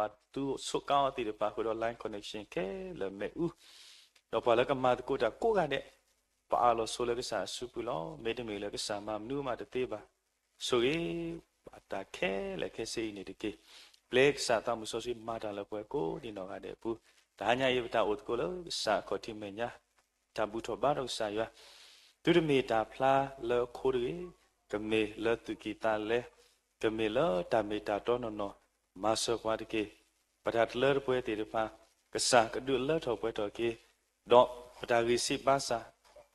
ပှၤသူဆိးကါအီၤသ့ၣ်တဖၣ် ဃုာ်ဒီး line connection ခဲလၢာ်မ့ၣ်အူ, ဒီးပှၤလၢကမၤသကိးတၢ်ကိးဂၤဒဲး, ပအးလီၤဆိလၢကစၢ်အစုပူၤလီၤ. မ့တမ့ၢ်လၢကစၢ်မၤမနုၤမးတသ့ဘၣ်. ဆိၣ်ဂ့ၤဘၣ်တၢ်ခဲလၢာ်ခဲဆ့အံၤန့ၣ်တက့ၢ်. ပျဲကစၢ်သးမုၢ်စီဆှံမၤတၢ်လၢပှၤကိးဒံးနီၢ်ဂၤဒဲးအပူၤ, တဟါညါအံၤပတၢ်အိၣ်သကိးလၢကစၢ်အခီၣ်ထံးမဲာ်ညါ, တၢ်ဘူၣ်ထီၣ်ဘါထီၣ်ကစၢ်ယွၤ, သုတမ့ၢ်တၢ်ဖျါလၢအခိတဂ့ၤ, ကမ့ၢ်လၢသူၣ်ကံၢ်သးလဲ, ကမ့ၢ်လၢတၢ်မ့ၢ်တၢ်တီနီၢ်နီၢ်, မၤစၢၤပှၤတက့ၢ်. ပတၢ်တလၢတပှဲၤသ့ၣ်တဖၣ်, ကစၢ်ကဒုးလၢထီၣ်ပှဲၤထီၣ်က့ၤ, ဒီးပတၢ်ဂံၢ်စၢ်ဘါစၢ်,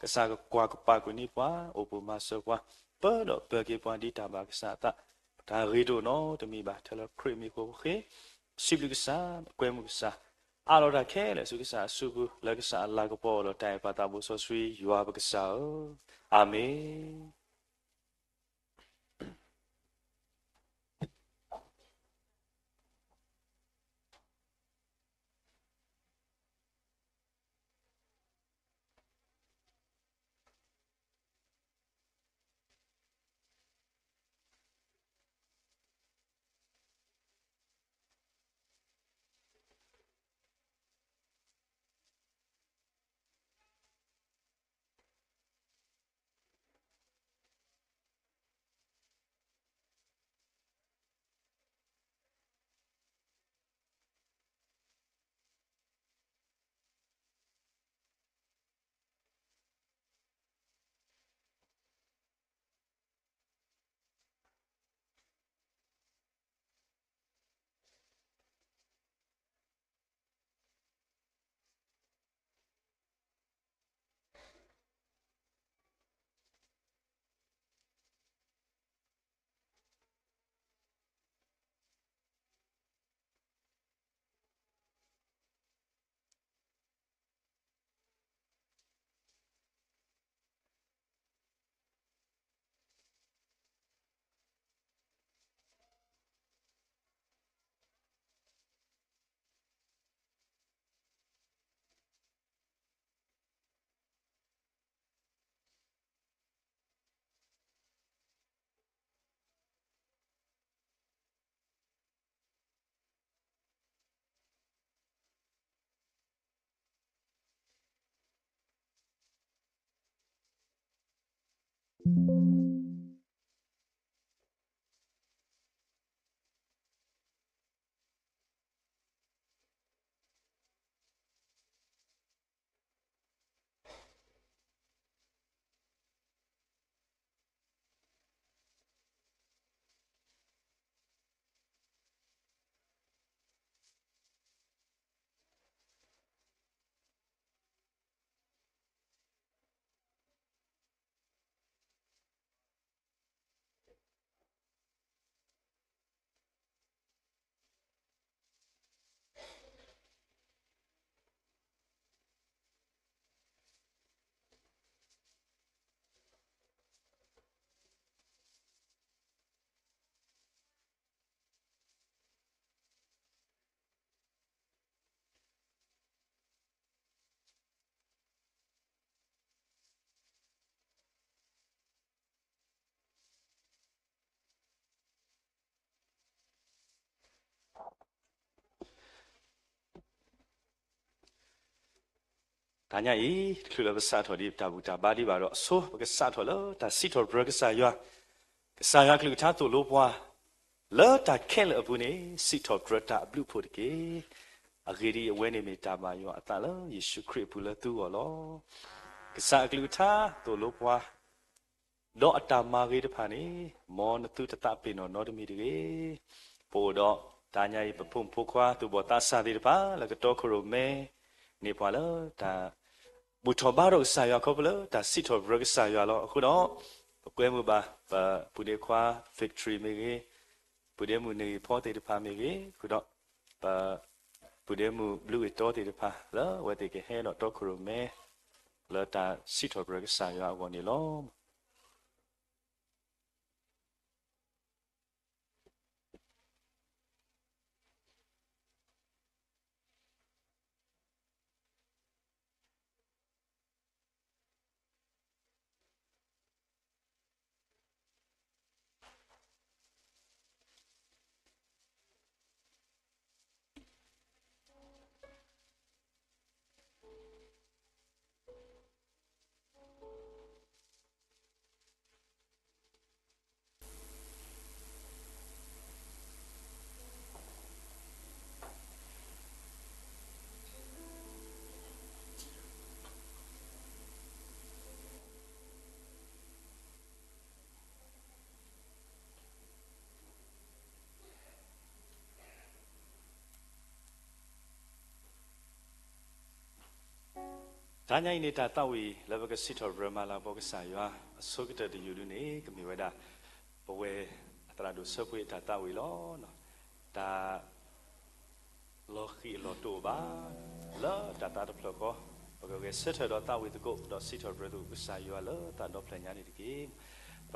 ကစၢ်ကကွၢ်ကပာ်ကွံာ်န့ၢ်ပှၤ, အိၣ်ဘှံးမၤစၢၤပှၤ, ပၢဒီးပၢၤက့ၤပှၤဒ်တၢ်ဘၣ်ကစၢ်အသး, ပတၢ်ဂ့ၤတအိၣ်နီတမံၤဘၣ်. ထဲလၢခရံာ်မံၤအဃိပဃ့, စံးဘျုးကစၢ်, ကွဲမုာ်ကစၢ်, အးလီၤတၢ်ခဲလၢာ်ဆူကစၢ်အစုပူၤ, လၢကစၢ်အလၤကပီၤအလီၢ်တၢ်အဲၣ်ပှၤသးဘိစီဆှံယွၤပကစၢ်ဧၢ, အၤမ့ၣ်.တနံၤအံၤ တချုးလၢပစးထီၣ်ဒံးပတၢ်ဘူၣ်တၢ်ဘါဒံးဘၣ်ဒီး အဆိပကစးထီၣ်လၢတၢ်စံးထီၣ်ပတြၢၤကစၢ်ယွၤ, ကစၢ်ယွၤကလုၢ်ကထါသိၣ်လိပှၤ လၢတၢ်ခဲလၢာ်အပူၤန့ၣ် စံးထီၣ်ပတြၢၤတၢ်အဘျုးအဖှိၣ်တက့ၢ်. အဂ့ၢ်ဒ်အံၤ, အဝဲန့ၣ်မ့ၢ်တၢ်ဘၣ်ယွၤအသးလၢယ့ၣ်ၡူးခရံာ်အပူၤလၢသုဂီၢ်လီၤ. ကစၢ်အကလုၢ်ကထါသိၣ်လိပှၤ ဒီးအတၢ်မၤဂ့ၤတဖၣ်န့ၣ်, မ်နသုတသးပ့ၤနီၣ်နီတမံၤတဂ့ၤ. ပအိၣ်ဒီးတနံၤအံၤ ပဖိမုၣ်ဖိခွါ သူၣ်ဘီၣ်သးစၢ်သ့ၣ်တဖၣ် လၢကတီခိၣ်ရိၣ်မဲ န့ၢ်ပှၤလၢတၢ်ဘူၣ်ထီၣ်ဘါထီၣ်ကစၢ်ယွၤခီဖျိလၢတၢ်စံးထီၣ်ပတြၢၤကစၢ်ယွၤလီၤ. အဃိဒီး ပကွဲမုာ်ဘၣ် ပပုၢ်ဒ့ခွါ Victory မ့ၢ်ဂ့ၤ, ပုၢ်ဒ့မုၣ်နဂ့ၤဖီသ့ၣ်တဖၣ်မ့ၢ်ဂ့ၤ, အဃိဒီး ပပုၢ်ဒ့မုၣ်ဘျုးဂ့ၤတီသ့ၣ်တဖၣ် လၢအဝဲသ့ၣ်ကဟဲဒီးတီခိၣ်ရိၣ်မဲ လၢတၢ်စံးထီၣ်ပတြၢၤကစၢ်ယွၤအဂီၢ်န့ၣ်လီၤ. တနံၤအံၤန့ၣ် တၢ်သးဝံၣ်လၢပကစံးထီၣ်ပတြၢၤမၤလၤကပီၤကစၢ်ယွၤအဆိကတၢၢ်တယုၢ်ဒုန့ၣ် ကမ့ၢ်ဝဲဒၣ် ပဝဲအသရၣ်ဒိၣ်ဆၢဖိအတၢ်သးဝံၣ်လီၤ. တၢ်လီၤဃံၤအလီၢ်တအိၣ်ဘၣ်, လၢတၢ်သးတဖျၢၣ်ဃီ ပကဂဲၤဆၢထၢၣ်ဒီးသးဝံၣ်သကိး ဒီးစံးထီၣ်ပတြၢၤသကိးကစၢ်ယွၤလၢတၢ်ဒီဖျၢၣ်ညါန့ၣ်တက့ၢ်. ပ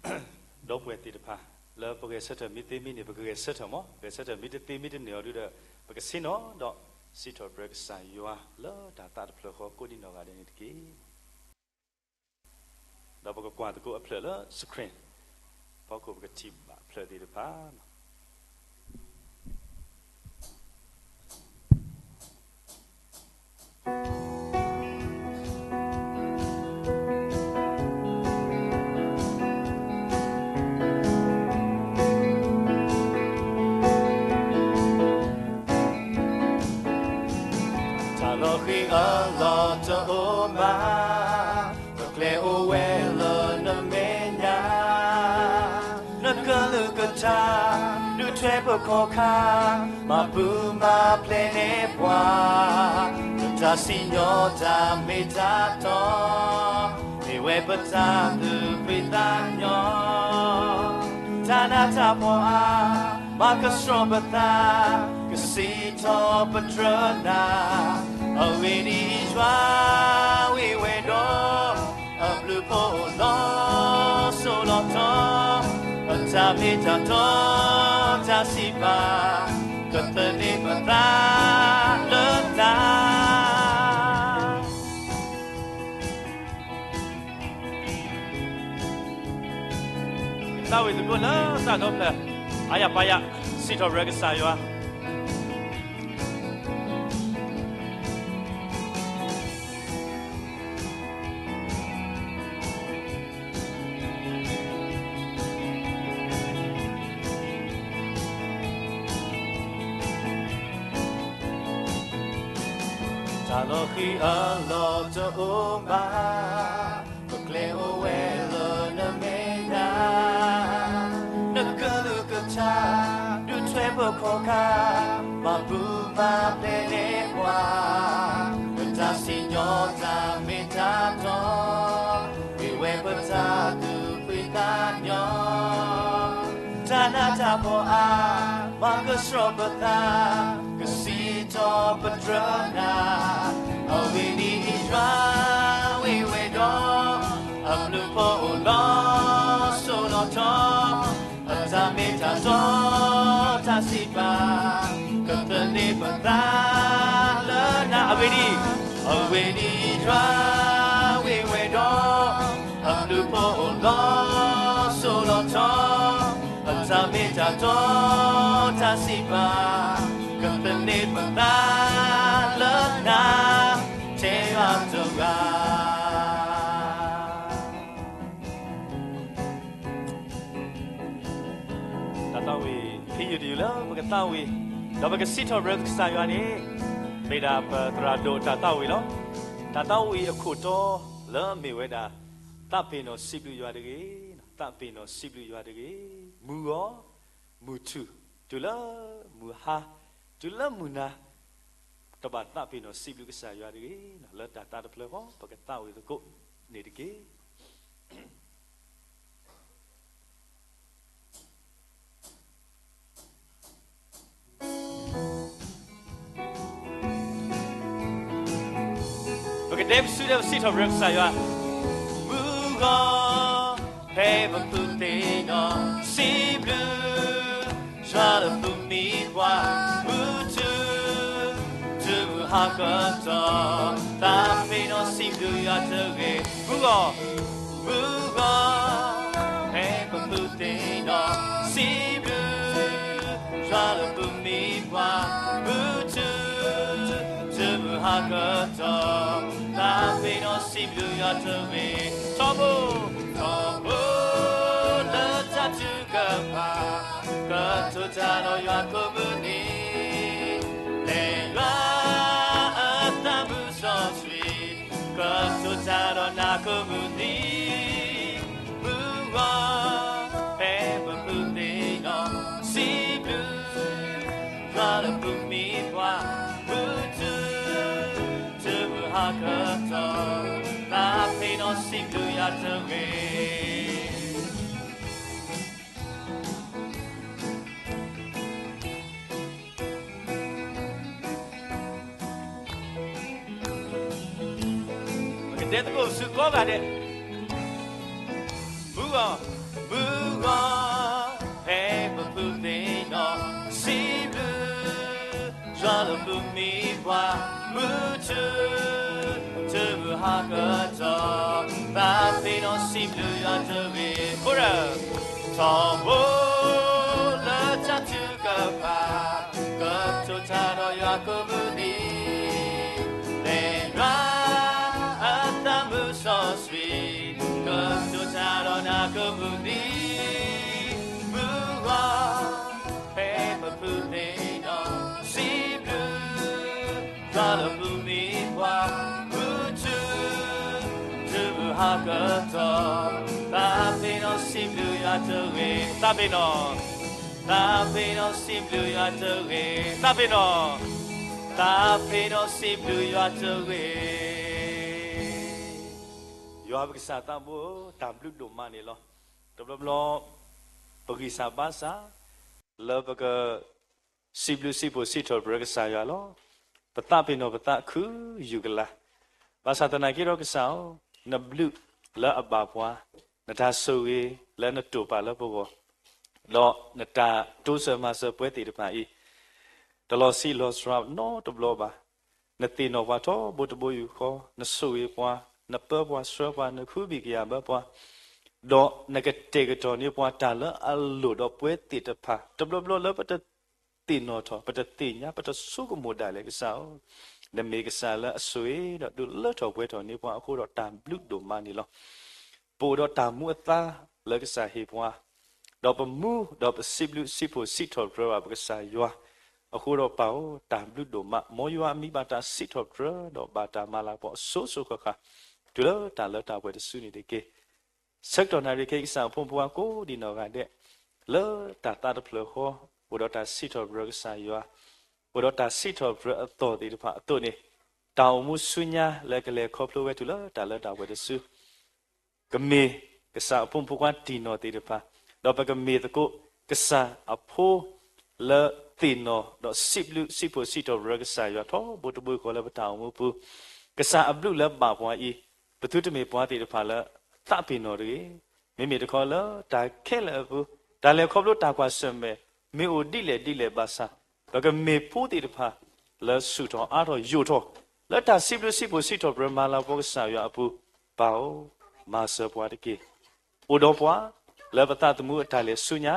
ဒီပုၢ်ဝဲၢ်သ့ၣ်တဖၣ် လၢပဂဲၤဆၢထၢၣ်မ့ၢ်သ့မ့ၢ်န့ၣ် ပကဂဲၤဆၢထၢၣ်မး, ဂဲၤဆၢထၢၣ်မ့ၢ်တသ့မ့ၢ်တန့ၢ်အီၤဒုဒီး ပကဆ့ၣ်နီၤဒီးစံးထီၣ်ပတြၢၤကစၢ်ယွၤလၢတၢ်သးတဖျၢၣ်ဃီကိးဒံနီၢ်ဂၤဒဲးန့ၣ်တက့ၢ်. ဒီးပကကွၢ်သကိးအဖျၢၣ်လၢ screen ဖီခိၣ် ပကထံၣ်ဘၣ်အဖျၢၣ်သ့ၣ်တဖၣ်လီၤ. တၢ်လီၤဃံၤအလီၢ်တအိၣ်ဘၣ်, ပကျဲအိၣ်ဝဲလၢနမဲာ်ညါ, နကလုၢ်ကထါ ဒုးထွဲပခီၣ်ခါ, မၤပူၤမၤဖျဲးန့ၢ်ပှၤ, ပတၢ်စံၣ်ညီၣ်တၢ်မ့ၢ်တၢ်တီ မ့ၢ်ဝဲပတၢ်သူၣ်ဖှံသးညီ, တၢ်နးတၢ်ဖှီၣ်အါ, မၤကဆှီပသး, ကစံးထီၣ်ပတြၢၤနၤ, အဂ့ၢ်ဒ်အံၤယွၤ ဝ့ၢ်ဝဲဒီး အဘျုးဖှိၣ်လီၤစိၤလီၤထီ, အတၢ်မ့ၢ်တၢ်တီ တၢ်စံးပာ်, ကသန့ၤပသးလၢနၤ သးဝံၣ်သကိးလၢတၢ်ဒီဖျၢၣ်, အါယၤပါယၤ, စံးထီၣ်ပတြၢၤကစၢ်ယွၤ. တၢ်လီၤဃံၤအလီၢ်တအိၣ်ဘၣ်, ပကျဲအိၣ်ဝဲလၢနမဲာ်ညါ, နကလုၢ်ကထါ ဒုးထွဲပခီၣ်ခါ, မၤပူၤမၤဖျဲးန့ၢ်ပှၤ, ပတၢ်စံၣ်ညီၣ်တၢ်မ့ၢ်တၢ်တီ မ့ၢ်ဝဲပတၢ်သူၣ်ဖှံသးညီ, တၢ်နးတၢ်ဖှီၣ်အါ, မၤကဆှီပသး, ကစံးထီၣ်ပတြၢၤနၤ, အဂ့ၢ်ဒ်အံၤယွၤ ဝ့ၢ်ဝဲဒီး အဘျုးဖှိၣ်လီၤစိၤလီၤထီ, အတၢ်မ့ၢ်တၢ်တီ တၢ်စံးပာ်, ကသန့ၤပသးလၢနၤ အဂ့ၢ်ဒ်အံၤ, အဂ့ၢ်ဒ်အံၤယွၤ ဝ့ၢ်ဝဲဒီး အဘျုးဖှိၣ်လီၤစိၤလီၤထီ, အတၢ်မ့ၢ်တၢ်တီ တၢ်စံးပာ်, ကသန့ၤပသးလၢနၤ ထဲယွၤတဂၤ တၢ်သးဝံၣ် ဖဲယုၢ်တယုၢ်လၢပကသးဝံၣ် ဒီးပကစံးထီၣ်ပတြၢၤကစၢ်ယွၤန့ၣ် မ့ၢ်ဒၣ်ပသရၣ်ဒိၣ်တၢ်သးဝံၣ်လီၤ. တၢ်သးဝံၣ်အခိၣ်တီလၢအမ့ၢ်ဝဲဒၣ် သးပ့ၤနီၣ်စံးဘျုးယွၤတဂ့ၤ, သးပ့ၤနီၣ်စံးဘျုးယွၤတဂ့ၤ, မုၢ်ဂီၤ မုၢ်ထူၣ် တုၤလၢမုၢ်ဟါ တုၤလၢမုၢ်နၤ တဘၣ်သးပ့ၤနီၣ်စံးဘျုးကစၢ်ယွၤတဂ့ၤ, လၢတၢ်သးတဖျၢၣ်ဃီ ပကသးဝံၣ်သကိးန့ၣ်တက့ၢ်. ပကဒဲပစုဒီးပစံးထီၣ်ပတြၢၤကစၢ်ယွၤ, မုၢ်ဂီၤ ဖဲပဖုသ့ၣ်နီၣ် စံးဘျုး ယွၤလၢမုၢ်မံပှၤ, မုၢ်ထူၣ် တုၤမုၢ်ဟါကတီၢ်, သးပ့ၤနီၣ်စံးဘျုးယွၤတဂ့ၤ, မုၢ်ဂီၤ မုၢ်ဂီၤ ဖဲပဖုသ့ၣ်နီၣ် စံးဘျုး ယွၤလၢမုၢ်မံပှၤ, မုၢ်ထူၣ် တုၤမုၢ်ဟါကတီၢ်, သးပ့ၤနီၣ်စံးဘျုးယွၤတဂ့ၤ, ထီဘိ ထီဘိ လၢတၢ်ထုကဖၣ်, ကတိၤတၢ်ဒီးယွၤကိးမုၢ်နံၤ, လဲၤယွၤအသးမုၢ်စီဆှံ, ကတိၤတၢ်ဒီးနၤကိးမုၢ်နံၤ, မုၢ်ဂီၤ ဖဲပဖုသ့ၣ်နီၣ် စံးဘျုး ယွၤလၢမုၢ်မံပှၤ, မုၢ်ထူၣ် တုၤမုၢ်ဟါက တဂ့ၤ. ပကတဲသကိးဆူကိးဂၤဒဲး, မုၢ်ဂီၤ, မုၢ်ဂီၤ, ဖဲပဖုသ့ၣ်နီၣ်, စံးဘျုး ယွၤလၢပမံၤပှၢ်, မုၢ်ထူၣ်, ထူၣ်မုၢ်ဟါကတီၢ်, သးပ့ၤနီၣ်စံးဘျုးယွၤတဂ့ၤ. ဖိရၢ, ထီဘိလၢတၢ်ထုကဖၣ်, ကတိၤတၢ်ဒီးယွၤကမုာ်နံၤ, လဲၤနွၤအသးမုာ်စီဆှံ, ကတိၤတၢ်ဒီးနၤကမုာ်နံၤ, မုၢ်ဂီၤ ဖဲပဖုသ့ၣ်နီၣ်, စံးဘျုး ယွၤလၢပမံၤပှၢ်, မုၢ်ထူၣ်, ထူၣ်မုၢ်ဟါကတီၢ်, သးပ့ၤနီၣ်စံးဘျုးယွၤတဂ့ၤ. သးပ့ၤနီၣ်, သးပ့ၤနီၣ်စံးဘျုးယွၤတဂ့ၤ. သးပ့ၤနီၣ်, သးပ့ၤနီၣ်စံးဘျုးယွၤတဂ့ၤ. ယွၤပကစၢ်သးဘိ, တၢ်ဘျုးဒိၣ်မးန့ၣ်လီၤ. တဘျီဘျီ ပဂံၢ်စၢ်ဘါစၢ် လၢပက စံးဘျုးစံးဖှိၣ်စံးထီၣ်ပတြၢၤကစၢ်ယွၤလီၤ. ပသးပ့ၤနီၣ်ပသးခုယူၢ်ကလာ်, ဘၣ်ဆၣ်သနာ်က့ဒီးကစၢ်ဧၢ, နဘျုးလၢအဘၣ်ပှၤ, နတၢ်ဆိၣ်ဂ့ၤလၢနတိာ်ပာ်လၢပဂီၢ်, ဒီးနတၢ်တိစၢၤမၤစၢၤပှၤသ့ၣ်တဖၣ်အံၤ, တလီၤဆံးလီၤစှၤနီတဘျီဘၣ်. နသ့ၣ်နီၣ်ပှၤထီဘိတဘိယူၢ်ဃီ, နဆိၣ်ဂ့ၤပှၤ, နပၢပှၤဆှၢပှၤ, နဃုဘံၣ်ကယာ်ဘၢပှၤ, ဒီးနကတဲာ်ကတီၤန့ၢ်ပှၤတၢ်လၢအလိၣ်ဒီးပှၤသ့ၣ်တဖၣ်, တဘျီဘျီလၢပတသ့ၣ်နီၣ်ထီၣ်, ပတသ့ၣ်ညါ, ပတဆိကမိၣ်ဒၣ်လဲာ်ကစၢ်ဧၢ, နမ့ၢ်ကစၢ်လၢအဆိၣ်ဂ့ၤဒီးဒုးလၢထီၣ်ပှဲၤထီၣ်န့ၢ်ပှၤအဃိဒီးတၢ်ဘျုးဒိၣ်မးန့ၣ်လီၤ. ပအိၣ်ဒီးတၢ်မူအသါလၢကစၢ်ဟ့ၣ်ပှၤ, ဒီးပမူဒီးပစံးဘျုးစံးဖှိၣ်စံးထီၣ်ပတြၢၤဘၣ်ပကစၢ်ယွၤ, အဃိဒီးပၢ်ဧၢ, တၢ်ဘျုးဒိၣ်မး, မ်ယွၤအမံၤဘၣ်တၢ်စံးထီၣ်ပတြၢၤ, ဒီးဘၣ်တၢ်မၤလၤကပီၤအစိၤစိၤဃၣ်ဃၣ်, တုၤလၢတၢ်လၢတၢ်ပှဲၤတစုန့ၣ်တက့ၢ်. ဆၢကတီၢ်နၣ်ရံၣ်ခဲအံၤ ကစၢ်အဖိမုၣ်ဖိခွါကိးဒံးနီၢ်ဂၤဒဲး, လၢတၢ်သးတဖျၢၣ်ဃီ, အိၣ်ဒီးတၢ်စံးထီၣ်ပတြၢၤကစၢ်ယွၤ, အိၣ်ဒီးတၢ်စံးထီၣ်ပတြၢၤအသီၣ်သ့ၣ်တဖၣ်အသိးန့ၣ်, တၢ်အိၣ်မူဆူညါလၢကလဲၤခီဖျိဝဲတုၤလၢတၢ်လၢတၢ်ပှဲၤတစု ကမ့ၢ်ကစၢ်အဖိမုၣ်ဖိခွါတံၢ်နီၢ်သ့ၣ်တဖၣ်, ဒီးပကမ့ၢ်သကိးကစၢ်အဖိလၢသ့ၣ်နီၣ်, ဒီးစံးဘျုးစံးဖှိၣ်စံးထီၣ်ပတြၢၤကစၢ်ယွၤထီဘိတဘိဃီလၢပတၢ်အိၣ်မူပူၤ, ကစၢ်အဘျုးလၢဘၣ်ပှၤအံၤ, ပသုတမ့ၢ်ပှၤသ့ၣ်တဖၣ်လၢသးပ့ၤနီၣ်တဂ့ၤ, မ့မ့ၢ်တခီလၢတၢ်ခဲလၢာ်အပူၤ, တၢ်လဲၤခီဖျိတၢ်ကွၢ်ဆၢၣ်မဲာ်, မ့ၢ်အိၣ်ဒ်လဲၣ်ဒ်လဲၣ်ဘၣ်ဆၣ်, ပကမ့ၢ်ဖိသ့ၣ်တဖၣ်လၢဆူၣ်ထီၣ်အါထီၣ်ယိာ်ထီၣ်, လၢတၢ်စံးဘျုးစံးဖှိၣ်စံးထီၣ်ပတြၢၤမၤလၤကပီၤကစၢ်ယွၤအပူၤ, ပၢ်ဧၢ, မၤစၢၤပှၤတက့ၢ်. အိၣ်ဒီးပှၤလၢပသးသမူအတၢ်လဲၤဆူညါ,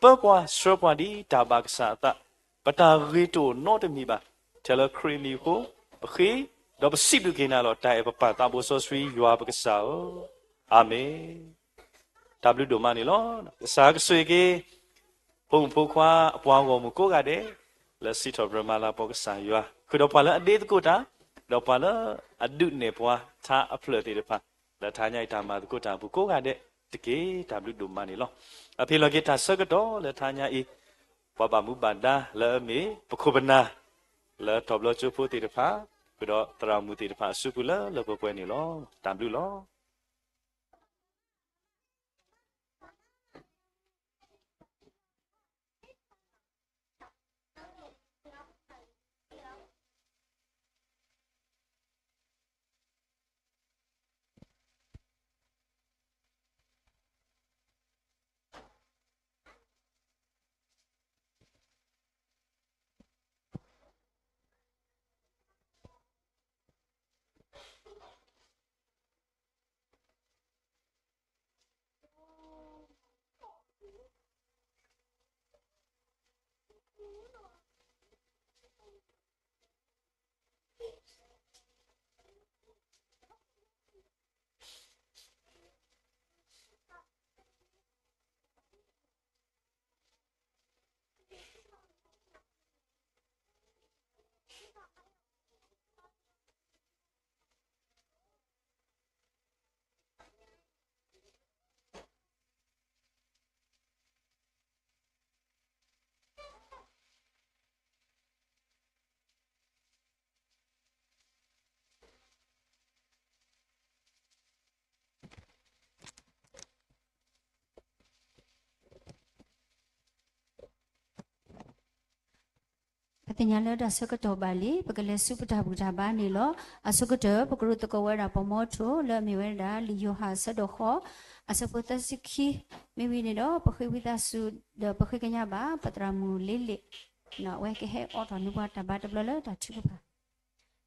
ပၢပှၤဆှၢပှၤဒ်တၢ်ဘၣ်ကစၢ်အသး, ပတၢ်ဂ့ၤတအိၣ်နီတမံၤဘၣ်, ထဲလၢခရံာ်အမံၤအဃိ, ပဃ့, ဒီးပစံးဘျုးက့ၤနၤလီၤ. တၢ်အဲၣ်ပပၢ်သးဘိစီဆှံယွၤပကစၢ်ဧၢ, အၤမ့ၣ်. တၢ်ဘျုးဒိၣ်မးန့ၣ်လီၤ. ကစၢ်ကဆိၣ်ဂ့ၤက့ၤ ဖိမုၣ်ဖိခွါအပှၤဂီၢ်မုၢ်ကိးဂၤဒဲး, လၢစံးထီၣ်ပတြၢၤမၤလၤကပီၤကစၢ်ယွၤ, ဃုာ်ဒီးပှၤလၢအဒ့သကိးတၢ်, ဒီးပှၤလၢအဒုးနဲၣ်ပှၤထါအဖျၢၣ်သ့ၣ်တဖၣ်, လၢထါညါအံၤတၢ်မၤသကိးတၢ်အပူၤကိးဂၤဒဲးတက့ၢ်. တၢ်ဘျုးဒိၣ်မးန့ၣ်လီၤ. အဖ့ၣ်လီၤက့ၤတၢ်ဆၢကတီၢ်လၢထါညါအံၤ, ပှၤဘၣ်မူဘၣ်ဒါလၢအမ့ၢ်ပခိၣ်ပနၢ် လၢထီၣ်ဘျီကၠိဖိသ့ၣ်တဖၣ်, ဃုာ်ဒီးသရၣ်မုၣ်သ့ၣ်တဖၣ်အစုပူၤလၢလၢပှဲၤပှဲၤန့ၣ်လီၤ. တၢ်ဘျုးလီၤ. ပသ့ၣ်ညါလၢတၢ်ဆၢကတီၢ်ဘၣ်လံ, ပကလဲၤဆူပတၢ်ဘူၣ်တၢ်ဘါန့ၣ်လီၤ. အဆိကတၢၢ် ပကရူၢ်သကိးဝဲဒၣ်ပှၤမီထိၣ်လၢအမ့ၢ်ဝဲဒၣ် လံာ်ယိၤဟၣ်အဆၢဒိၣ်ဃိး အဆၢဖိသၢဆံခံ မ့ၢ်ဝံၤန့ၣ်ဒီး ပဃ့ဝံသးစူၤ ဒီးပဃ့ကညးဘၣ် ပသရၣ်မုၣ်လ့လ့ၣ် အဝဲကဟဲအိးထီၣ်န့ၢ်ပှၤတၢ်ဘါတဘျီလၢတၢ်ထုကဖၣ်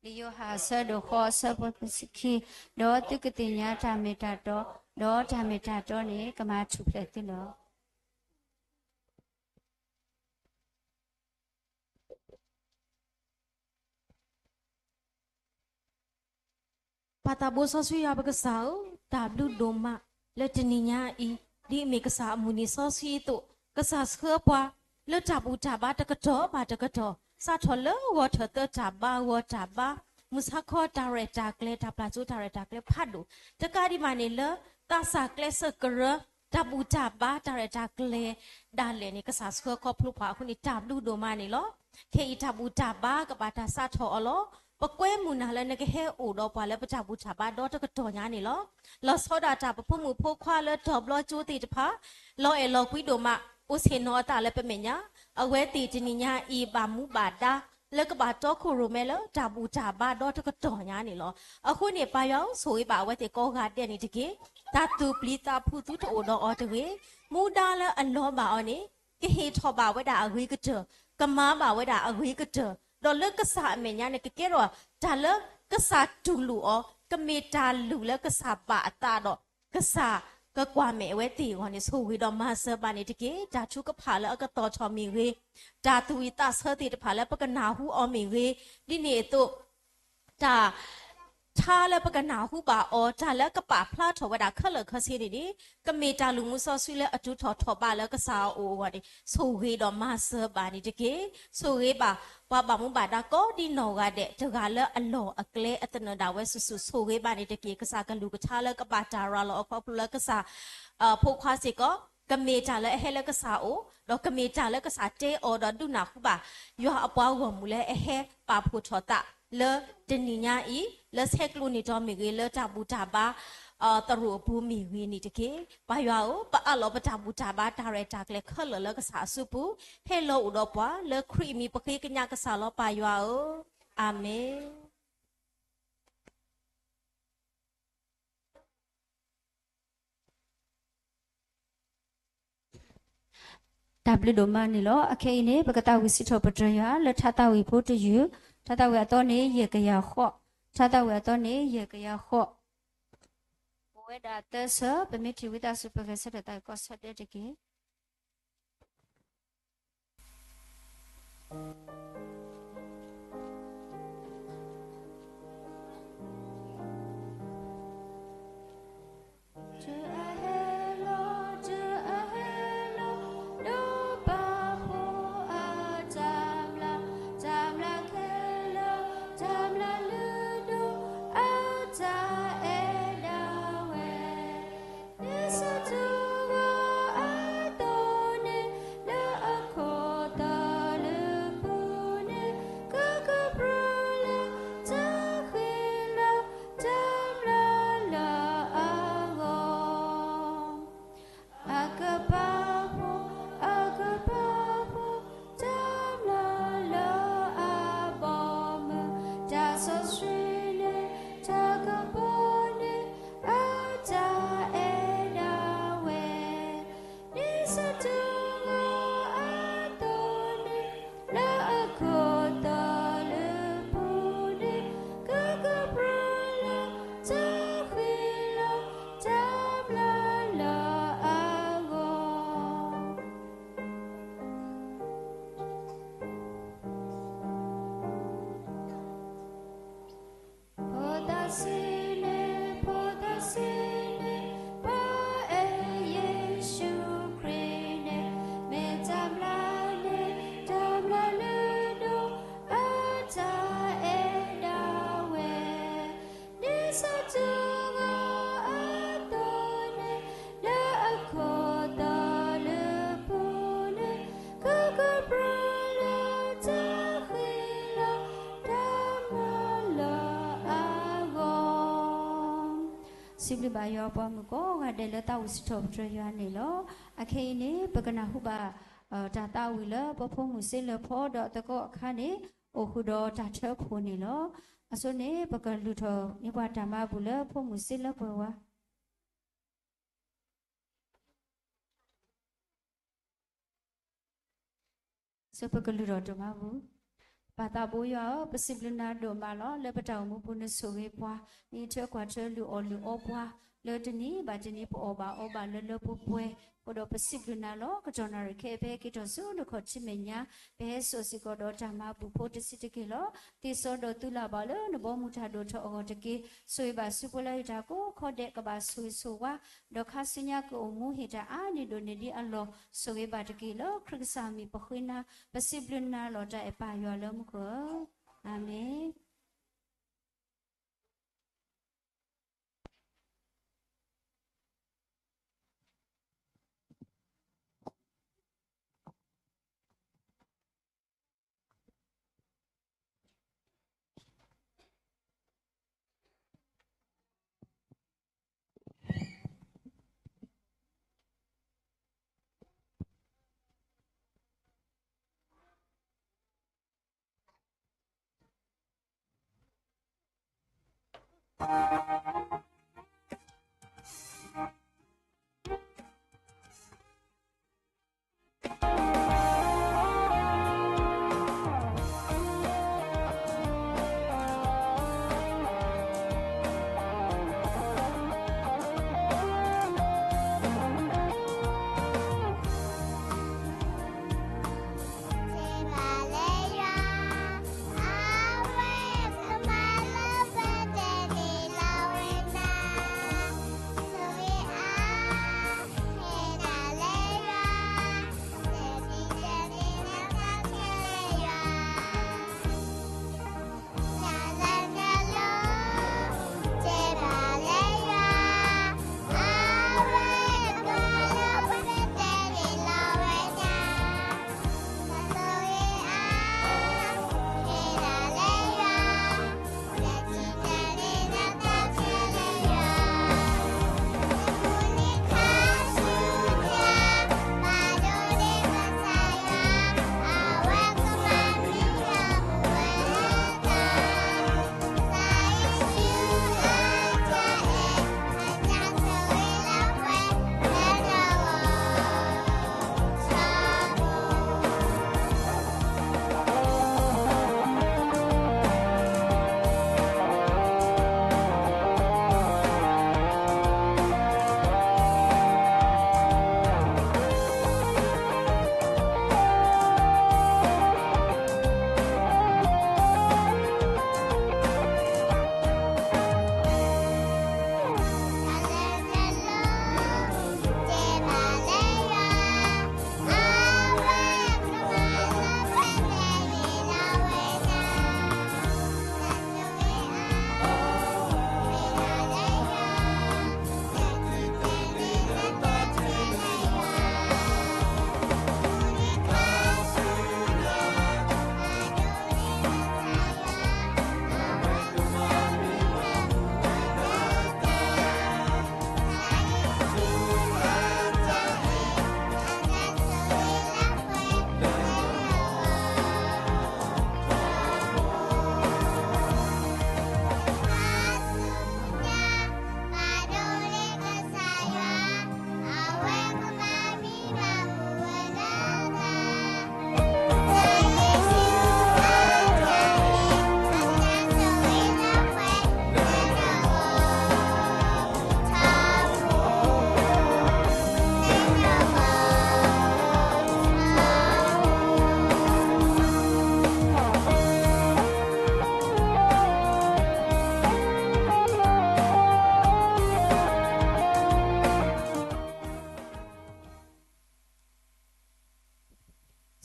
လံာ်ယိၤဟၣ်အဆၢဒိၣ်ဃိး အဆၢဖိသၢဆံခံ, ဒီးသုကသ့ၣ်ညါတၢ်မ့ၢ်တၢ်တီ, ဒီးတၢ်မ့ၢ်တၢ်တီန့ၣ် ကမၤထူၣ်ဖျဲးသုလီၤ. ပၢ်သးဘိစီဆှံယွၤပကစၢ်ဧၢ, တၢ်ဘျုးဒိၣ်မး လၢတနံၤညါအံၤ ဒ်အမ့ၢ်ကစၢ်အမုၢ်နံၤစီဆှံအသိး, ကစၢ်ဆှၢပှၤ လၢတၢ်ဘူၣ်တၢ်ဘါတကတီၢ်ဘၣ်တကတီၢ်, စးထီၣ်လၢဂီၤထၢၣ်သၢတၢ်ဘါဂီၤတၢ်ဘါ, မုၢ်ဆါခီတၢ်ရဲၣ်တၢ်ကျဲၤ တၢ်ပျၢ်ကၠိတၢ်ရဲၣ်တၢ်ကျဲၤဖးဒိၣ်, တကးဒံးဘၣ်န့ၣ်လၢ သးစၢ်ကျဲးစၢးကရၢ တၢ်ဘူၣ်တၢ်ဘါတၢ်ရဲၣ်တၢ်ကျဲၤဒၣ်လဲာ်န့ၣ် ကစၢ်ဆှၢခီဖျိပှၤအဃိန့ၣ် တၢ်ဘျုးဒိၣ်မးန့ၣ်လီၤ. ခဲအံၤတၢ်ဘူၣ်တၢ်ဘါကဘၣ်တၢ်စးထီၣ်အီၤလီၤ. ပကွဲမုာ်နၤလၢနကဟဲအိၣ်ဒီးပှၤလၢပတၢ်ဘူၣ်တၢ်ဘါဒီတကတီၢ်ညါန့ၣ်လီၤ. လီၤဆီဒၣ်တၢ်ပဖိမုၣ်ဖိခွါလၢတီၤဘျီကၠိသ့ၣ်တဖၣ်, လီၤအဲၣ်လီၤကွံဒိၣ်မး, အိၣ်ဆ့ၣ်နီၤအသးလၢပမဲာ်ညါ, အဝဲသ့ၣ်တနံၤညါအံၤဘၣ်မူဘၣ်ဒါ လၢကဘၣ်တီခိၣ်ရိၣ်မဲလၢတၢ်ဘူၣ်တၢ်ဘါဒီတကတီၢ်ညါန့ၣ်လီၤ. အဃိန့ၣ် ပၢ်ယွၤဧၢ, ဆိၣ်ဂ့ၤဘၣ်အဝဲသ့ၣ်ကိးဂၤဒဲးန့ၣ်တက့ၢ်. တၢ်သူၣ်ပျံၤသးဖုးသုတအိၣ်ဒီးအီၤတဂ့ၤ. မူဒါလၢအလီၤဘၣ်အီၤန့ၣ် ကဟ့ၣ်ထီၣ်ဘၣ်ဝဲဒၣ်အဂ့ၤကတၢၢ်, ကမၤဘၣ်ဝဲဒၣ်အဂ့ၤကတၢၢ်, ဒီးလၢကစၢ်အမဲာ်ညါန့ၣ် ကကဲထီၣ်တၢ်လၢကစၢ်တူၢ်လိာ်အီၤ, ကမ့ၢ်တၢ်လုၢ်လၢကစၢ်ဘၣ်အသးဒီး ကစၢ်ကကွၢ်မဲာ်အဝဲသ့ၣ်အဂီၢ်န့ၣ် ဆိၣ်ဂ့ၤဒီးမၤစၢၤဘၣ်န့ၣ်တက့ၢ်. တၢ်ထုကဖၣ်လၢအကသီၣ်ထီၣ်မ့ၢ်ဂ့ၤ, တၢ်သူၣ်ဝံၣ်သးဆၢသ့ၣ်တဖၣ်လၢပကနၢ်ဟူအီၤမ့ၢ်ဂ့ၤ, ဒ်န့ၣ်အသိး တၢ် ထါလၢပကနၢ်ဟူဘၣ်အီၤ, တၢ်လၢကပာ်ဖျါထီၣ်ဝဲဒၣ်ခဲလၢာ်ခဲဆ့န့ၣ်န့ၣ်, ကမ့ၢ်တၢ်လုၢ်မူစီဆှံလၢအတုၤထီၣ်ထီၣ်ဘးလၢကစၢ်အအိၣ်အဂီၢ်န့ၣ် ဆိၣ်ဂ့ၤဒီးမၤစၢၤဘၣ်န့ၣ်တက့ၢ်. ဆိၣ်ဂ့ၤဘၣ်ပှၤဘၣ်မူဘၣ်ဒါကိးဒ်နီၢ်ဂၤဒဲး, တဂၤလၢအလီၢ်အကျဲအသနၢၣ်ဒၣ်ဝဲစုာ်စုာ် ဆိၣ်ဂ့ၤဘၣ်န့ၣ်တက့ၢ်. ကစၢ်ကလူၤကထါလၢကဘၣ်တၢ်ရၤလီၤအခီဖျိလၢကစၢ် အဖိခွါစ့ၢ်ကီး, ကမ့ၢ်တၢ်လၢအဟဲလၢကစၢ်အအိၣ်, ဒီးကမ့ၢ်တၢ်လၢကစၢ်တဲအီၤဒီးဒုးနၢ်ဟူဘၣ် ယွၤအပှၤဂီၢ်မုၢ်လၢအဟဲပာ်ဖှိၣ်ထီၣ်သးလၢတနံၤညါအံၤ, လၢဆဲးကျိးန့ၢ်တီၤမ့ၢ်ဂ့ၤ, လၢတၢ်ဘူၣ်တၢ်ဘါ သရိာ်အပူၤမ့ၢ်ဂ့ၤန့ၣ်တက့ၢ်. ပၢ်ယွၤဧၢ, ပအးလီၤပတၢ်ဘူၣ်တၢ်ဘါတၢ်ရဲၣ်တၢ်ကျဲၤခဲလၢာ်လၢကစၢ်အစုပူၤ, ဟဲလီၤအိၣ်ဒီးပှၤ, လၢခရံာ်အမံၤပဃ့ကညးကစၢ်လီၤ ပၢ်ယွၤဧၢ, အၤမ့ၣ်. တၢ်ဘျုးဒိၣ်မးန့ၣ်လီၤ. အခဲအံၤန့ၣ် ပကသးဝံၣ်စံးထီၣ်ပတြၢၤယွၤလၢထါသးဝံၣ်ဖိတယုၢ်, ထါသးဝံၣ်အသီန့ၣ် ယဲၢ်ကယၤဃိး, ထါသးဝံၣ်အသီန့ၣ် ယဲၢ်ကယၤဃိး, အိၣ်ဝဲဒၣ်သၢဆၢ, ပမ့ၢ်ထံၣ်ဝံသးစူၤ ပဂဲၤဆၢထၢၣ်သးကီးဆၢဒဲးတက့ၢ်. ဒ်ဆၢတုၤဂီၤအသိးန့ၣ်, လၢအခိၣ်သလုးပူၤန့ၣ်, ကကပြုၢ်လၢတၢ်ဃံလၤတၢ်မျၢလၢအဂီၢ်, အကပာ်ဖှိၣ်, အကပာ်ဖှိၣ်တၢ်မျၢလၢအဘီအမုၢ်, တၢ်စီဆှံန့ၣ် တၢ်ကပီၤန့ၣ် အတၢ်အဲၣ်ဒၣ်ဝဲ, ဒ်ဆၢတုၤဂီၤအသိးန့ၣ်, လၢအခိၣ်သလုးပူၤန့ၣ်, ကကပြုၢ်လၢတၢ်ဃံလၤတၢ်မျၢလၢအဂီၢ် ဖိသၣ်ဆံးန့ၣ်, ဖိသၣ်ဆံးန့ၣ်, ပှၤအဲၣ်ယ့ၣ်ၡူးခရံာ်န့ၣ်, မ့ၢ်တၢ်မျၢန့ၣ်, တၢ်မျၢလုၢ်ဒိၣ်အတၢ်အဲၣ်ဒၣ်ဝဲ, ဒ်ဆၢတုၤဂီၤအသိးန့ၣ်, လၢအခိၣ်သလုးပူၤန့ၣ်, ကကပြုၢ်လၢတၢ်ဃံလၤတၢ်မျၢလၢအဂီၢ်. စံးဘျုးဘၣ်ယွၤပှၤမုၣ်ကိးဂၤဒဲးလၢသးဝံၣ်စံးထီၣ်ပတြၢၤယွၤန့ၣ်လီၤ. အခဲအံၤန့ၣ် ပကနၢ်ဟူဘၣ် တၢ်သးဝံၣ်လၢပဖိမုၣ်စ့လၢဖီဒီးသကိးအခါန့ၣ် အိၣ်ဃုာ်ဒီးတၢ်ထၢဖှိၣ်န့ၣ်လီၤ. အဆိန့ၣ် ပကလုၢ်ထီၣ်န့ၢ်ပှၤတၢ်မၤဘူၣ်လၢဖိမုၣ်စ့လၢပှဲၤဝါ ဆၢပကလုၢ်ထီၣ်တၢ်မၤဘူၣ်. ပၢ်သးဘိယွၤဧၢ, ပစံးဘျုးနၤဒိၣ်မးလီၤ. လၢပတၢ်အိၣ်မူပူၤနဆိၣ်ဂ့ၤပှၤ, နအံးထွဲကွၢ်ထွဲလုၢ်အီၣ်လုၢ်အီပှၤ, လၢတနံၤဘၣ်တနံၤပအီၣ်ဘၣ်အီဘၣ်လၢလၢပှဲၤပှဲၤ, အဃိဒီးပစံးဘျုးနၤလီၤ. ကတီၢ်နၣ်ရံၣ်ခဲအံၤ ပဟဲက့ၤထီၣ်ဆူနခီၣ်ထံးမဲာ်ညါ, ပဟဲစိာ်စ့ၢ်ကီးဒီးတၢ်မၤဘူၣ်ဖိတဆံးတက့ၢ်လီၤ. သ့စီဒီးသုလၢ်ဘၣ်လၢနဘီမုၢ်တၢ်ဒိၣ်ထီၣ်အဂီၢ်တက့ၢ်. ဆိၣ်ဂ့ၤဘၣ်ဆူပှၤလၢယတၢ်ကိးခီဒဲး ကဘၣ်ဆိၣ်ဂ့ၤဆိၣ်ဝါ, ဒီးခါဆူညါကအိၣ်မူဟ့ၣ်တၢ်အါန့ၢ်ဒိၣ်န့ၢ်ဒံးအလီၢ် ဆိၣ်ဂ့ၤဘၣ်တက့ၢ်. လၢခရံာ်ကစၢ်မံၤပဃ့နၤ, ပစံးဘျုးနၤလီၤ တၢ်အဲၣ်ပၢ်ယွၤလၢမူခိၣ်ဧၢ, အၤမ့ၣ်.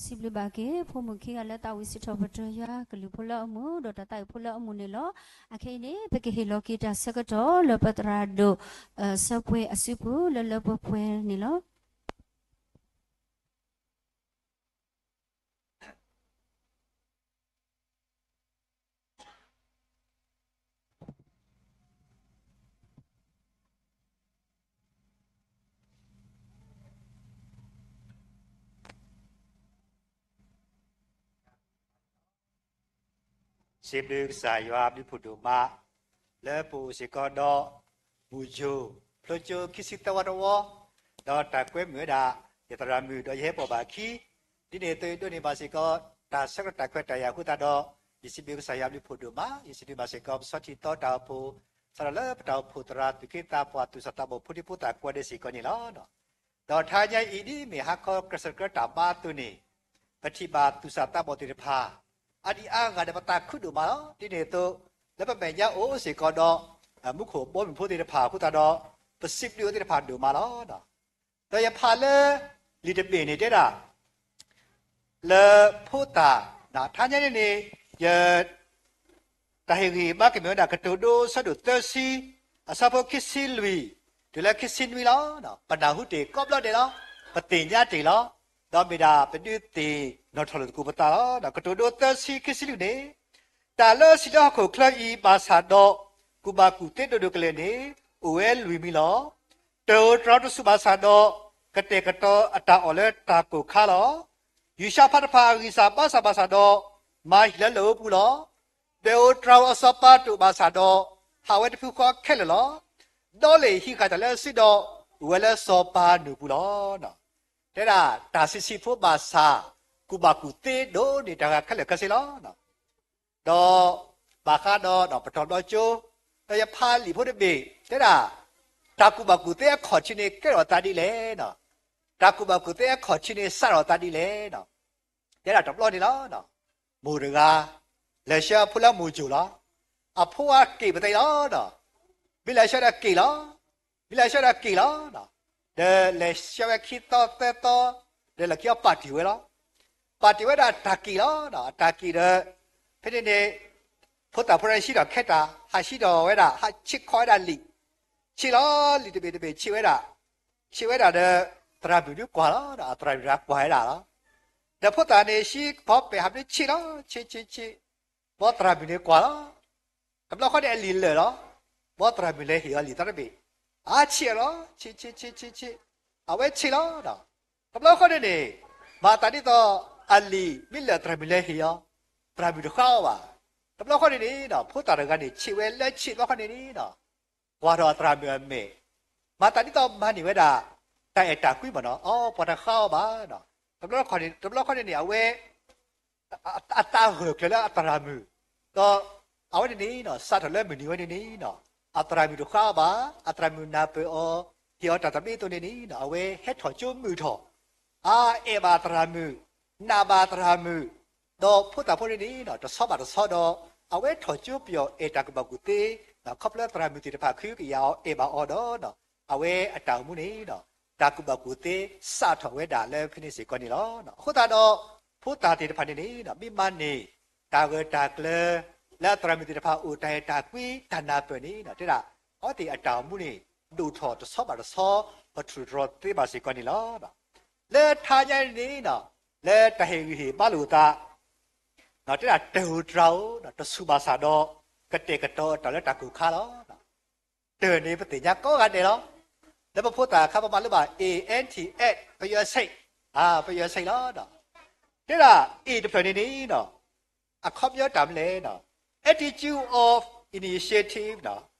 စံးဘျုးဘၣ်က့ၤ ဖိမုၣ်ခံဂၤလၢသးဝံၣ်စံးထီၣ်ပတြၢၤယွၤကလုၢ်ဖိလၢအမုာ် ဒီးတၢ်သးဝံၣ်ဖိလၢအမုာ်န့ၣ်လီၤ. အခဲအံၤန့ၣ် ပကဟ့ၣ်လီၤက့ၤတၢ်ဆၢကတီၢ်လၢပသရၣ်ဒိၣ် စၢပှဲၤအစုပူၤလၢလၢပှဲၤပှဲၤန့ၣ်လီၤ. ပ စံးဘျုးကစၢ်ယွၤဘျုးဖှိၣ်ဒိၣ်မး လၢပအိၣ်စ့ၢ်ကီးဒီး မုၢ်ယိၤ ဖျိကၠိခံဆံသၢဝီတဝီ, ဒီးတၢ်ကွဲမုာ်ဝဲဒၣ် ယသရၣ်မုၣ်ဒီးယဟဲပိာ်ဘၣ်အခံ, ဒ်န့ၣ်အသိးယဒိးန့ၢ်ဘၣ်စ့ၢ်ကီး တၢ်ဆၢကတီၢ်တၢ်ခွဲးတၢ်ယာ်အဃိသတးဒီး ယစံးဘျုးကစၢ်ယွၤဘျုးဖှိၣ်ဒိၣ်မး, ယစံးဘျုးဘၣ်စ့ၢ်ကီး ပဆီထံၣ်သီတၢ်အိၣ်ဖှိၣ် စးထီၣ်လၢပတၢ်အိၣ်ဖှိၣ်သရၣ်သူၣ်က့သးပှၢ်သူၣ်စၢ်သးဘီၣ်ဖိဒံဖိသၣ်ကိးဂၤဒဲးစ့ၢ်ကီးန့ၣ်လီၤ. ဒီးတဟါညါအံၤဒ်မ့ၢ်ဟါခီ ကြၢးစၢးကြၢးတၢ်ဘါအသိးန့ၣ်, ပထံၣ်ဘၣ်သူၣ်စၢ်သးဘီၣ်သ့ၣ်တဖၣ် အါဒံအါဂၤဒီးပသးခုဒိၣ်မးလီၤ. ဒ်န့ၣ်အသိး လၢပမဲာ်ညါအိၣ်စ့ၢ်ကီးဒီး မူခိၣ်ဘီမုၢ်ဖိသ့ၣ်တဖၣ်အဃိသတးဒီး ပစံးဘျုးအီၤသ့ၣ်တဖၣ်ဒိၣ်မးလီၤ. ဒီးယဖးလၢ လံာ်တဘ့ၣ်န့ၣ်တဲဒၣ် လၢဖိသၣ်, တဟါညါန့ၣ်န့ၣ် ယ တၢ်ဟ့ၣ်ဂံၢ်ဟ့ၣ်ဘါကမ့ၢ်ဝဲဒၣ် ကတိၤဒိဆၢဒိၣ်သၢဆံ, အဆၢဖိခံဆံလွံၢ် တုၤလၢခံဆံနွံလီၤ. ပနၢ်ဟူတ့ၢ်ကိးဘျီဒဲးလီၤ. ပသ့ၣ်ညါတ့ၢ်လီၤ. ဒီးမ့ၢ်ဒၣ်ပဒုးသ့ၣ်နီၣ်ထီၣ်လိာ်သကိးပသးလီၤ. ကတိၤဒိသၢဆံခံဆံလွံၢ်န့ၣ်, တၢ်လၢစံးလၢဟီၣ်ခိၣ်ချၢအံၤဘၣ်ဆၣ်ဒီး ကူၣ်ဘၣ်ကူၣ်သ့ဒိၣ်ဒိၣ်ကလဲာ်န့ၣ် အိၣ်ဝဲလွံၢ်မံၤလီၤ. တၢ်အိၣ်တြၤတစူၢ်ဘၣ်ဆၣ်ဒီး ကတဲာ်ကတီၤအတၢ်အီၣ်လၢတၢ်ကိၢ်ခါလီၤ. ယူၢ်ၡါဖးတဖၣ်အဂံၢ်စၢ်ဘါစၢ်ဘၣ်ဆၣ်ဒီး မၤဟံၣ်လၢလၢၢ်အိပူၤလီၤ. တၢ်အိၣ်တြၤအစီၤပၤတအိၣ်ဘၣ်ဆၣ်ဒီး ဟးဝဲတဖုဃီခဲလၢာ်လီၤ. ဒီးလ့ၣ်ဟံးဃာ်တၢ်လၢအစုဒီး အိၣ်ဝဲလၢစီၤပၤနူၢ်ပူၤလီၤ. တဲဒၣ်တၢ်ဆံးဆံးဖိဘၣ်ဆၣ် ကူၣ်ဘၣ်ကူၣ်သ့ဒိၣ်န့ၢ်တၢ်ဂၤခဲလၢာ်ခဲဆ့လီၤ. ဒီးဘၣ်ဃးဒီးပတီၢ်ဘျီကၠိ, ဒီးယဖးလံာ်ဖိတဘ့ၣ် တဲဒၣ် တၢ်ကူၣ်ဘၣ်ကူၣ်သ့အခီၣ်ထံးန့ၣ်ကဲထီၣ်သးဒ်လဲၣ်. တၢ်ကူၣ်ဘၣ်ကူၣ်သ့အခီၣ်ထံးန့ၣ်စးထီၣ်သးဒ်လဲၣ်. တဲဒၣ်တဘျီန့ၣ်လီၤ. မိၢ်တဂၤ လဲၤဆှၢအဖိလၢမိၢ်ယိၤလီၤ. အဖိအက့ၣ်ပသ့လီၤ. မ့ၢ်လဲၤဆှၢဒီးက့ၣ်လီၤ. မ့ၢ်လဲၤဆှၢဒီးက့ၣ်လီၤ. ဒီးလဲၤဆှၢဝဲခံသီသၢသီ, ဒီးလီၢ်ခံအီၤပာ်တ့ၢ်ဝဲလီၤ. ပာ်တ့ၢ်ဝဲဒၣ်အတၢ်က့ၣ်လီၤ. အတၢ်က့ၣ်ဒီး ဖဲန့ၣ်န့ၣ် ဖိသၣ်ဖိတဂၤဟံးထီၣ်ခဲတၢ်, ဟးဟံးထီၣ်ဝဲဒၣ်, ဟးဆ့ၣ်ခီဝဲဒၣ်လံာ်, ဆ့ၣ်လီၤ, လံာ်တဘ့ၣ်တဘ့ၣ်ဆ့ၣ်ဝဲဒၣ်, ဆ့ၣ်ဝဲဒၣ်ဒီး သရၣ်မုၣ်ဒုးကွၢ်လီၤ. အသရၣ်မုၣ်တဂၤကွၢ်ဝဲဒၣ်လီၤ. ဒီးဖိသၣ်န့ၣ် ဟံးဖီပဲာ်ဟးဖျိးဆ့ၣ်လီၤ, ဆ့ၣ်ဆ့ၣ်ဆ့ၣ်, ဘီသရၣ်မုၣ်န့ၣ်ကွၢ်လီၤ. တဘျီဃီန့ၣ်အလံာ်လၢာ်လီၤ. ဘီသရၣ်မုၣ်လဲၤဟ့ၣ်အီၤလံာ်သီတဘ့ၣ်, အါဆ့ၣ်အီၤလီၤ, ဆ့ၣ်ဆ့ၣ်ဆ့ၣ်ဆ့ၣ်ဆ့ၣ်, အဝဲဆ့ၣ်လီၤ. တဘျီဃီန့ၣ်န့ၣ် မၤသးဒ်သိး အလံာ်မ့ၢ်လၢာ်သရၣ်မုၣ်လဲၤဟ့ၣ်အီၤ, သရၣ်မုၣ်တဃါအီၤဘၣ်. တဘျီဃီန့ၣ်န့ၣ် ဖိသၣ်တဂၤန့ၣ် ဆ့ၣ်ဝဲလၢဆ့ၣ်တဘျီဃီန့ၣ်န့ၣ် ကွၢ်ထီၣ်အသရၣ်မုၣ်အမဲာ်, မၤသးဒ်သိးမၤန့ၢ်ဝဲဒၣ် တၢ်အဲၣ်တၢ်ကွံမ့ၢ်နီၤ, အီ ပှၤတဃါအီၤဘၣ်. တဘျီဃီန့ၣ်န့ၣ် အဝဲ အသးဂၢၢ်ကျၢၤလၢအသရၣ်မုၣ်, ဒီးအဝဲန့ၣ်န့ၣ် စးထီၣ်လၢမုၢ်နံၤဝဲန့ၣ်န့ၣ် အသရၣ်မုၣ်တဃါအီၤဘၣ်, အသရၣ်မုၣ်နၢ်ပၢၢ်အီၤ, ဟ့ၣ်အီၤတၢ်သဘျ့အသိးန့ၣ်န့ၣ် အဝဲဟဲထီၣ်ကၠိမုာ်ထီၣ်, အအဲၣ်ဘၣ်အသရၣ်မုၣ်, နာ်ဘၣ်အသရၣ်မုၣ်, ဒီးဖိသၣ်ဖိန့ၣ်န့ၣ် တဆီဘၣ်တဆီဒီး အဝဲထီၣ်ကၠိပယီၤအဲၣ်တၢ်ကူၣ်ဘၣ်ကူၣ်သ့, ခီဖျိသရၣ်မုၣ်သ့ၣ်တဖၣ်ခုကယာ်အီၤအဲၣ်ဘၣ်အီၤဒီး အဝဲအတၢ်အိၣ်မူန့ၣ် တၢ်ကူၣ်ဘၣ်ကူၣ်သ့စးထီၣ်ဝဲဒၣ်လၢဖဲန့ၣ်စ့ၢ်ကီးန့ၣ်လီၤ. အဃိသတးဒီး ဖိသၣ်သ့ၣ်တဖၣ်န့ၣ်န့ၣ် မ့ၢ်မၤန့ၢ် တၢ်ဂၢၢ်တၢ်ကျၢၤ လၢအသရၣ်မုၣ်သ့ၣ်တဖၣ်အိၣ်တၢ်အဲၣ်တၢ်ကွံတၢ်နၢ်ပၢၢ်န့ၣ် တဲဒၣ် အဝဲသ့ၣ်အတၢ်အိၣ်မူန့ၣ် ဒိၣ်ထီၣ်တဆီဘၣ်တဆီ ပထူၣ်တြီၤသ့ဘၣ်စ့ၢ်ကီးန့ၣ်လီၤ. လၢတဟါညါန့ၣ်န့ၣ် လၢတၢ်ဟ့ၣ်ဂံၢ်ဟ့ၣ်ဘါလိာ်သး တဲဒၣ်တၢ်အိၣ်တြၤအိၣ် တစူၢ်ဘၣ်ဆၣ်ဒီး ကတဲာ်ကတီၤတၢ်လၢတၢ်ကိၢ်ခါလီၤ. တၢ်န့ၣ်ပသ့ၣ်ညါကိးဂၤဒဲးလီၤ. လၢပဖိသၣ်အခါပမၤလိဘၣ် A N T S ပယီၤဆ့ၣ်, ပယီၤဆ့ၣ်လီၤ. တဲဒၣ် A တဖျၢၣ်န့ၣ်န့ၣ် အခီပညီတၢ်မနုၤလဲၣ်, attitude of initiative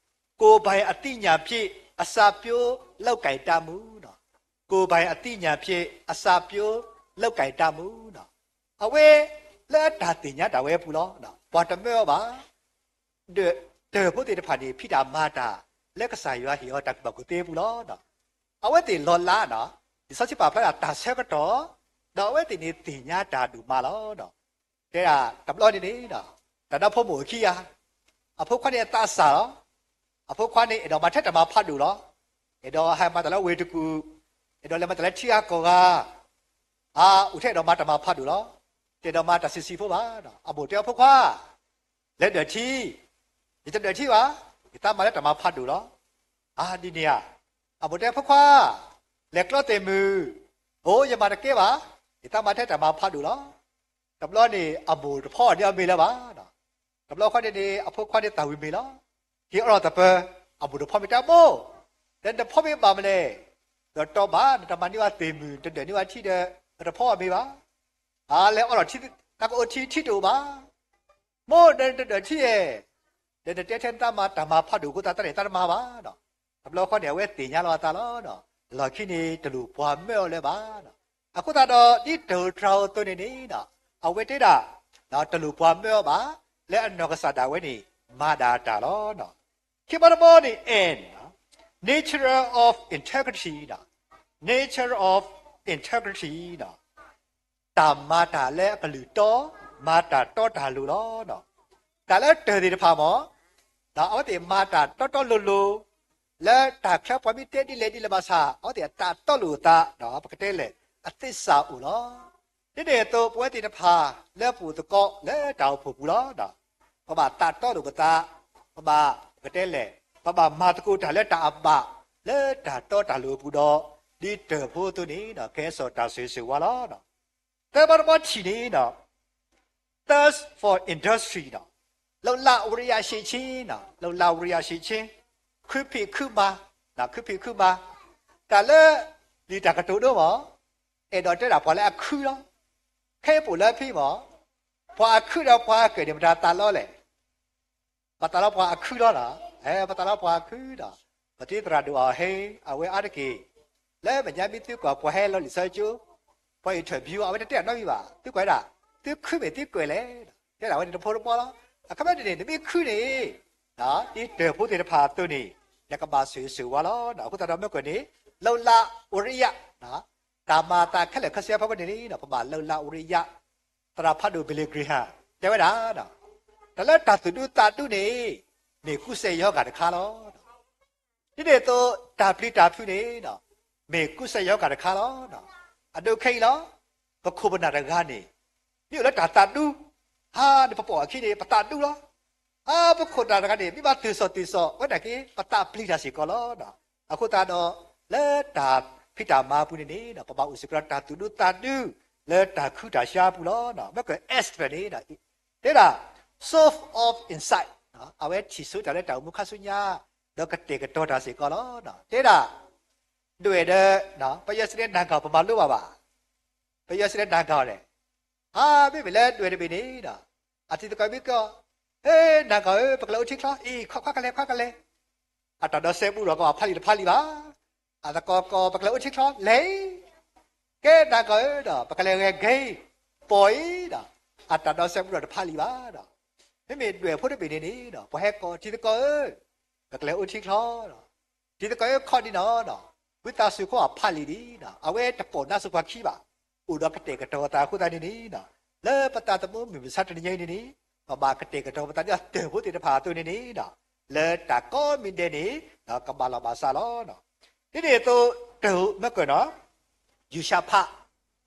ကိုယ်ပိုင်အသိဉာဏ်ဖြင့် အစပျိးလုပ်ကိုင်တတ်မှု, ကိုယ်ပိုင်အသိဉာဏ်ဖြင့် အစပျိးလုပ်ကိုင်တတ်မှု, အဝဲ လၢအတၢ်သ့ၣ်ညါတၢ်ဝဲအပူၤလီၤ. ပှၤတမၢအီၤဘၣ်. ဒီးတၢ်ဖိသ့ၣ်တဖၣ်န့ၣ် ဖံးတၢ်မၤတၢ် လၢကစၢ်ယွၤဟ့ၣ်အီၤတၢ်ကူၣ်ဘၣ်ကူၣ်သ့အပူၤလီၤ. အဝဲသ့ၣ်လီၤလးနီၤ, လံာ်စီဆှံပာ်ဖျါဒၣ်တၢ်ဆၢကတီၢ်, ဒီးအဝဲသ့ၣ်န့ၣ်သ့ၣ်ညါတၢ်ဒိၣ်မးလီၤ. တဲဒၣ်တဘျီန့ၣ်န့ၣ်, တၢ်ဒီဖိမိၢ်အခံဂၤ, အဖိခွါန့ၣ်အသးစၢ်လီၤ. အဖိခွါန့ၣ်အဲၣ်ဒိးမၤထဲတၢ်မၤဖးဒိၣ်လီၤ. အဲၣ်ဒိးဟဲမၤတၢ်လၢဝ့ၢ်တကူၣ်, အဲၣ်ဒိးလဲၤမၤတၢ်လၢထံဂၤကီၢ်ဂၤ, အအိၣ်ထဲအဲၣ်ဒိးမၤတၢ်မၤဖးဒိၣ်လီၤ. တအဲၣ်ဒိးမၤတၢ်ဆံးဆံးဖိဘၣ်. အမိၢ်တဲအဖိခွါ, လဲၤဒၢၣ်ထံ, ယတဒၢၣ်ထံဘၣ်, ယသးမၤလၢတၢ်မၤဖးဒိၣ်လီၤ. အဒ်န့ၣ်ဧါ. အမိၢ်တဲဖိခွါ, လဲၤကျီသ့ၣ်မုၢ်, အိ ယမၤတကဲဘၣ်, ယသးမၤထဲတၢ်မၤဖးဒိၣ်လီၤ. တဘျီန့ၣ် အမိၢ်တဖီအီၣ်န့ၢ်အီၤမ့ၤလၢၤဘၣ်. တဘျီဃီန့ၣ်န့ၣ် အဖိခွါန့ၣ်သၣ်ဝံၤမ့ၤလီၤ. ဟ့ၣ်အီၣ်ထီၣ်သပၢၤ, အမိၢ်တဖီမ့ၢ်တဲမိၢ်, ဒီးနတဖီမ့ၢ်ဘၣ်မနုၤလဲၣ်. ဒီးတီဘၣ် နတမၤန့ၢ်ဝဲသ့ၣ်မုၢ်, နတဒၢၣ်န့ၢ်ဝဲထံဒီး နတဖီအီၣ်မ့ၤဘၣ်. အလဲၤအီၣ်ထီၣ်တၢ်ကအိၣ်ထံ ထံတအိၣ်ဘၣ်. မိၢ်ဒီးနတဒၢးထံၣ်ဧါ, ဒီးနတဲထဲနတၢ်မၤတၢ်မၤဖးဒိၣ်အဃိသတး တၢ်န့ၣ်တၢ်တမၤဘၣ်နီၤ. တဘျီဃီန့ၣ် အဝဲသ့ၣ်ညါလီၤအသးလီၤ. လီၢ်ခံန့ၣ် တလိၣ်ပှၤမၢအီၤလၢၤဘၣ်. အဃိသတးဒီး ဒ်တၢ်အိၣ်တြၤအိၣ်အသိးန့ၣ်န့ၣ် အဝဲတဲဒၣ် တလိၣ်ပှၤမၢအီၤဘၣ်, လၢအနီၢ်ကစၢ်ဒၣ်ဝဲန့ၣ် မၤဒၣ်တၢ်လီၤ. ခံဘီတဘီန့ၣ် N, nature of integrity, nature of integrity, တၢ်မၤတၢ်လၢအကလုၢ်တီ, မၤတၢ်တီတၢ်လိၤလီၤ. တၢ်လၢတၢၢ်သ့ၣ်တဖၣ်မ့ၢ် အဝဲသ့ၣ်မၤတၢ်တီတီလိၤလိၤ, လၢတၢ်ချၢပှၤမ့ၢ်တဲဒ်လဲၣ်ဒ်လဲၣ်ဘၣ်ဆၣ် အဝဲသ့ၣ်အတၢ်တီလိာ်အသး, ပကတဲလဲၣ် အသ့စၢ်အိၣ်လီၤ. ဒ်န့ၣ်အသိး ပဝဲသ့ၣ်တဖၣ်လၢပအိၣ်သကိးလၢတၢ်အိၣ်ဖှိၣ်ပူၤလီၤ. ပဘၣ်တၢ်တီလိာ်ပသး, ပဘၣ် ပကတဲလဲၣ်, ပဘၣ်မၤသကိးတၢ်လၢတၢ်အဘၣ် လၢတၢ်တီတၢ်လိၤအပူၤဒီး ဒ်တၢၢ်ဖိအသိးန့ၣ် ကဟဲစိာ်တၢ်ဆိၣ်ဂ့ၤဆိၣ်ဝါလီၤ. သၢဘီတဘီထံၣ်န့ၣ် Thirst for industry, လုပ်လာ်ဝီရိယ ရှိခြင်း, လုပ်လာ်ဝီရိယ ရှိခြင်း, ခုဖံးခုမၤ, ခုဖံးခုမၤ, တၢ်လၢ လံာ်တၢ်ကတိၤဒိမ့ၢ် အဲၣ်ဒိးတဲဒၣ်ပှၤလၢအခုလီၤ. ခဲအံၤပအိၣ်လၢဖဲမ့ၢ် ပှၤအခုဒီးပှၤကၢၣ်န့ၣ် မတၤသးလီလဲၣ်. ပသးလီပှၤအခုလီၤနီၤ. ပသးလီပှၤအခုဒီး ပတံၤသရၣ်ဒိၣ်အီၤဟဲ အဝဲအါတက့ၢ် လၢမဲာ်ညါမ့ၢ်သုကွၢ်ပှၤဟဲလီၤလံာ်စီဆှံကၠိ, ပှၤ interview အဝဲတတဲအနီတမံၤဘၣ်, သုကွၢ်ဒၣ် သုခုမ့ၢ်သုကၢၣ်လဲၣ်. တဲဒၣ်ဝဲန့ၣ်တဖိတဘီလီၤ. အခီပညီန့ၣ် နမ့ၢ်ခုန့ၣ် ဒ်တၢၢ်ဖိသ့ၣ်တဖၣ်အသိးန့ၣ် နကဘၣ်ဆိၣ်ဂ့ၤဆိၣ်ဝါလီၤ. အဃိသတးဒီးမ့ၢ်ကွၢ်န့ၣ် လုပ်လာ်ဝီရိယ တၢ်မၤအသးခဲလၢာ်ခဲဆ့အဖီခိၣ်န့ၣ် ပဘၣ်လုပ်လာ်ဝီရိယ, သရၣ်ဖးဒိၣ် Billy Graham တဲဝဲဒၣ် တၢ်လၢတၢ်သူၣ်ဒူသးဒူန့ၣ် မ့ၢ်ကူစဲးယီၤဂၤတခါလီၤ. ဒ်န့ၣ်အသိး တၢ်ပျံၤတၢ်ဖုးန့ၣ် မ့ၢ်ကူစဲးယီၤဂၤတခါလီၤ. အဒိခဲအံၤလီၤ. ပခိၣ်ပနၢ်တဂၤန့ၣ် မ့ၢ်အိၣ်လၢတၢ်သးဒူ, ဟါန့ၣ် ပပိာ်အခံန့ၣ် ပသးဒူလီၤ. ဟါ ပခိၣ်ပနၢ်တဂၤန့ၣ် မ့ၢ်ဘၣ်တုၤစိာ်တုၤစိာ် အဝဲဒၣ်က့ ပသးပျံၤတၢ်စ့ၢ်ကီးလီၤ. အဃိသတးဒီး လၢတၢ်ဖံးတၢ်မၤအပူၤန့ၣ်န့ၣ် ပဘၣ်အိၣ်စ့ၢ်ကီးဒီးတၢ်သူၣ်ဒူသးဒူ လၢတၢ်ခုတၢ်ဆါအပူၤလီၤ. မ့ၢ်ကွၢ် Esther န့ၣ် တဲဒၣ် source of insight, အဝဲထံၣ်ဆိတၢ်လၢတၢ်အိၣ်မူခါဆူညါ ဒီးကတဲာ်ကတီၤတၢ်စ့ၢ်ကီးလီၤ. တဲဒၣ် ဒွဲၣ်ဒီး ပယီၤစံးလၢနၤဂၤ ပမၤလိဘၣ်ဘၣ်. ပယီၤစံးလၢနၤဂၤန့ၣ် ဟါ မ့မ့ၢ်လၢဒွဲၣ်တဘ့ၣ်န့ၣ် အတံၤသကိးမ့ၢ်ကီး, ဟ့ နၤဂၤဧၢ ပကလဲၤအိၣ်ထံချီ, အံၤ ခွါခွါကလဲၤ ခွါကလဲၤ. အတၢ်ဒီးစဲဘူးဒီး ကဘၣ်ဖးလံာ်တဖးလံာ်ဘၣ်. အသကိးကိး ပကလဲၤအိၣ်ထံချီ လဲၤ ကဲ နၤဂၤဧၢဒီး ပကလဲၤဂဲၤဂ့ၤ ပိာ်အံၤဒီး အတၢ်ဒီးစဲဘူးဒီးတဖးလံာ်ဘၣ်ဒီး မ့မ့ၢ်ဒွဲၣ်ဖိတဘ့ၣ်န့ၣ်န့ၣ်ဒီး ပှၤဟဲကိး တံၤသကိးဧၢ, ပကလဲၤအိၣ်ထံချီဒီး တံၤသကိးဧၢ ခီဒံးနီၤဒီး ဝံသးစူၤခိၣ်အဖးလံာ်ဒံးဒီး အဝဲတပိာ်နါစိၤပှၤခံဘၣ်. အိၣ်ဒီးကတဲာ်ကတီၤအသးအဃိသတးန့ၣ်န့ၣ် လၢပသးသမူမုၢ်မဆါတနံၤညါအံၤန့ၣ်န့ၣ် ပဘၣ်ကတဲာ်ကတီၤပသးဒ်တၢၢ်ဖိသ့ၣ်တဖၣ်အသိးန့ၣ်န့ၣ် လၢတၢ်ကိးမံၤဒဲးန့ၣ် ကဘၣ်လီၢ်ဘၣ်စးလီၤ. ဒ်န့ၣ်အသိး တၢ်မ့ၢ်ကွၢ်နီၤ ယူၤၡဖး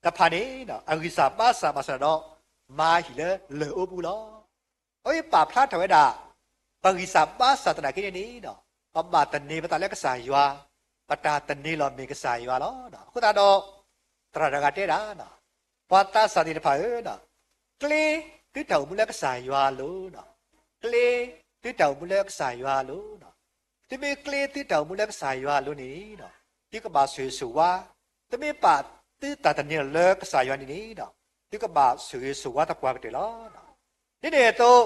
တဖၣ်န့ၣ် အဂံၢ်စၢ်ဘါစၢ်ဘၣ်ဆၣ်ဒီး မၤဟံၣ်လၢလၢၢ်အိပူၤလီၤ. အဝဲပာ်ဖျါထီၣ်ဝဲဒၣ် ပဂံၢ်စၢ်ဘါစၢ်သနာ်က့န့ၣ်န့ၣ် ပဘၣ်သန့ၤပသးလၢကစၢ်ယွၤ, ပတၢ်သန့ၤလီၤမ့ၢ်ကစၢ်ယွၤလီၤ. အဃိသတးဒီး သရၣ်တဂၤတဲဒၣ် ပှၤသးစၢ်သ့ၣ်တဖၣ်ဧၢ, ကျ့သုတၢ်အိၣ်မူလၢကစၢ်ယွၤအလိၤ, ကျ့သုတၢ်အိၣ်မူလၢကစၢ်ယွၤအလိၤ, သုမ့ၢ်ကျ့သုတၢ်အိၣ်မူလၢကစၢ်ယွၤအလိၤန့ၣ် သုကဘၣ်ဆိၣ်ဂ့ၤဆိၣ်ဝါ, သုမ့ၢ်ပာ်သုတၢ်သန့ၤလီၤလၢကစၢ်ယွၤန့ၣ်န့ၣ် သုကဘၣ်ဆိၣ်ဂ့ၤဆိၣ်ဝါသပှၢ်ကတၢၢ်လီၤ. ဒ်န့ၣ်အသိး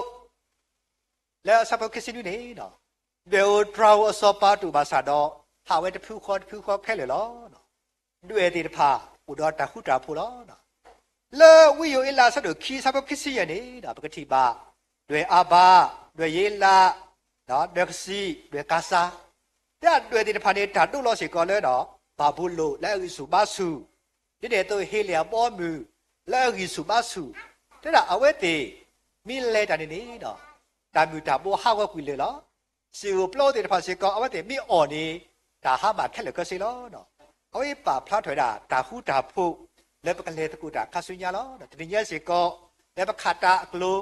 လၢအဆၢဖိခံဆံနွံန့ၣ် ဒွဲၣ်အိၣ်တြၤဧိၤအစီၤပၤတအိၣ်ဘၣ်ဆၣ်ဒီး ဟးဝဲတဖုဃီတဖုဃီခဲလၢာ်လီၤ. ဒွဲၣ်သ့ၣ်တဖၣ် အိၣ်ဒီးတၢ်ဃူတၢ်ဖိးလီၤ. လၢဝံယိၤအ့လးအဆၢဒိၣ်ခံအဆၢဖိခံဆံယဲၢ်န့ၣ် ပကထံၣ်ဘၣ် ဒွဲၣ်အၤဘၤ, ဒွဲၣ်ယ့လး, ဒွဲၣ်ကစံး, ဒွဲၣ်ကၤစၤ, တဲဒၣ်ဒွဲၣ်သ့ၣ်တဖၣ်န့ၣ် တၢ်ဒိးလီၤစ့ၢ်ကီးလၢ ဘၤဘူလိၣ်လၢအဂံၢ်ဆူၣ်ဘါဆူၣ်, ဒ်န့ၣ်အသိးဟ့လ့ၣ်အဘီအမုၢ် လၢအဂံၢ်ဆူၣ်ဘါဆူၣ်, တဲဒၣ်အဝဲသ့ၣ် မ့ၢ်လဲၤတၢ်န့ၣ်န့ၣ် တၢ်မုၢ်တၢ်ဘိဟးဂီၤကွံာ်လၢာ်လီၤ. စံာ်ဧိၤပျီသ့ၣ်တဖၣ်စ့ၢ်ကီး အဝဲသ့ၣ်မ့ၢ်အီၣ်န့ၣ် တၢ်ဟါမၢ်ခဲလၢာ်ခဲဆ့လီၤ. အဝဲပာ်ဖျါထီၣ်ဝဲဒၣ် တၢ်ဃူတၢ်ဖိး လၢပကလဲၤသကိးတၢ်ခါဆူညါလီၤ. တနံၤညါစ့ၢ်ကီး လၢပခးတၢ်အကျိၤ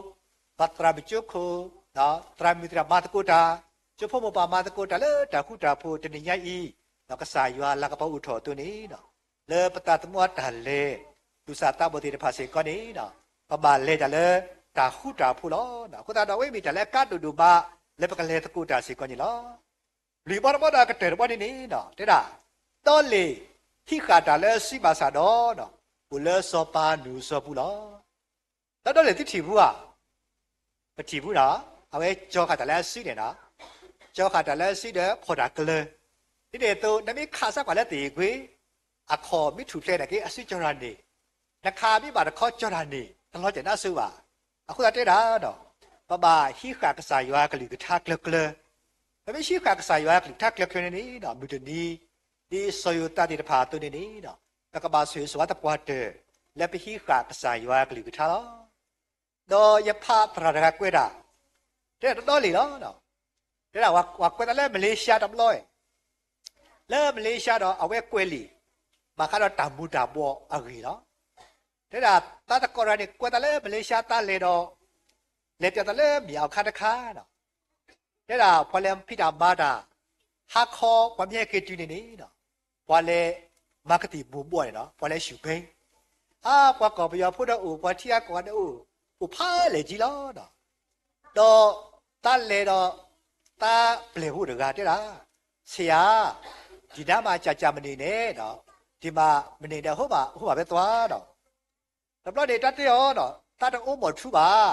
ပသရၣ်မုၣ်ကၠိခိၣ်, သရၣ်မုၣ်သရၣ်မၤသကိးတၢ်, ကၠိဖိမိၢ်ပၢ်မၤသကိးတၢ်လၢတၢ်ဃူတၢ်ဖိး တနံၤညါအံၤ ကစၢ်ယွၤလၤကပီၤအိၣ်ထီၣ်အသိးန့ၣ် လၢပသးသမူအတၢ်လဲၤ သူၣ်စၢ်သးဘီၣ်သ့ၣ်တဖၣ်စ့ၢ်ကီးန့ၣ် ပဘၣ်လဲၤတၢ်လၢတၢ်ဃူတၢ်ဖိးလီၤ. အဃိသတးဒီး အဝဲမ့ၢ်တၢ်လၢအကါဒိၣ်ဒိၣ်မး လၢပကလဲၤသကိးတၢ်စ့ၢ်ကီးန့ၣ်လီၤ. လွံၢ်ဘီတဘီဒီးကတၢၢ်တဘီန့ၣ်န့ၣ် တဲဒၣ် ဒီလ့ၣ်ဟံးဃာ်တၢ်လၢအစုဘၣ်ဆၣ်ဒီး အိၣ်လၢစီၤပၤနူၢ်စီၤပူၤလီၤ. ဒီးဒီလ့ၣ်သုထံၣ်ပူဧါ, ပထံၣ်ဘူးဒီး အဝဲကၠီဃာ်တၢ်လၢအစုန့ၣ်ဒီး ကၠီဃာ်တၢ်လၢအစုဒီးဖီၣ်တၢ်ကျၢၤ, ဒ်န့ၣ်အသိး နမ့ၢ်ခးစၢ်ကွၢ်လၢသ့ၣ်အံၤကွ့ၢ် အခီၣ်မ့ၢ်ထူၣ်ဖျဲးဒၣ်က့ၤအစုကၠီတၢ်န့ၣ်, နခးမ့ၢ်ဘၣ်တခီကၠီတၢ်န့ၣ် တလီၤတဲာ်နါစိၤဘၣ်. အဃိသတးတဲဒၣ်ဒီး ပဘၣ်ဟံးဃာ်ကစၢ်ယွၤကလုၢ်ကထါကျၢၤကျၢၤ, ပမ့ၢ်ဟံးဃာ်ကစၢ်ယွၤကလုၢ်ကထါကျၢၤကျၢၤန့ၣ်န့ၣ်ဒီး မုၢ်တနံၤ ဒ်စီၤယိၤသးသ့ၣ်တဖၣ်အသိးန့ၣ်န့ၣ်ဒီး ပကဘၣ်ဆိၣ်ဂ့ၤဆိၣ်ဝါသပှၢ်တၢၢ် လၢပဟံးဃာ်ကစၢ်ယွၤကလုၢ်ကထါလီၤ. ဒီးယဖးသရၣ်တဂၤကွဲးတၢ် တဲဒၣ်တဒီလ့ၣ်လီၤ. တဲဒၣ်ပှၤကွဲးတၢ်လၢမလ့ၡါတဘျီ, လၢမလ့ၡါဒီးအဝဲကွဲးလံာ် ဘၣ်ဃးဒီးတၢ်မူၤတၢ်ဘှီးအဂ့ၢ်လီၤ. တဲဒၣ်သးတကိးတဂၤန့ၣ် ကွဲးတၢ်လၢမလ့ၡါသးလဲၤဒီး လဲၤပၠးတၢ်လၢမ့ၢ်အီၤခါတခါဒီး တဲဒၣ်ပှၤလဲၤဖံးတၢ်မၤတၢ် ဟါခီပှၤမ့ၢ်ဟဲက့ၤတုၤန့ၣ်န့ၣ်ဒီး ပှၤလဲၤမၤကသံၣ်မူၤဘှီးန့ၣ်ဒီး ပှၤလဲၤဆူၣ်ဘဲ, အါ ပှၤကီၢ်ပယီၤဖိဒီးအိၣ် ပှၤထံဂၤကီၢ်ဂၤဒီးအိၣ် အိၣ်ဖးလဲၢ်ကံလီၤဒီး ဒီးသးလဲၤဒီး သးပျဲၢ်ဖိတဂၤတဲဒၣ်, ဆရာ, ဒီနားမှာကြာကြာမနေနဲ့ဒီး ဒီမှာမနေနဲ့ ဟိုမှာ ဟိုမှာပဲသွားဒီး တဘျီန့ၣ် တၢ်တဲအီၤဒီး သးတအိၣ်မီၢ်ထူဘၣ်,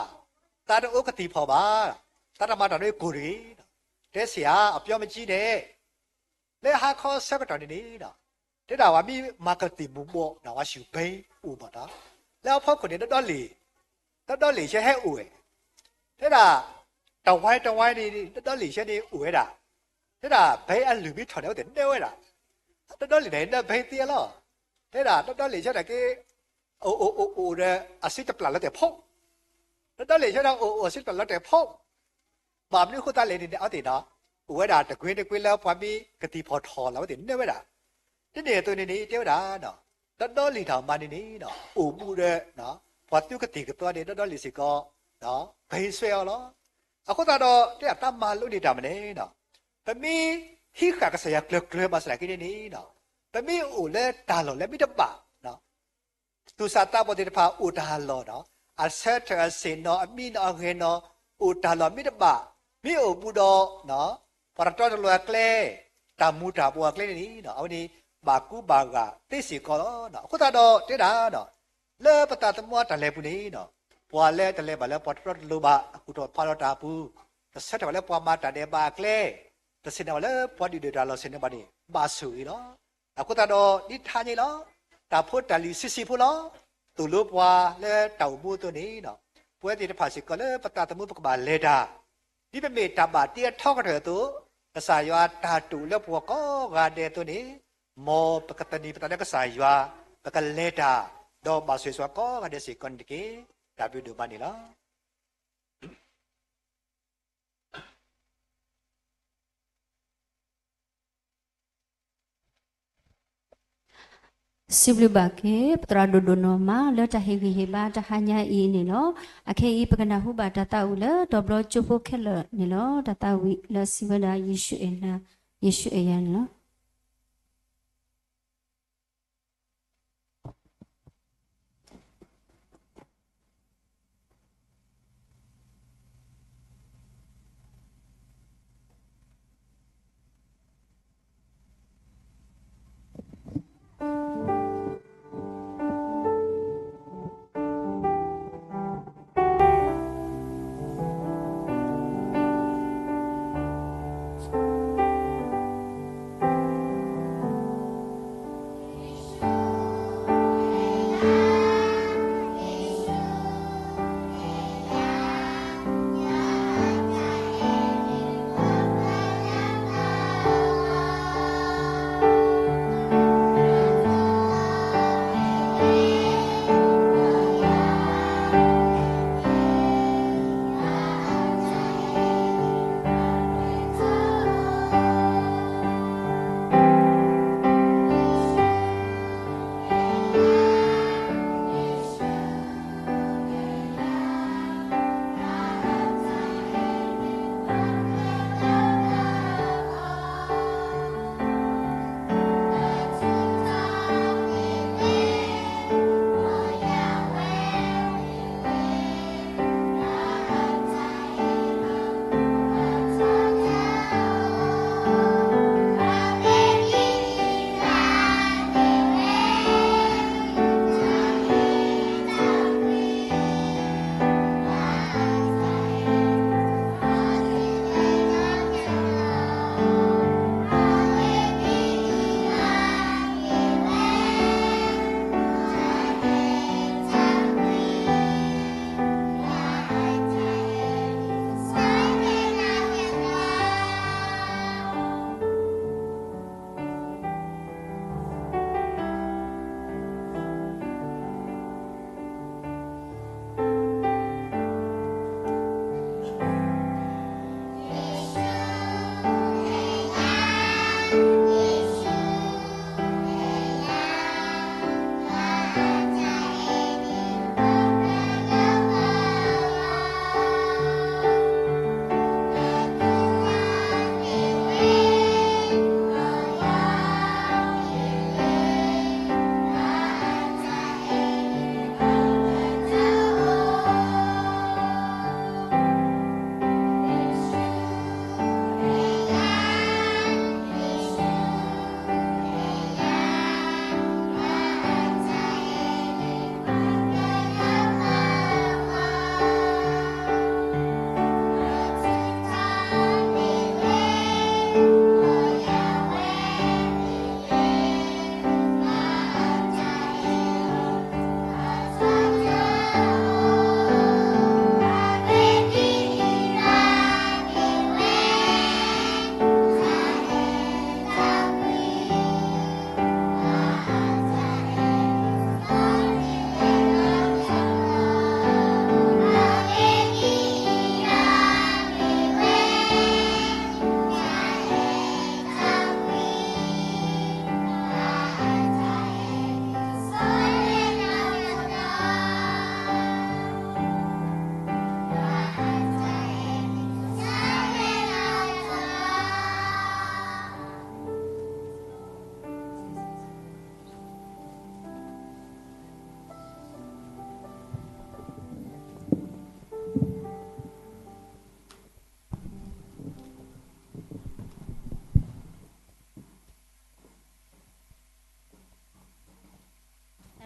သးတအိၣ်ကသံၣ်ဖီၣ်ဘၣ်, သးတမၤတၢ်န့ၣ်ကိၢ်တဂ့ၤဒီး တဲဆရာ အပြောမကြီးနဲ့ လၢဟါခီဆၢကတီၢ်န့ၣ်န့ၣ်ဒီး တဲဒၣ်ပှၤမ့ၢ်မၤကသံၣ်မူၤဘှီးဒီး ပှၤဆူၣ်ဘဲအိၣ်ဘၣ်ဒီး လၢအဖီခိၣ်န့ၣ် ဒီဒီလ့ၣ်, ဒီဒီလ့ၣ်ဆၢဟဲအိၣ်ဝဲ, တဲဒၣ် တဝဲတဝဲန့ၣ် ဒီဒီလ့ၣ်ဆၢန့ၣ်အိၣ်ဝဲဒၣ်, တဲဒၣ်ဘဲအလုၢ်မ့ၢ်ထီၣ်န့ၣ် အဝဲသ့ၣ်နၢဝဲဒၣ်, ဒီဒီလ့ၣ်န့ၣ် နၢဘဲသ့အလီၢ်, တဲဒၣ်ဒီဒီလ့ၣ်ဆၢဒၣ်က့ အိၣ်အိၣ်အိၣ်အိၣ်ဒီး အစုတပျၢ်လီၤတဲာ်ဖိ, ဒီဒီလ့ၣ်ဆၢဒီးအိၣ်အိၣ်အစုတပျၢ်လီၤတဲာ်ဖိ ဘၣ်မနုၤအဃိသတးလဲၣ်န့ၣ် အဝဲသ့ၣ်ဒီး အိၣ်ဝဲဒၣ်တကွ့တကွ့လၢပှၤမ့ၢ်ကသံၣ်ဖီၣ်ထီၣ်လီၤ အဝဲသ့ၣ်နၢဝဲဒၣ်, ဒ်န့ၣ်အသိးန့ၣ်န့ၣ် တဲဝဲဒၣ် ဒီဒီလ့ၣ်တၢ်မၤန့ၣ်န့ၣ် အိၣ်ဘူးဒီး ပှၤသူကသ့ၣ်ကသီန့ၣ် ဒီဒီလ့ၣ်စ့ၢ်ကီး ဘဲဆွဲအီၤလီၤ. အဃိသတးဒီး တဲဒၣ်သးမၤလိန့ၢ်တၢ်မနုၤလဲၣ်, ပမ့ၢ်ဟံးဃာ်ကစၢ်ယွၤကျၢၤကျၢၤဘၣ်ဆၣ်သနာ်က့န့ၣ်န့ၣ် ပမ့ၢ်အိၣ်လၢတၢ်လီၢ်လၢမ့ၢ်တဘၣ် သူၣ်စၢ်သးဘီၣ်သ့ၣ်တဖၣ်အိၣ်တၢ်လီၢ်ဒီး အဆၢထၢၣ်အဆ့ၣ်နီၤ အမံနီၤအဂဲၤနီၤ အိၣ်တၢ်လီၢ်မ့ၢ်တဘၣ်, မ့ၢ်အိၣ်ဘူးဒီး ပှၤတတီတလိၤအကျဲ, တၢ်မူၤတၢ်ဘှီးအကျဲန့ၣ်န့ၣ် အဝဲန့ၣ် ဘၣ်ကူဘၣ်ဂာ်သ့စ့ၢ်ကီးလီၤ. အဃိသတးဒီးတဲဒၣ် လၢပသးသမူအတၢ်လဲၤပူၤန့ၣ် ပှၤလၢတလဲၤဘၣ်လၢပှၤတတီတလိၤဘၣ် အကူၣ်ထီၣ်ဖးထီၣ်တၢ်အပူၤ, တဆၢထၢၣ်ဘၣ်လၢပှၤမၤတၢ်ဒဲးဘးအကျဲ, တဆ့ၣ်နီၤဘၣ်လၢပှၤဒုၣ်ဒွဲၣ်တၢ်လီၢ်ဆ့ၣ်နီၤဘၣ်န့ၣ် ဘၣ်ဆိၣ်ဂ့ၤလီၤ. အဃိသတးဒီး ဒ်ထါန့ၣ်လီၤ, တၢ်ဖိတၢ်လံၤဆံးဆံးဖိလီၤ. သိၣ်လိပှၤလၢတၢ်အိၣ်မူအသိးန့ၣ် ပဝဲသ့ၣ်တဖၣ်စ့ၢ်ကီးလၢပသးသမူပကဘၣ်လဲၤတၢ်, ဒ်ပမ့ၢ်တၢ်ဘၣ်တ့အထီကတၢၢ်အသိး, ကစၢ်ယွၤတၢ်တိာ်လၢပဂီၢ်ကိးဂၤဒဲးအသိးန့ၣ်, မ်ပကသန့ၤပသးလၢကစၢ်ယွၤ, ပကလဲၤတၢ်, ဒီးဘၣ်ဆိၣ်ဂ့ၤဆိၣ်ဝါကိးဂၤဒဲးစ့ၢ်ကီးန့ၣ်တက့ၢ်. တၢ်ဘျုးဒိၣ်မးန့ၣ်လီၤ. စံးဘျုးဘၣ်က့ၤ ပသရၣ်ဒိၣ်ဒိၣ်နီၢ်မး လၢတၢ်ဟ့ၣ်ဂံၢ်ဟ့ၣ်ဘါတဟါညါအံၤန့ၣ်လီၤ. အခဲအံၤ ပကနၢ်ဟူဘၣ်တၢ်သးဝံၣ်လၢတီၤဘျီကၠိဖိခဲလၢာ်န့ၣ်လီၤ. တၢ်သးဝံၣ်လၢစံးဝဲဒၣ် ယ့ၣ်ၡူးအဲၣ်နၤ, ယ့ၣ်ၡူးအဲၣ်ယၤန့ၣ်လီၤ.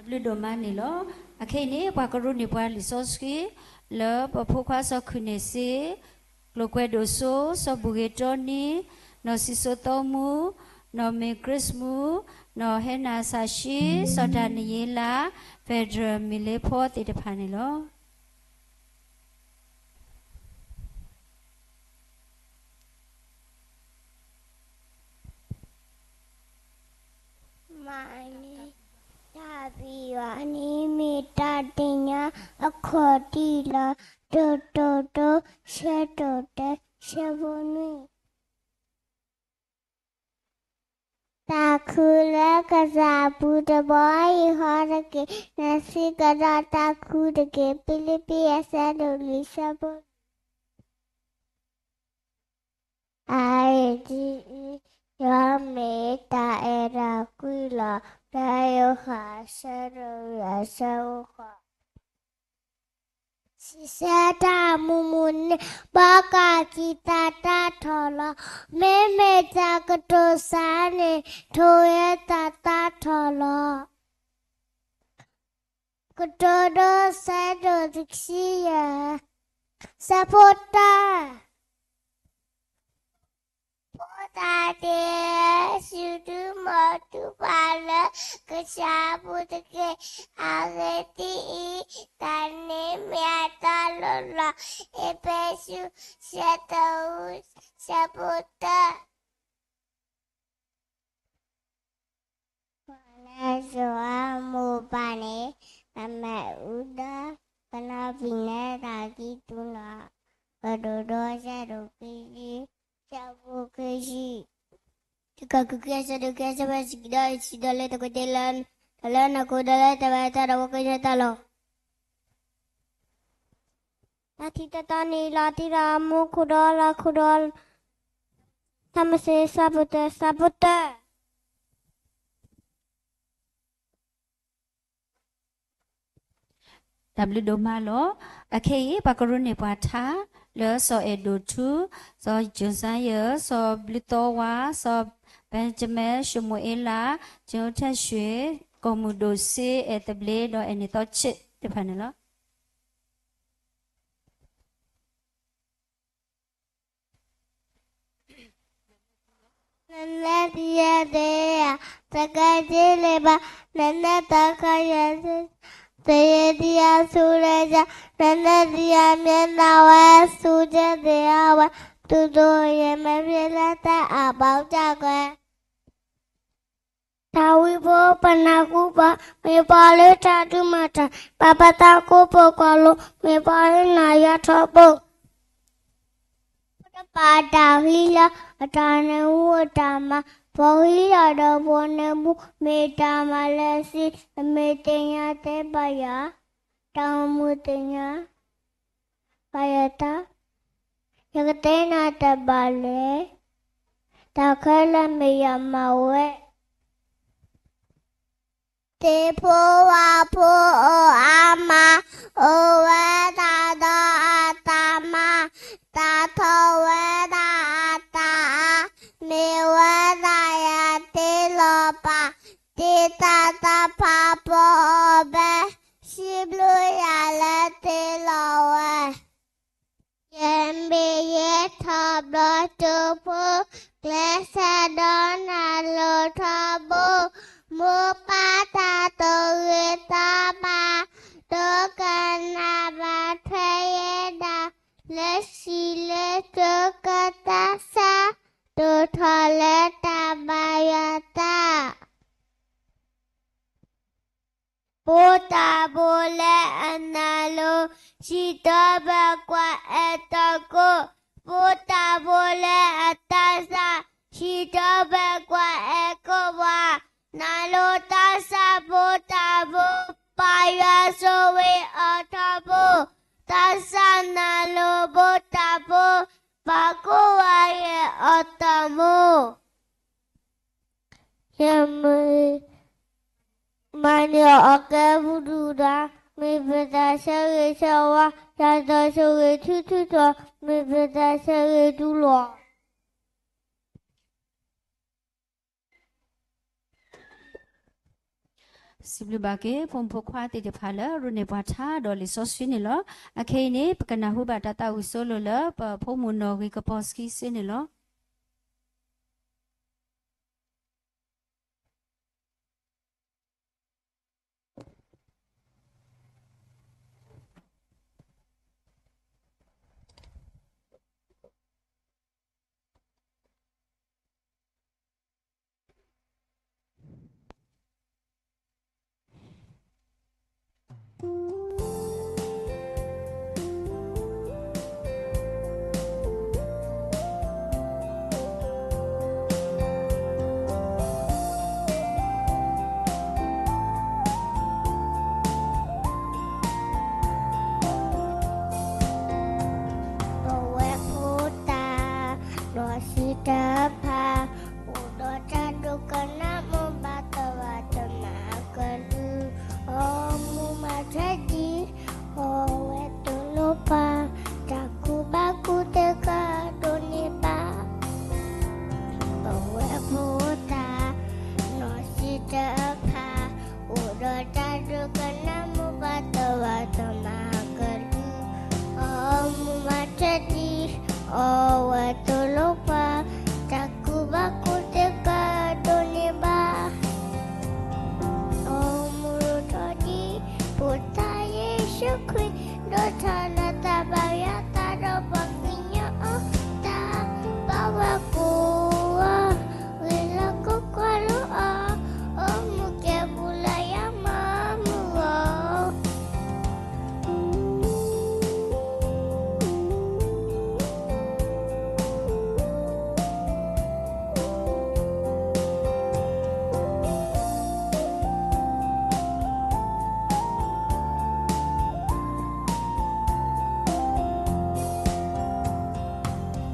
ဘျုးဒိၣ်မးန့ၣ်လီၤ. အခဲအံၤန့ၣ် ပှၤကရူၢ်န့ၢ်ပှၤလံာ်စီဆှံ လၢပဖိခွါစီၤခုၣ်န့ၢ်စ့, ကျိၤကွဲးဒိၣ်စိ, စီၤဘူၣ်ဂ့ၤတီနံ, နီၢ်စံၣ်စိသီမူ, နီၢ်မ့ၢ် Chris မူ, နီၢ်ဟဲနၤဆၣ်ဆှံ, စီၤတၢ်နယ့လး, Federal မံၤလ့ဖီသ့ၣ်တဖၣ်န့ၣ်လီၤ. မၤန့ၢ် တၢ်ဘံၣ်ယွၤန့ၣ် မ့ၢ်တၢ်ဒုးညါအခီၣ်ထံးလီၤ. တိၢ်တိၢ်တိၢ်, ဆၢတိၢ်တဲ, ဆၢဖိနွံ. တၢ်ခုၣ်လၢကစၢ်အပူၤတဘီအံၤဟီတက့ၢ်. နစံးကဒီးတၢ်ခုၣ်တက့ၢ်. ဖံလံးပံး အဆၢဒိၣ်လွံၢ် ဆၢဖိ အဂ့ၢ်ဒ်အံၤ, ယွၤမ့ၢ်တၢ်အဲၣ်တၢ်ကွံလီၤ. ဖဲယိၤဟၣ် အဆၢဒိၣ်လွံၢ် အဆၢဖိဃိး. စံးဆၢတၢ်မုာ်မုာ်န့ၣ် ဘၣ်ကးကံၢ်သးတၢ်ထီၣ်လီၤ. မ့မ့ၢ်တၢ်ကတိၤစါန့ၣ် ထိၣ်ဂဲၤသးတၢ်ထီၣ်လီၤ. ကတိၤဒိ ဆၢဒိၣ်တဆံယဲၢ်, ဆၢဖိတၢ ဖိသၣ်သ့ၣ်ဧၢ, စူၢ်ဒုးမီၤဒုးပှၤလၢကစၢ်အပူၤတက့ၢ်. အဂ့ၢ်ဒ်အံၤ, တၢ်န့ၣ်မ့ၢ်အသီလိၤလီၤ. အ့းဖ့းစူး ဆၢတၢ, ဆၢဖိတၢ. ပှၤလၢယွၤအမိၢ်ပၢ်န့ၣ် အမၤအူဒီး ကနီၣ်ပံၤနဲတၢ်ကံၢ်တူနီၤ, ကဒိၣ်ဒီးဆၢဒိၣ်ခံဆံ, ဆၢဖိခံဆံ, တကးက့ၤဆၢဒိၣ်ခံဆံ ဆၢဖိဆံးကဒီး စံးဒီးလၢတၢ်ခွဲးတၢ်ယာ်လၢ တၢ်လၢနၢ်ခိဒီးလၢတၢ်ဘၣ်တၢ်ဒီးဝဲကညီတၢ်လီၤ. တၢ်ထံၣ်တတီၤန့ၣ် လီၤတံၢ်ဒီးမူခိၣ်ဒီးလီၤခိၣ်ဒီး ထါမၤစၢၤ ဆၢဖိတၢ ဆၢဖိတၢ. တၢ်ဘျုးဒိၣ်မးလီၤ. အခဲအံၤ ပှၤကရူၢ်န့ၢ်ပှၤထါ လၢစီၤအဲၣ်ဒိၣ်ထူ, စီၤယိၤစါယၢၢ်, စီၤဘျုးသီဝါ, စီၤဘၣ်ကမဲ ၡမူၤအ့လး, ကၠိထၢၣ်ရွှ့ၣ်, ကီၢ်မုၢ်ဒိၣ်စ့, အဲၣ်သဘျ့ ဒီးအဲၣ်န့ၢ်သီဆ့ၣ်တဖၣ်န့ၣ်လီၤ. နနဲၣ်ဒံးယၤသ့ဧါ, တကဲဒ်န့ၣ်ဘၣ်, နနဲၣ်သီခါယၤသ့, သယုၢ်ဒံးယၤဆူလဲၤယၤ, နနဲၣ်ဒံးယၤမ့ၢ်နၤဝဲဆူကဲသ့ၣ်အဝဲ, သူၣ်ဒိၣ်ယဲၢ်မဲာ်ဖျ့လၢတၢ်အဘီတၢ်ကွဲ တၢ်ဝံဖိပနၢ်ဟူဘၣ်, မ့ၢ်ပှၤလၢတၢ်ဒုးမၤတၢ်, ပာ်ပသးကိးပှၤကွၢ်လိ, မ့ၢ်ပှၤလၢနၤယွၤထီဘိ, ဖိတပာ်တၢ်ဃံလၤအတၢ်န့ၣ်ဟူအတၢ်မၤ, ပှၤဃံလၤဒီးဖိန့ၣ်မူ, မ့ၢ်တၢ်မၤလၢစံး, နမ့ၢ်သ့ၣ်ညါတဲဘၣ်ယၤ, တၢ်မုၢ်သ့ၣ်ညါ ဘၣ်ယၤတၢ်, ယကတဲနၤတဘၣ်လဲၣ်, တၢ်ခဲလၢာ်မ့ၢ်ယမၤဝဲ, သ့ၣ်ဖိဝၣ်ဖိအိၣ်အါမး, အိၣ်ဝဲဒၣ်ဒီးအတၢ်မၤ, တၢ်ထီၣ်ဝဲဒၣ်အတၢ်အါ, မ့ၢ်ဝဲဒၣ်ယၤတ့လီၤပာ်, တ့တၢ်တဖၣ်ပအီၣ်ဘဲ, စံးဘျုးယၤလၢတ့လီၤဝဲ ယမ့ၢ်ယဲထီၣ်ဘျီတိၢ်ဖိ, ကျဲးစၢးဒီးနၤလိၤထီဘိ, မိၢ်ပၢ်တၢ်တိာ်ဂ့ၤသးဘၣ်, ဒီးကနၣ်ဘၣ်ထွဲယဲဒၣ်, လၢစံးလၢကကတၢ်ဆါ, ဒိၣ်ထီၣ်လၢတၢ်ဘါယွၤတၢ် ဖိတၢ်ဘိလၢအနၢ်လိၤ, စံးထီၣ်ပှၤကွၢ်အဲၣ်တီၤကိၢ်, ဖိတၢ်ဘိလၢအတၢ်ဆါ, စံးထီၣ်ပှၤကွၢ်အဲၣ်ကိၢ်ပှၤ, နၢ်လိၤတၢ်ဆါဖိတၢ်ဘိ, ပၢ်ယွၤဆိၣ်ဂ့ၤအီၤထီဘိ, တၢ်ဆါနၢ်လိၤဖိတၢ်ဘိ, ပၢ်ကိးဂၤယဲၢ်အီၤတၢ်မူ ယမ့ၢ်မၤန့ၢ်အီၣ်ကဲပူၤဒုၣ်ဒါ, မ့ၢ်ပသးဆၢဂ့ၤဆၢဝါ, တၢ်သီၣ်ဆိၣ်ဂ့ၤထူထူတီၤ, မ့ၢ်ပသးဆၢဂ့ၤတူၢ်လိာ်. စံးဘျုးဘၣ်က့ၤ ဖိမုၣ်ဖိခွါသ့ၣ်တဖၣ်လၢအရ့န့ၢ်ပှၤထါဒီးလံာ်စီဆှံန့ၣ်လီၤ. အခဲအံၤန့ၣ် ပကနၢ်ဟူဘၣ်တၢ်သးဝံၣ်စိလိၤလၢ ပဖိမုၣ်နီၢ်ဂ့ၤကပီၤစခံစ့န့ၣ်လီၤ. ပဝဲဖိသၣ် နီၢ်ဆံတဖၣ် အိၣ်ဒီးတၢ်ဒိကနၣ် မိၢ်ပၢ်သရၣ်သမါကလုၢ်, အီမူၤမၤထွဲဒံး အီဝဲသိၣ်လိပှၤ, တၢ်ကူၣ်ဘၣ်ကူၣ်သ့ကဒိးန့ၢ်ဘၣ်. ပဝဲဖိသၣ် နီၢ်ဆံတဖၣ် အိၣ်ဒီးတၢ်ဒိကနၣ် မိၢ်ပၢ်သရၣ်သမါကလုၢ်, အီမူၤမၤထွဲဒံး အီဝဲသိၣ်လိပှၤ, တၢ်ကူၣ်ဘၣ်ကူၣ်သ့ကဒိးန့ၢ်ဘၣ်. အိၣ်မူထီၣ်ဒံး ဖိသၣ်ယ့ၣ်ၡူးခရံာ်, ဒိၣ်ထီၣ်လၢတၢ်ဘါယွၤအသးဒီးပှၤကညီအသး, ဘၣ်ဝဲကိးဂၤ, ဂ့ၤလၢကကွၢ်လိအီၤ, အိၣ်မူကဲဘူးလၢယွၤမၤမုာ်အီၤ.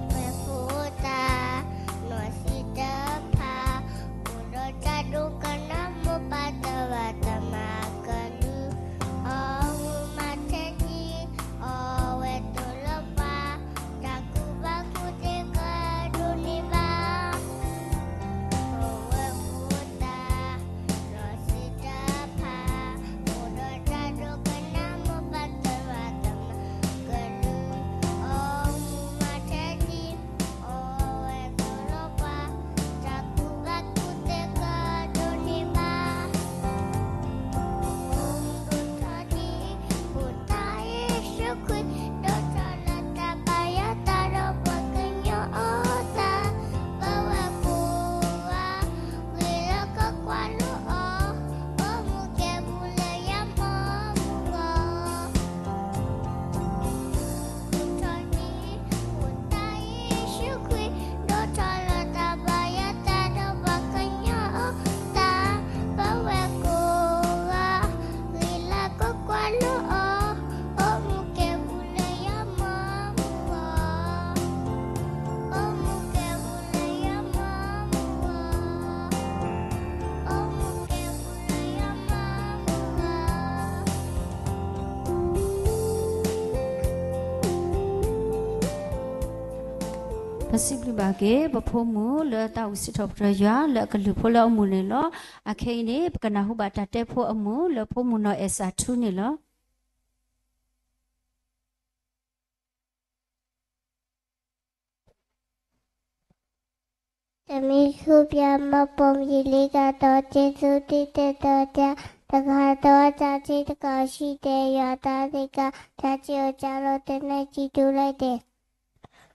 ဝဲဖိသၣ် နီၢ်ဆံတဖၣ် အိၣ်ဒီးတၢ်ဒိကနၣ် မိၢ်ပၢ်သရၣ်သမါကလုၢ်, အီမူၤမၤထွဲဒံး အီဝဲသိၣ်လိပှၤ, တၢ်ကူၣ်ဘၣ်ကူၣ်သ့ကဒိးန့ၢ်ဘၣ်. ပဝဲဖိသၣ် နီၢ်ဆံတဖၣ် အိၣ်ဒီးတၢ်ဒိကနၣ် မိၢ်ပၢ်သရၣ်သမါကလုၢ်, အီမူၤမၤထွဲဒံး အီဝဲသိၣ်လိပှၤ, တၢ်ကူၣ်ဘၣ်ကူၣ်သ့ကဒိးန့ၢ်ဘၣ်. အိၣ်မူထီၣ်ဒံး ဖိသၣ်ယ့ၣ်ၡူးခရံာ်, ဒိၣ်ထီၣ်လၢတၢ်ဘါယွၤအသးဒီးပှၤကညီအသး, ဘၣ်ဝဲကိးဂၤ, ဂ့ၤလၢကကွၢ်လိအီၤ, အိၣ်မူကဲဘူးလၢယွၤမၤမုာ်အီၤ. ထီၣ်ဒံး ဖိသၣ်ယ့ၣ်ၡူးခရံာ်, ဒိၣ်ထီၣ်လၢတၢ်ဘါယွၤအသးဒီးပှၤကညီအသး, ဘၣ်ဝဲကိးဂၤ, ဂ့ၤလၢကကွၢ်လိအီၤ, အိၣ်မူကဲဘူးလၢယွၤမၤမုာ်အီၤ, အိၣ်မူကဲဘူးလၢယွၤမၤမုာ်အီၤ, အိၣ်မူကဲဘူးလၢယွၤမၤမုာ်အီၤ. ပစံးဘျုးဘၣ်က့ၤ ပဖိမုၣ်လၢသးဝံၣ်စံးထီၣ်ပတြၢၤယွၤလၢအကလုၢ်ဖိလၢအမုာ်န့ၣ်လီၤ. အခဲအံၤန့ၣ် ပကနၢ်ဟူဘၣ်တၢ်တဲဖိအမုာ်လၢဖိမုၣ်နီၢ်အဲၣ်စၢ်ထူန့ၣ်လီၤ. တမံၤဃုပျၢ်မီၢ်ပိာ်မုၣ်ယံာ်လံကဒီး က့ၤဆူတံတဲတီတဲ တဂၤဒီးတၢ်ထံတကီၢ်ဆံးတဲ ယွၤတၢ်သ့ၣ်ကါ တၢ်စံးအိၣ်စၢ်လိာ်သန့ၤစံးတူၢ်လၢတ့ၢ်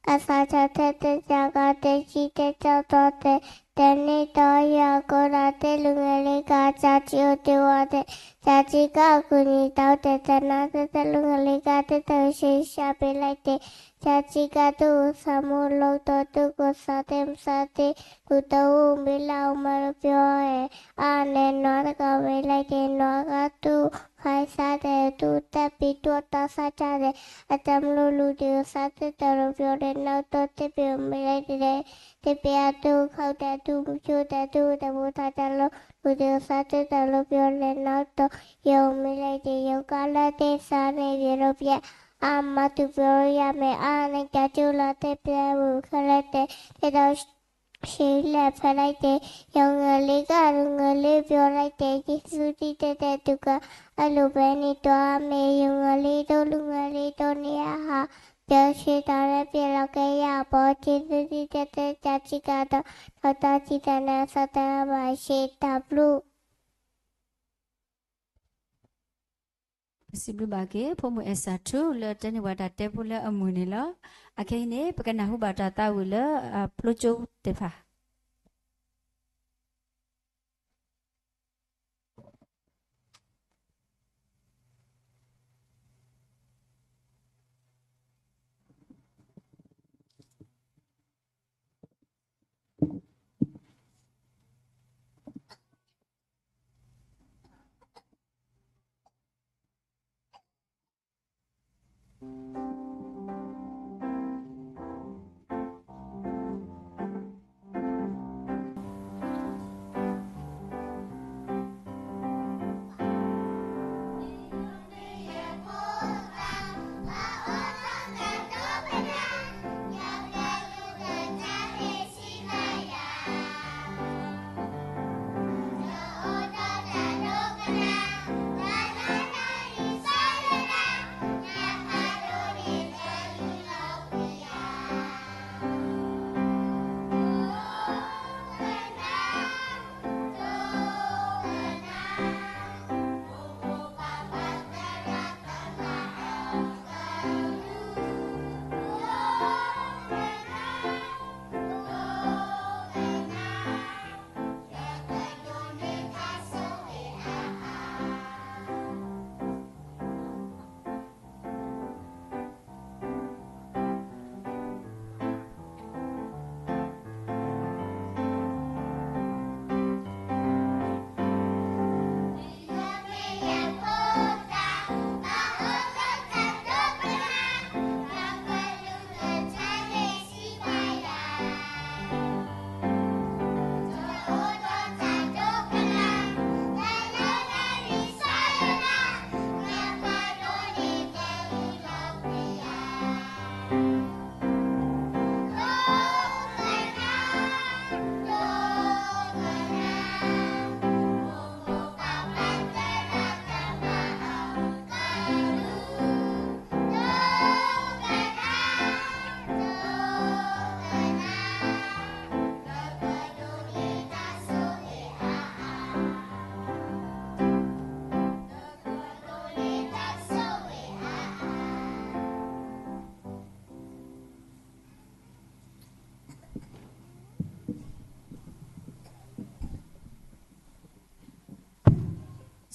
အသးထီၣ်ထဲတၢ်ကါ တၢ်စံးတဲတီတီတဲ တန့ၢ်တီယွၤအကိးဒၣ် သ့ၣ်လူၤငယ်လံကါ တၢ်စံးအိၣ်တ့ၢ်ဝီတဲ တၢ်စံးကါအကူၣ်နံၤ တၢ်အိၣ်တဲာ်တၢ်နါ သ့ၣ်သ့ၣ်လူၤငယ်လံကါ သ့ၣ်သ့ၣ်ဂ့ၤဆံးဆါပ့ၤလၢတ့ၢ် တၢ်စံးကါသူၣ်အိၣ်သးမူ လိၣ်ကတီၤသူၣ်ကိၢ်သးသ့ၣ်မသးသ့ၣ် လူၤတအိၣ်မ့ၢ်လၢအအိၣ်မးလၢပျီအဲၣ် အါန့ၣ်နီၢ်တကီၢ်မ့ၢ်လၢတ့ၢ် နီၢ်အဂၤသူၣ်ခါသးတဲာ် သူၣ်တၢ်ပံၤ သူၣ်အီၣ်တၢ်သးတၢ်တဲာ် အတၢ်မနုၤလူၤတ့ၢ်အိၣ်သးသ့ၣ်တၢ်လၢပျီန့ၣ် နီၢ်ကတီၢ်သ့ၣ်ပ့ၤအိၣ်မ့ၢ်လၢတ့ၢ် သ့ၣ်ပ့ၤအသူၣ်ခီၣ်တဲာ် သူၣ်မုၢ်ဆူၣ်တဲာ် သူၣ်တၢ်ဖိထါတၢ်လီၤ လူၤတ့ၢ်အိၣ်သးသ့ၣ်တၢ်လၢပျီန့ၣ် နီၢ်ကတီၢ် ယအိၣ်မ့ၢ်လၢတ့ၢ် ယကါလၢသ့ၣ်သးန့ၣ် ယဲၢ်ဒီးပျဲ အါမးသူၣ်ပျီယါမဲာ် အါန့ၣ် တၢ်စူၤလီၤသ့ၣ်ပျဲဝဲခဲလၢာ်တဲာ် သ့ၣ်ဒီး ဆ့လဲၣ်ဖဲလဲၣ်တဲ, ယငၢၢ်လံကၢ် ယငၢၢ်လံပျီလဲၣ်တဲ, ယ့ၣ်ၡူးဒ်တဲတဲတုၤကၢ်, အလိၣ်ဘဲန့ၣ် တၢ်မ့ၢ်ယငၢၢ်လံဒိၣ်လူၤငၢၢ်လံဒိၣ်န့ၢ်အဟး, ပျီဆ့တၢ်လၢပျဲလီၤကဲယၤအဘီ, ယ့ၣ်ၡူးဒ်တဲတဲတၢ်စံးကၢ်ဒီး, ဒီးတၢ်စံးတၢ်န့ၣ်အသီတၢ်ဘၣ်ဆ့တၢ်ဘျုး ပစံးဘျုးဘၣ်က့ၤ ဖိမုၣ်အဲၣ်စၢ်ထူ လၢတဲန့ၢ်ပှၤတၢ်တဲဖိလၢအမုာ်န့ၣ်လီၤ. အခဲအံၤန့ၣ် ပကနၢ်ဟူဘၣ်တၢ်သးဝံၣ်လၢအဖျိကၠိသ့ၣ်တဖၣ်.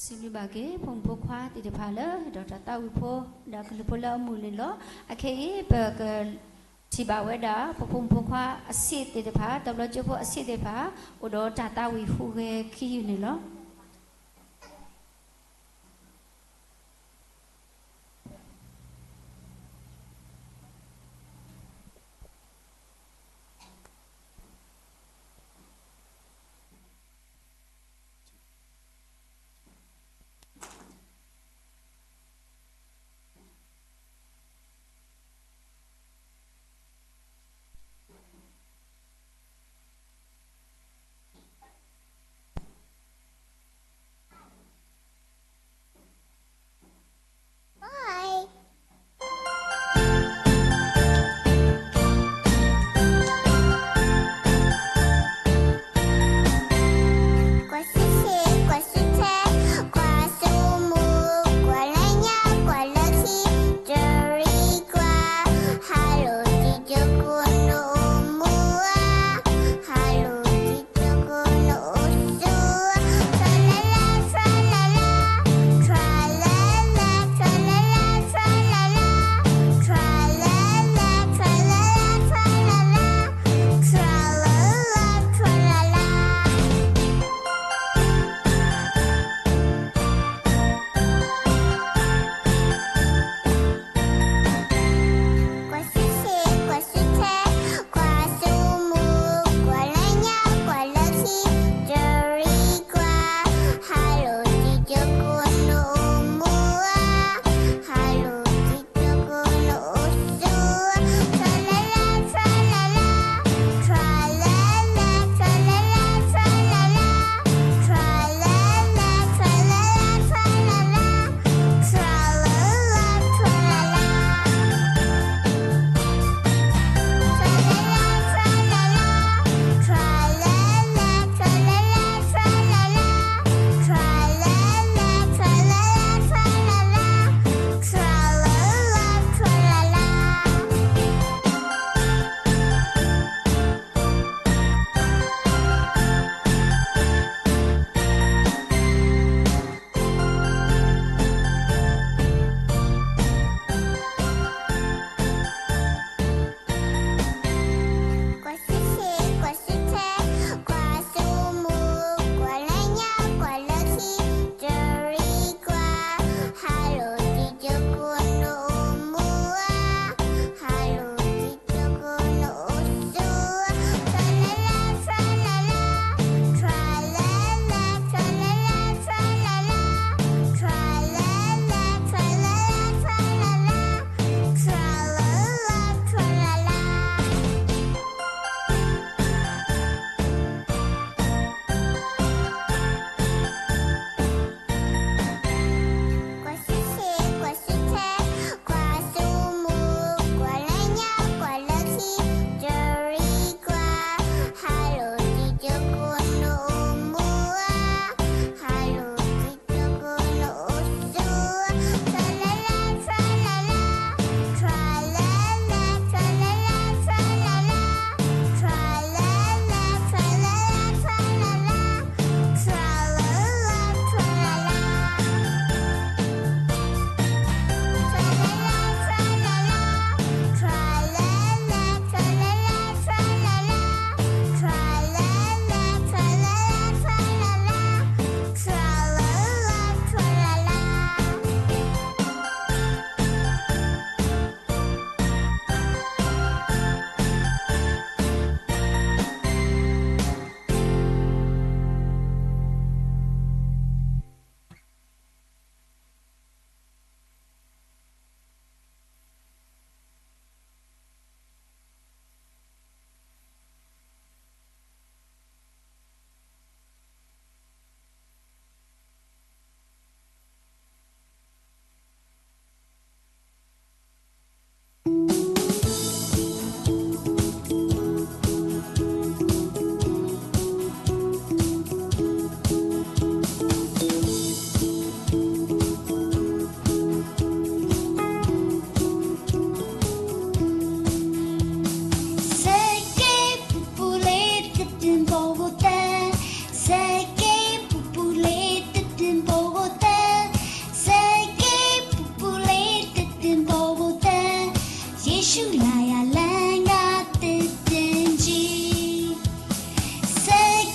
စံးဘျုးဘၣ်က့ၤ ဖိမုၣ်ဖိခွါသ့ၣ်တဖၣ်လၢ ဒီးတၢ်သးဝံၣ်ဖိ ဒီးကလုၢ်ဖိလၢအမုာ်န့ၣ်လီၤ. အခဲအံၤ ပကထံၣ်ဘၣ်ဝဲဒၣ် ပဖိမုၣ်ဖိခွါအဆံးသ့ၣ်တဖၣ် တဘျီကၠိဖိအဆံးသ့ၣ်တဖၣ် အိၣ်ဒီးတၢ်သးဝံၣ်ဟူးဂဲၤခံယုၢ်န့ၣ်လီၤ. လၢငါသ့ၣ်တဖၣ်ကံ စ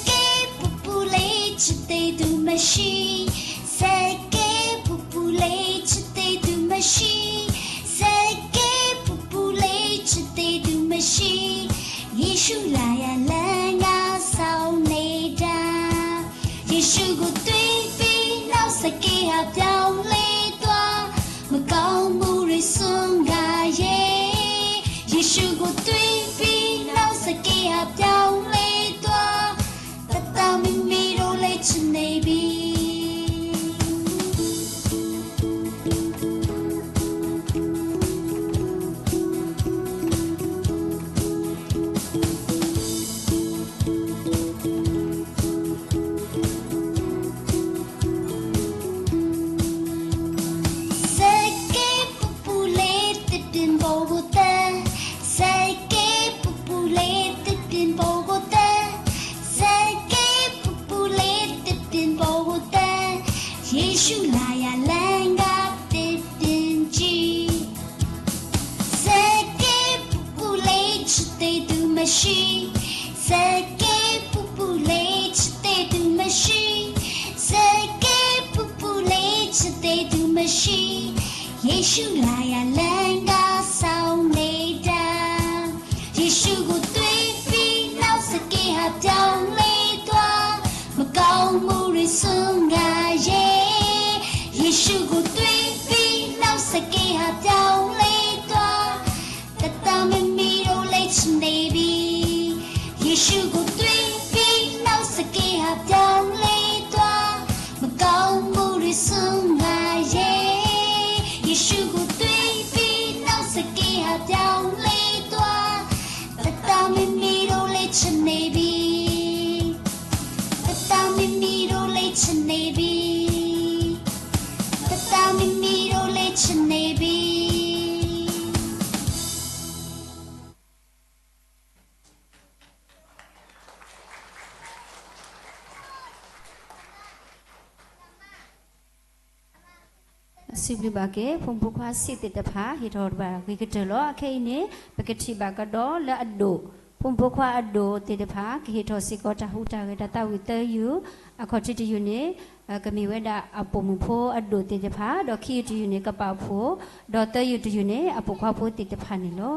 ကဲပူၤပူၤလၢ ချ့သ့ၣ်ဒိၣ်မးဆံး, စကဲပူၤပူၤလၢ ချ့သ့ၣ်ဒိၣ်မးဆံး, စကဲပူၤပူၤလၢ ချ့သ့ၣ်ဒိၣ်မးဆံး, ယ့ၣ်ၡူးလၢယလၢငါစောင့်နေတာ, ယ့ၣ်ၡူးကိုတွေ့ပြီး နောက်စကဲဟာပြောင်းလဲသွား, မကောင်းမှုတွေစွန့်ခါရဲ့, ယ့ၣ်ၡူးကိုတွေ့ပြီး နောက်စကဲဟာပြောင်းလဲသွား, တသီမ့မ့ၢ်ဒိးလဲ ချ့နေပြီ. စကဲပူၤပူၤလၢ သစ်ပင်ပေါ်ကိုတက်, စကဲပူၤပူၤလၢ သစ်ပင်ပေါ်ကိုတက်, စကဲပူၤပူၤလၢ သစ်ပင်ပေါ်ကိုတက်, ယ့ၣ်ၡူးလၢယလၢငါသ့ၣ်တဖၣ်ကံ စကဲပူၤပူၤလၢ ချ့သ့ၣ်ဒိၣ်မးဆံး, စကဲပူၤပူၤလၢ ချ့သ့ၣ်ဒိၣ်မးဆံး, စကဲပူၤပူၤလၢ ချ့သ့ၣ်ဒိၣ်မးဆံး, ယ့ၣ်ၡူးလၢယလၢငါစောင့်နေတာ, ယ့ၣ်ၡူးကိုတွေ့ပြီး နောက်စကဲဟာပြောင်းလဲသွား, မကောင်းမှုတွေစွန့်ခါရဲ့, ယ့ၣ်ၡူးကိုတွေ့ပြီး နောက်စကဲဟာပြောင်းလဲသွား, တသီမ့မ့ၢ်ဒိးလဲ ချ့နေပြီ. ယ့ၣ်ၡူးကိုတွေ့ပြီး နောက်စကဲဟာပြောင်းလဲသွား, မကောင်းမှုတွေစွန့်ခါရဲ့, ယ့ၣ်ၡူးကိုတွေ့ပြီး နောက်စကဲဟာပြောင်းလဲသွား, တသီမ့မ့ၢ်ဒိးလဲ ချ့နေပြီ. တသီမ့မ့ၢ်ဒိးလဲ ချ့နေပြီ. တသီမ့မ့ၢ်ဒိးလဲ ချ့နေပြီ. စံးဘျုးဘၣ်က့ၤ ဖိမုၣ်ဖိခွါစံးသ့ၣ်တဖၣ် ဟ့ၣ်ထီၣ်ဘၣ်ဂ့ၤကတၢၢ်လီၤ. အခဲအံၤန့ၣ် ပကထံၣ်ဘၣ်ကဒီးလၢအဒိၣ်, ဖိမုၣ်ဖိခွါအဒိၣ်သ့ၣ်တဖၣ် ကဟ့ၣ်ထီၣ်စ့ၢ်ကီးတၢ်ဟူးတၢ်ဂဲၤတၢ်သးဝံၣ်သၢယုၢ်, အခီၣ်ထံးတယုၢ်န့ၣ် ကမ့ၢ်ဝဲဒၣ်အပိာ်မုၣ်ဖိအဒိၣ်သ့ၣ်တဖၣ်, ဒီးခံယုၢ်တယုၢ်န့ၣ် ကပာ်ဖှိၣ်, ဒီးသၢယုၢ်တယုၢ်န့ၣ် အပိာ်ခွါဖိသ့ၣ်တဖၣ်န့ၣ်လီၤ.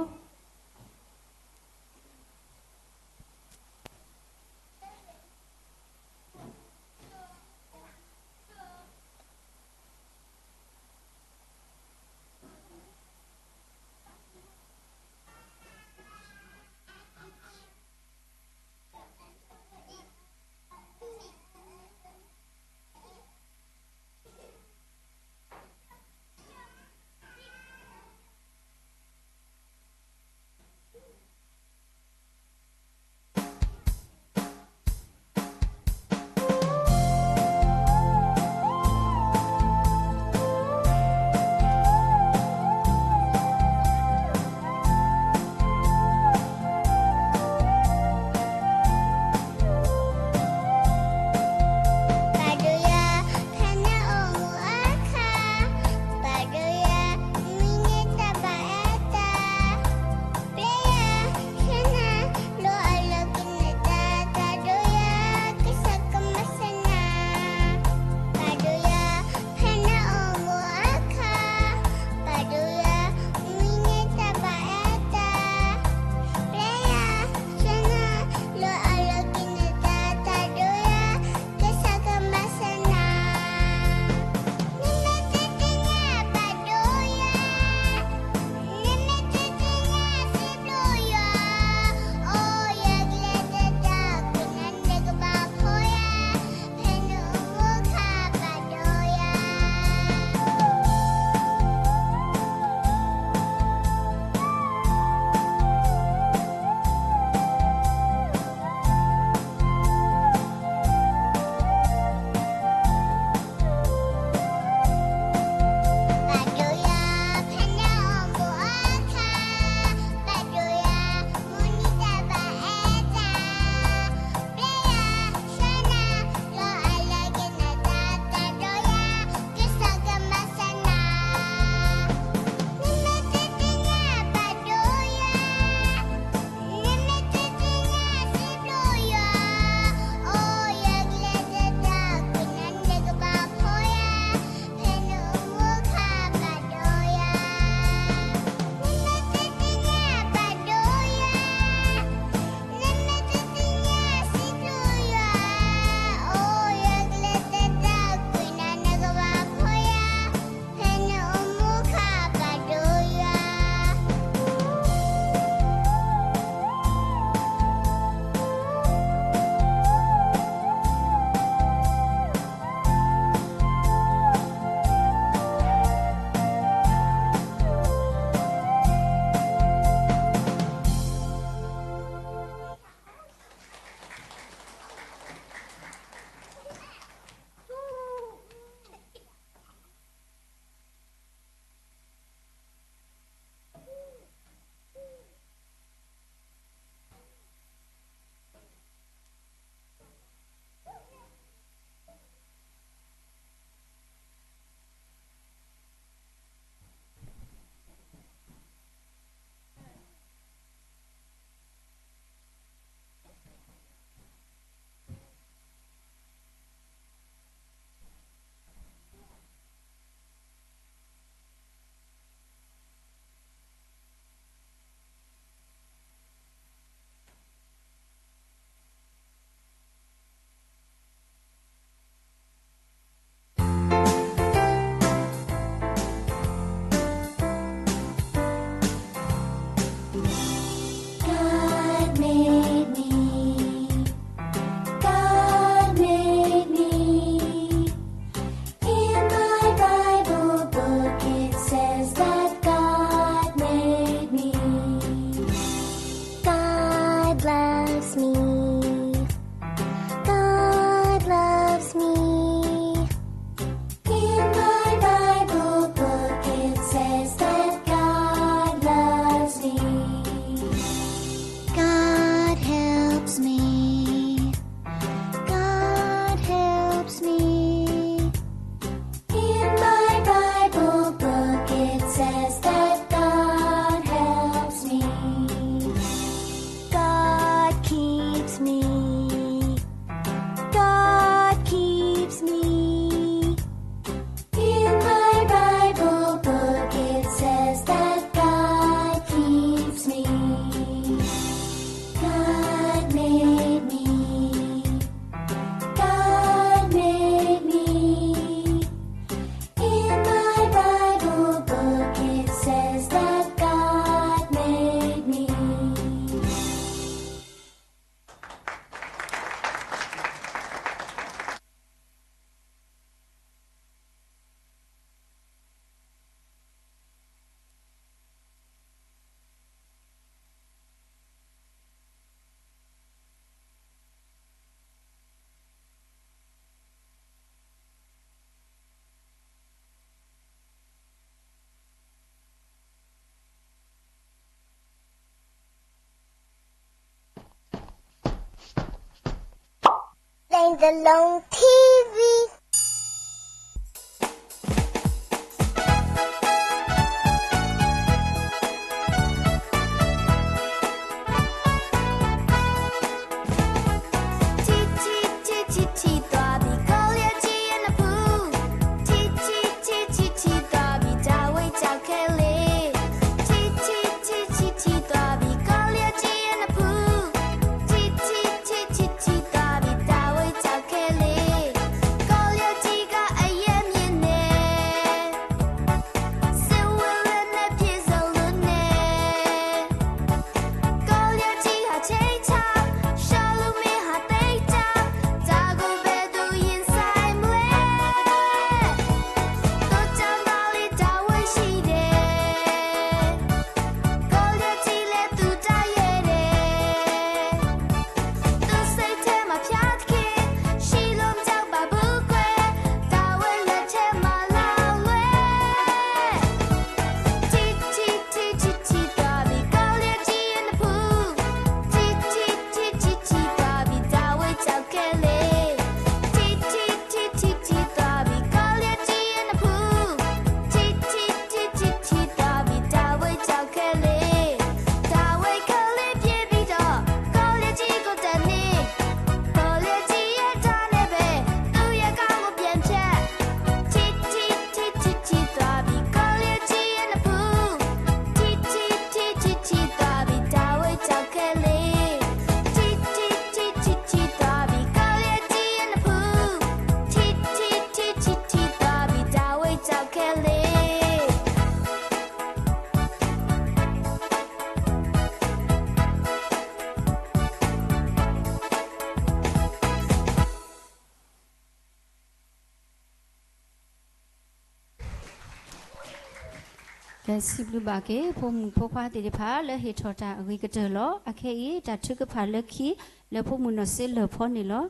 The Lone TV.ကဲ စံးဘျုးဘၣ်က့ၤ ဖိမုၣ်ဖိခွါသ့ၣ်တဖၣ် လၢဟ့ၣ်ထီၣ်တၢ်အဂ့ၤကတၢၢ်လီၤ. အခဲအံၤ တၢ်ထုကဖၣ်လၢခံ လၢဖိမုၣ်နီၢ်စ့လၢၢ်ဖီန့ၣ်လီၤ.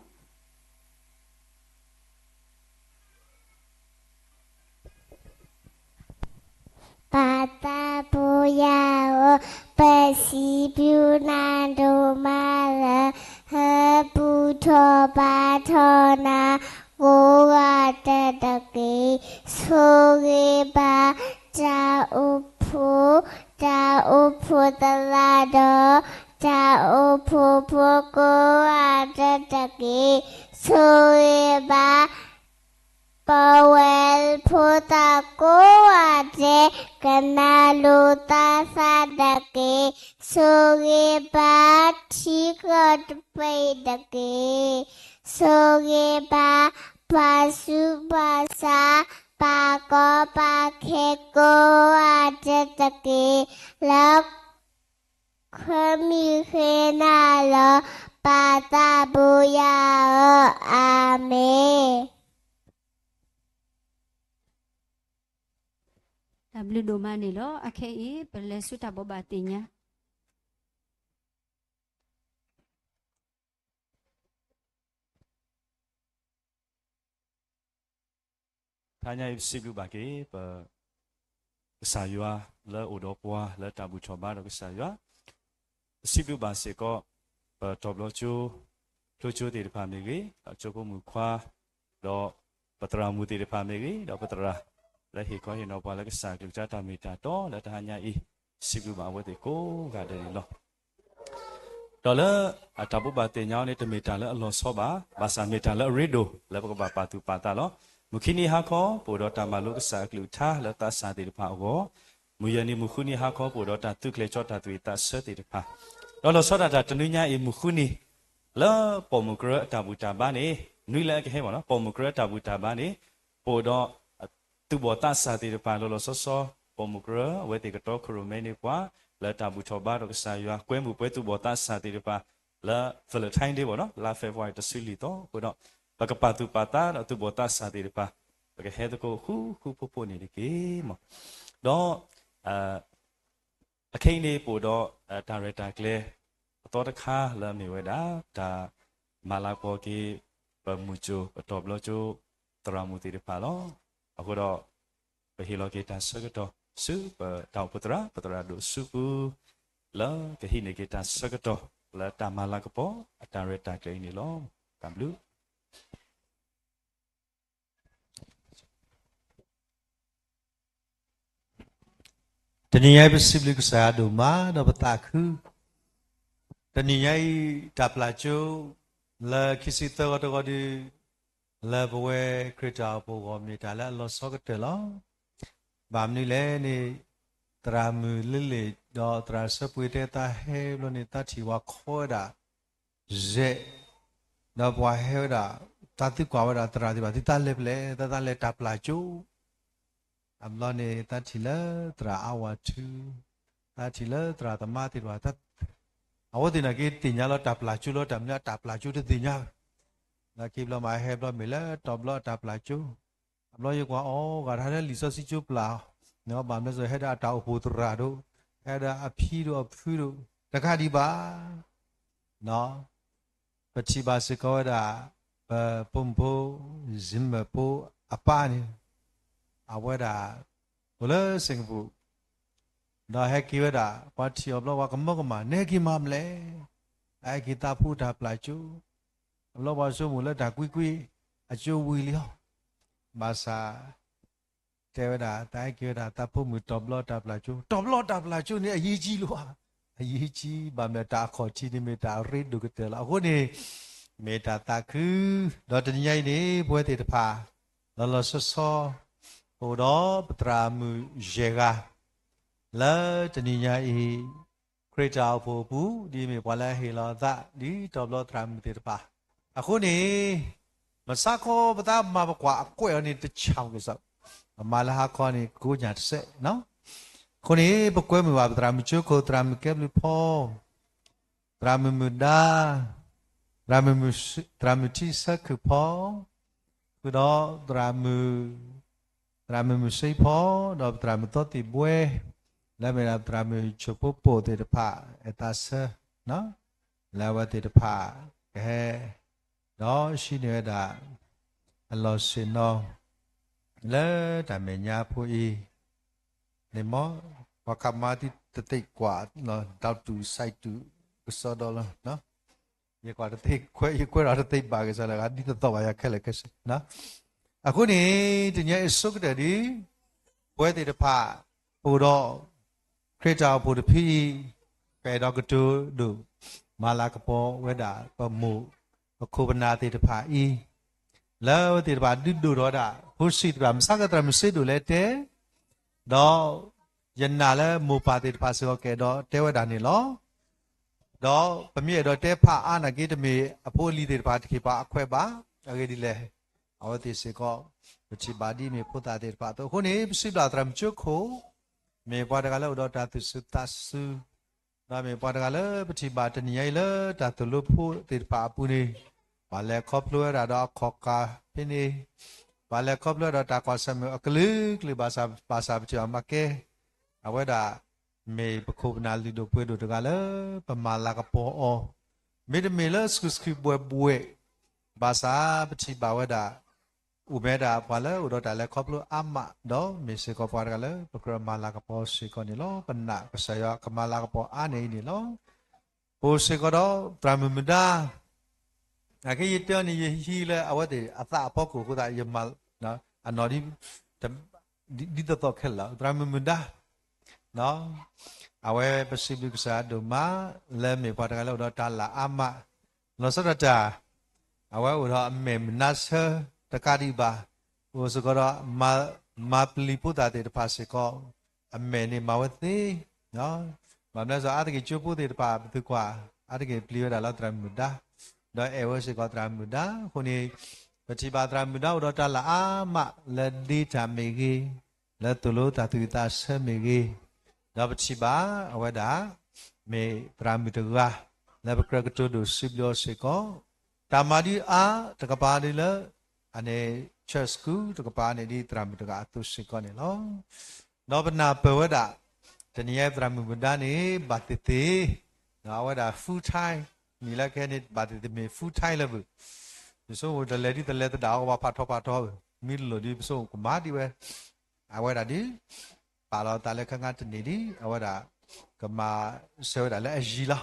ပၢ်သးပှၢ်ယၤဧၢ, ပစံးဘျုးနၤဒိၣ်မးလၢ ဟၢပူၤထီၣ်ဘါထီၣ်နၤ ကိးဂၤဒဲးတက့ၢ်. ဆိၣ်ဂ့ၤဘၣ် တၢ်အိၣ်ဖှိၣ်, တၢ်အိၣ်ဖှိၣ်သရၣ်ဒီး တၢ်အိၣ်ဖှိၣ်ဖိကိးဂၤဒဲးတက့ၢ်. ဆိၣ်ဂ့ၤဘၣ် ပဝဲဖိသၣ်ကိးဂၤဒဲး ကနၣ်လိာ်သးစၢ်တက့ၢ်. ဆိၣ်ဂ့ၤဘၣ်ထံကီၢ်တဘ့ၣ်တက့ၢ်. ဆိၣ်ဂ့ၤဘၣ် ပှၤဆူးပှၤဆါ ပှၤကီပှၤခဲကိးဂၤဒဲးတက့ၢ်. လၢ ခီမ့ၢ်ဃ့နၤလီၤ ပၢ်သးပှၢ်ယၤဧၢ, အၤမ့ၣ်. တၢ်ဘျုးဒိၣ်မးန့ၣ်လီၤ. အခဲအံၤ ပလဲၤဆူတၢ်ဘိးဘၣ်သ့ၣ်ညါ တဟါညါအံၤ ပစံးဘျုးဘၣ်က့ၤ ပ ကစၢ်ယွၤလၢအိၣ်ဒီးပှၤလၢတၢ်ဘူၣ်ထီၣ်ဘါဒီးကစၢ်ယွၤ, ပစံးဘျုးဘၣ်စ့ၢ်ကီး ပတီၤဘျီကၠိ ဖျိကၠိသ့ၣ်တဖၣ်မ့ၢ်ဂ့ၤ, ဒီးကၠိဖိမုၣ်ခွါ, ဒီးပသရၣ်မုၣ်သ့ၣ်တဖၣ်မ့ၢ်ဂ့ၤ, ဒီးပသရၣ်လၢဟ့ၣ်ခီဟ့ၣ်နီၤပှၤလၢကစၢ်အကလုၢ်ကထါတၢ်မ့ၢ်တၢ်တီလၢတဟါညါအံၤ, စံးဘျုးဘၣ်အဝဲသ့ၣ်ကိးဂၤဒဲးန့ၣ်လီၤ. ဒီးလၢအတၢ်ဘိးဘၣ်သ့ၣ်ညါအီၤန့ၣ် တမ့ၢ်တၢ်လၢအလီၤဆီဘၣ်, ဘၣ်ဆၣ်မ့ၢ်တၢ်လၢအရ့ဒိၣ်လၢပကဘၣ်ပာ်သူၣ်ပာ်သးလီၤ. မုၢ်ခံနံၤဟါခီ ပအိၣ်ဒီးတၢ်မၤလိကစၢ်အကလုၢ်ကထါလၢသးစၢ်သ့ၣ်တဖၣ်အဂီၢ်, မုၢ်ယဲၢ်နံၤမုၢ်ဃုနံၤဟါခီ ပအိၣ်ဒီးတၢ်သူးကျဲၤကၠီတၢ်သူၣ်ဝံၣ်သးဆၢသ့ၣ်တဖၣ်, ဒီးလီၤဆီဒၣ်တၢ်တနွံညါအံၤမုၢ်ဃုနံၤ လၢပိာ်မုၣ်ကရၢအတၢ်ဘူၣ်တၢ်ဘါန့ၣ်, နွံလၢအကဟဲမ့ၢ်နီၤ, ပိာ်မုၣ်ကရၢအတၢ်ဘူၣ်တၢ်ဘါန့ၣ် ပအိၣ်ဒီး သူၣ်ဘီၣ်သးစၢ်သ့ၣ်တဖၣ်လီၤလီၤဆီဆီ, ပိာ်မုၣ်ကရၢ အဝဲသ့ၣ်ကတီခိၣ်ရိၣ်မဲန့ၢ်ပှၤ လၢတၢ်ဘူၣ်ထီၣ်ဘါဒီးကစၢ်ယွၤ ကွဲမုာ်ပှဲၤသူၣ်ဘီၣ်သးစၢ်သ့ၣ်တဖၣ် လၢ Valentine Day ဘၣ်နီၤ, လါ February တဆံလွံၢ်သီ, အဃိဒီး ပကပာ်သူၣ်ပာ်သးဒီးသူၣ်ဘီၣ်သးစၢ်သ့ၣ်တဖၣ်, ပကဟဲသကိးဃူဃူဖိးဖိးန့ၣ်တက့ၢ်မး. ဒီး အခဲအံၤန့ၣ် ပအိၣ်ဒီး တၢ်ရဲၣ်တၢ်ကျဲၤ အသီတခါလၢအမ့ၢ်ဝဲဒၣ် တၢ်မၤလၤကပီၤက့ၤ ပမုၢ်ကၠိ ပတီၤဘျီကၠိ သရၣ်မုၣ်သ့ၣ်တဖၣ်လီၤ. အဃိဒီး ပဟ့ၣ်လီၤက့ၤတၢ်ဆၢကတီၢ် ဆူပတၢ်အိၣ်ဖှိၣ်သရၣ် ပသရၣ်ဒိၣ်ဆူပူၤ လၢကဟံးန့ၢ်က့ၤတၢ်ဆၢကတီၢ် လၢတၢ်မၤလၤကပီၤ အတၢ်ရဲၣ်တၢ်ကျဲၤအံၤန့ၣ်လီၤ. တၢ်ဘျုး တနံၤညါအံၤ ပစံးဘျုးကစၢ်ယွၤဒိၣ်မး ဒီးပသးခု တနံၤညါအံၤ တၢ်ပျၢ်ကၠိ လၢခံဆံသၢဂီၤတဂီၤဒုး လၢပဝဲခရံာ်တၢ်အိၣ်ဖှိၣ်အဂီၢ် မ့ၢ်တၢ်လၢအလီၤဆီကတၢၢ်လီၤ. ဘၣ်မနုၤလဲၣ်န့ၣ် သရၣ်မုၣ်လ့လ့ၣ် ဒီးသရၣ်ဆၢပှ့ၤတဲသးဟဲဘျီန့ၣ် သးထံၣ်ဝဲခိးဝဲဒၣ် ယဲၢ်, ဒီးပှၤဟဲဝဲဒၣ် သးသုကွၢ်ဝဲဒၣ်သရၣ်သ့ၣ်တဖၣ် သုသးလဲၤဖဲလဲၣ်, သးသးလဲၤတၢ်ပျၢ်ကၠိ အဘျီန့ၣ် သးထံၣ်လၢသရၣ်အါဝၤထု, သးထံၣ်လၢသရၣ်သမါသ့ၣ်တဖၣ်, အဝဲသ့ၣ်နာ်က့သ့ၣ်ညါလီၤတၢ်ပျၢ်ကၠိလီၤ, တၢ်မနုၤအတၢ်ပျၢ်ကၠိတသ့ၣ်ညါဘၣ်. နာ်က့ဘျီမးဟဲဘျီမ့ၢ်လၢတီၤဘျီအတၢ်ပျၢ်ကၠိ, အဘျီယကွၢ်အီၤ ဂၤတၢ်လၢလံာ်စီဆှံကၠိပျၢ်, ဘၣ်မနုၤစ့ၢ် ဟဲဒၣ်အတၢ်အိၣ်ဖှိၣ်သရၣ်ဒိၣ်, ဟဲဒၣ်အဖံဒိၣ်အဖုဒိၣ်, တကးဒံးဘၣ် ပထံၣ်ဘၣ်စ့ၢ်ကီးဝဲဒၣ် ပပိာ်မုၣ်ဖိ စံမၢၣ်ဖိအပၢ်န့ၣ် အဝဲဒၣ် အိၣ်လၢစ့ၣ်ကပူၤ, ဒီးဟဲက့ၤဝဲဒၣ် ပှၤထံၣ်အီၤဘျီ ပှၤကမၢကမၣ် နဟဲက့ၤမၤမနုၤလဲၣ်, အဟဲက့ၤသးဖိတၢ်ပျၢ်ကၠိ, အဘျီပှၤဆိကမိၣ်လၢတၢ်ကွံကွံ အကၠိဝံၤလံလီၤ. ဘၣ်ဆၣ် တဲဝဲဒၣ် တၢ်ဟဲက့ၤဝဲဒၣ် သးဖိမုၣ်တီၤဘျီတၢ်ပျၢ်ကၠိ, တီၤဘျီတၢ်ပျၢ်ကၠိန့ၣ် အရေးကြီးလီၤဧါ, အရေးကြီး ဘၣ်မနုၤတၢ်အခီၣ်ထံးန့ၣ် မ့ၢ်တၢ်ရ့ဒိၣ်ကတၢၢ်လီၤ. အဃိန့ၣ် မ့ၢ်တၢ်သးခု, ဒီးတနံၤညါအံၤန့ၣ် ပဝဲသ့ၣ်တဖၣ် လီၤလီၤဆီဆီ အိၣ်ဒီးပသရၣ်မုၣ်ယဲၢ်ဂၤ လၢတနံၤညါအံၤ ခရံာ်တၢ်အိၣ်ဖှိၣ်အပူၤ ဒ်မ့ၢ်ပှၤလၢအဟ့ၣ်လီၤအသး ဒ်တီၤဘျီသရၣ်မုၣ်သ့ၣ်တဖၣ်, အဃိန့ၣ် မဆါခီပသးမၤပကွၢ်အကွဲးအီၤန့ၣ်တဆၣ်ကစီၣ်, ပမၤလၢဟါခီန့ၣ် ကိးညၣ်တစဲး, အဃိန့ၣ် ပကွဲမုာ်ဘၣ်ပသရၣ်မုၣ်ကၠိခိၣ် သရၣ်မုၣ်ကဲဘျုးဖီ သရၣ်မုၣ်မုၢ်ဒါ, သရၣ်မုၣ်မုၢ်, သရၣ်မုၣ်ထံဆၢခုၣ်ဖီ, ဃုာ်ဒီးသရၣ်မုၣ်, သရၣ်မုၣ်မုၢ်စ့ဖီ, ဒီးပသရၣ်မုၣ်သီသ့ၣ်ဘှဲ, လၢမ့ၢ်ဒၣ်ပသရၣ်မုၣ်ဆိၣ်ဖိပိာ်သ့ၣ်တဖၣ် အဲၣ်သးဆၢ, လၢအဝဲသ့ၣ်တဖၣ်ကဟဲ ဒီးဟံးန့ၢ်ဝဲဒၣ် အလီၢ်ဆ့ၣ်နီၤ လၢတၢ်မဲာ်ညါဖိအံၤ, န့ၣ်မ် ပှၤခးမါသုတသ့ကွၢ် ဒီတူၢ်စဲးတူၢ်ကစီဒီလီၤ, ယကွၢ်တသ့ခွဲး ယကွဲးဒီးတသ့ဘၣ်ကစီဒီလီၤ ဒ်သိးသိးဘၣ်ယၤခဲလၢာ်ခဲဆ့, အဃိန့ၣ် တနံၤအံၤဆိကတၢၢ်ဒ် ပဝဲသ့ၣ်တဖၣ် အိၣ်ဒီး ခရံာ်တၢ်အိၣ်ဖှိၣ်တဖုအံၤ ပအဲၣ်ဒိးကတိၤဒိၣ် မၤလၤကပီၤဝဲဒၣ် ပမိၢ်ပခိၣ်ပနၢ်သ့ၣ်တဖၣ်အံၤ, လၢအဝဲသ့ၣ်တဖၣ်ဒုးဒိၣ်ထီၣ်ဝဲဒၣ် ဖိဆံးသ့ၣ်တဖၣ် မဆါကသရၣ်မုၣ်စ့ဒိၣ်လဲၤတဲ, ဒီးယနာ်လၢမိၢ်ပၢ်သ့ၣ်တဖၣ်စ့ၢ်ကီးကအဲၣ်ဒိးတဲဝဲဒၣ်န့ၣ်လီၤ. ဒီးပမ့ၢ်အဲၣ်ဒိးတဲဖးအါနာ်က့ တမ့ၢ်အဖိအလံၤသ့ၣ်တဖၣ်တက့ၢ် ပှၤအခွဲးဘၣ်, အဂ့ၢ်ဒ်လဲၣ်, အဝဲသ့ၣ်စ့ၢ်ကီး ပထံၣ်ဘၣ်ဒ်မ့ၢ်ဖိသၣ်သ့ၣ်တဖၣ်အသိး အဃိန့ၣ် ပစံးဘျုးသရၣ်မုၣ်ကၠိခိၣ် မ့ၢ်ပှၤတဂၤလၢအိၣ်ဒီးတၢ်သူၣ်စူၤသးစူၤ, ဒီးမ့ၢ်ပှၤတဂၤလၢပထံၣ်ဘၣ်တနံၤညါအံၤလၢတၢ်သိၣ်လိဖိသ့ၣ်တဖၣ်အပူၤန့ၣ်, ပှၤလဲၤခီဖျိဝဲဒၣ်ဒီးအခီၣ်ကၢ်ဖဲန့ၣ်, ပှၤလဲၤခီဖျိဝဲဒၣ်တၢ်ကွၢ်ဆၢၣ်မဲာ်အကလုာ်ကလုာ် ဘၣ်ဆၣ် ဘၣ်ဆၣ်ပထံၣ်ဘၣ်မၤကဲ အဝဲဒၣ် မ့ၢ်ပခိၣ်ပနၢ်လုၢ်ဒိၣ်ပှ့ၤဒိၣ်တဂၤလၢ ပမၤလၤကပီၤအီၤ, မ့တမ့ၢ်လၢဆှုၣ်ဆှုၣ်ဘှဲၣ်ဘှဲၣ်, ဘၣ်ဆၣ်ပထံၣ်ဘၣ်ဝဲဒၣ် အိၣ်မ့ၢ်ဒၣ်ပှၤလၢအိၣ်ဒီးတၢ်လဲၤခီဖျိအါမး, ဒီးမ့ၢ်စ့ၢ်ကီးပှၤတဂၤလၢ ပကြၢးမၤလၤကပီၤစ့ၢ်ကီးန့ၣ်လီၤ. ပနာ်ကစၢ်ယွၤကမၤလၤကပီၤအါန့ၢ်အံၤန့ၣ်လီၤ. ပအိၣ်စ့ၢ်ကီးဒီး သရၣ်မုၣ်မုၢ်ဒါ နာ်က့ယတဲအီၤန့ၣ် ယဟံးလၢအဝဲသ့ၣ်အသးအဖီခိၣ်အဃိသတး ယမၤ အနီၢ်ဒ် ဒ်သိးသိးခဲလၢာ်လီၤ. သရၣ်မုၣ်မုၢ်ဒါ အဝဲပစံးဘျုးကစၢ်ယွၤဒိၣ်မး လၢမ့ၢ်ပှၤတဂၤလၢအိၣ်ဒီးတၢ်လၤအါမး, လီၤဆီဒၣ်တၢ် အဝဲအိၣ်ဒီးအမဲာ်မုၢ်နါဆၢတကးဒံးဘၣ်, အိၣ်စ့ၢ်ကီးဒီး မၤပျံၤဖိသၣ်သ့ၣ်တဖၣ်စ့ၢ်ကီး, အမဲာ်န့ၣ်မၤဝဲသ့ ဘၣ်မနုၤလဲၣ် အါတက့ၢ်ကၠိဖိသ့ၣ်တဖၣ် ပသုကွၢ် အါတက့ၢ်ပျံၤဝဲဒၣ်လၢသရၣ်မုၣ်ဒါ, ဒီးအဲၣ်ဝဲစ့ၢ်ကီးသရၣ်မုၣ်ဒါ, အဃိန့ၣ် ပထံၣ်ဘၣ်သရၣ်မုၣ်ဒါအိၣ်ဒီးတၢ်လၤအါမး လၢဒ့တၢ်မ့ၢ်ဂ့ၤ, လၢသိၣ်လိသးသူၣ်သးဆၢမ့ၢ်ဂ့ၤ, ဒီးပထံၣ်ဘၣ်အဝဲဒၣ် မ့ၢ်သရၣ်မုၣ်တဂၤ လၢပကြၢးကတိၤဒိၣ်စံးဘျုးအီၤစ့ၢ်ကီး, တၢ်မၤဒ်အါတကပၤဒ်လၢ အန့ၣ် church school တကပၤန့ၣ်ဒ်သရၣ်မုၣ်တဂၤအသိးစ့ၢ်ကီးန့ၣ်လီၤ. ဒီးပနၢ်ပၢၢ်ဝဲဒၣ် တနံၤအံၤသရၣ်မုၣ်မုၢ်ဒါန့ၣ် ဘၣ်သ့ၣ်သ့ၣ် အဝဲဒၣ် full time နံၣ်လၢခဲအံၤန့ၣ် ဘၣ်သ့ၣ်သ့ၣ်မ့ၢ် full time လၢၤဘၣ်, ယဆိကမိၣ်တလဲၤဒ်တလဲၤသဒၣ်အီၤကဘၣ်ဖးထီဖးထီဘၣ်, မ့ၢ်တလိၣ်ဒ်ပဆိကမိၣ်ကမၤဒ်ဝဲ အဝဲဒၣ်ဒ် ပာ်လီၤသးလၢခဲခါတနံၤဒ် အဝဲဒၣ် ကမၤစၢၤဝဲဒၣ်လၢအယံၤလီၤ.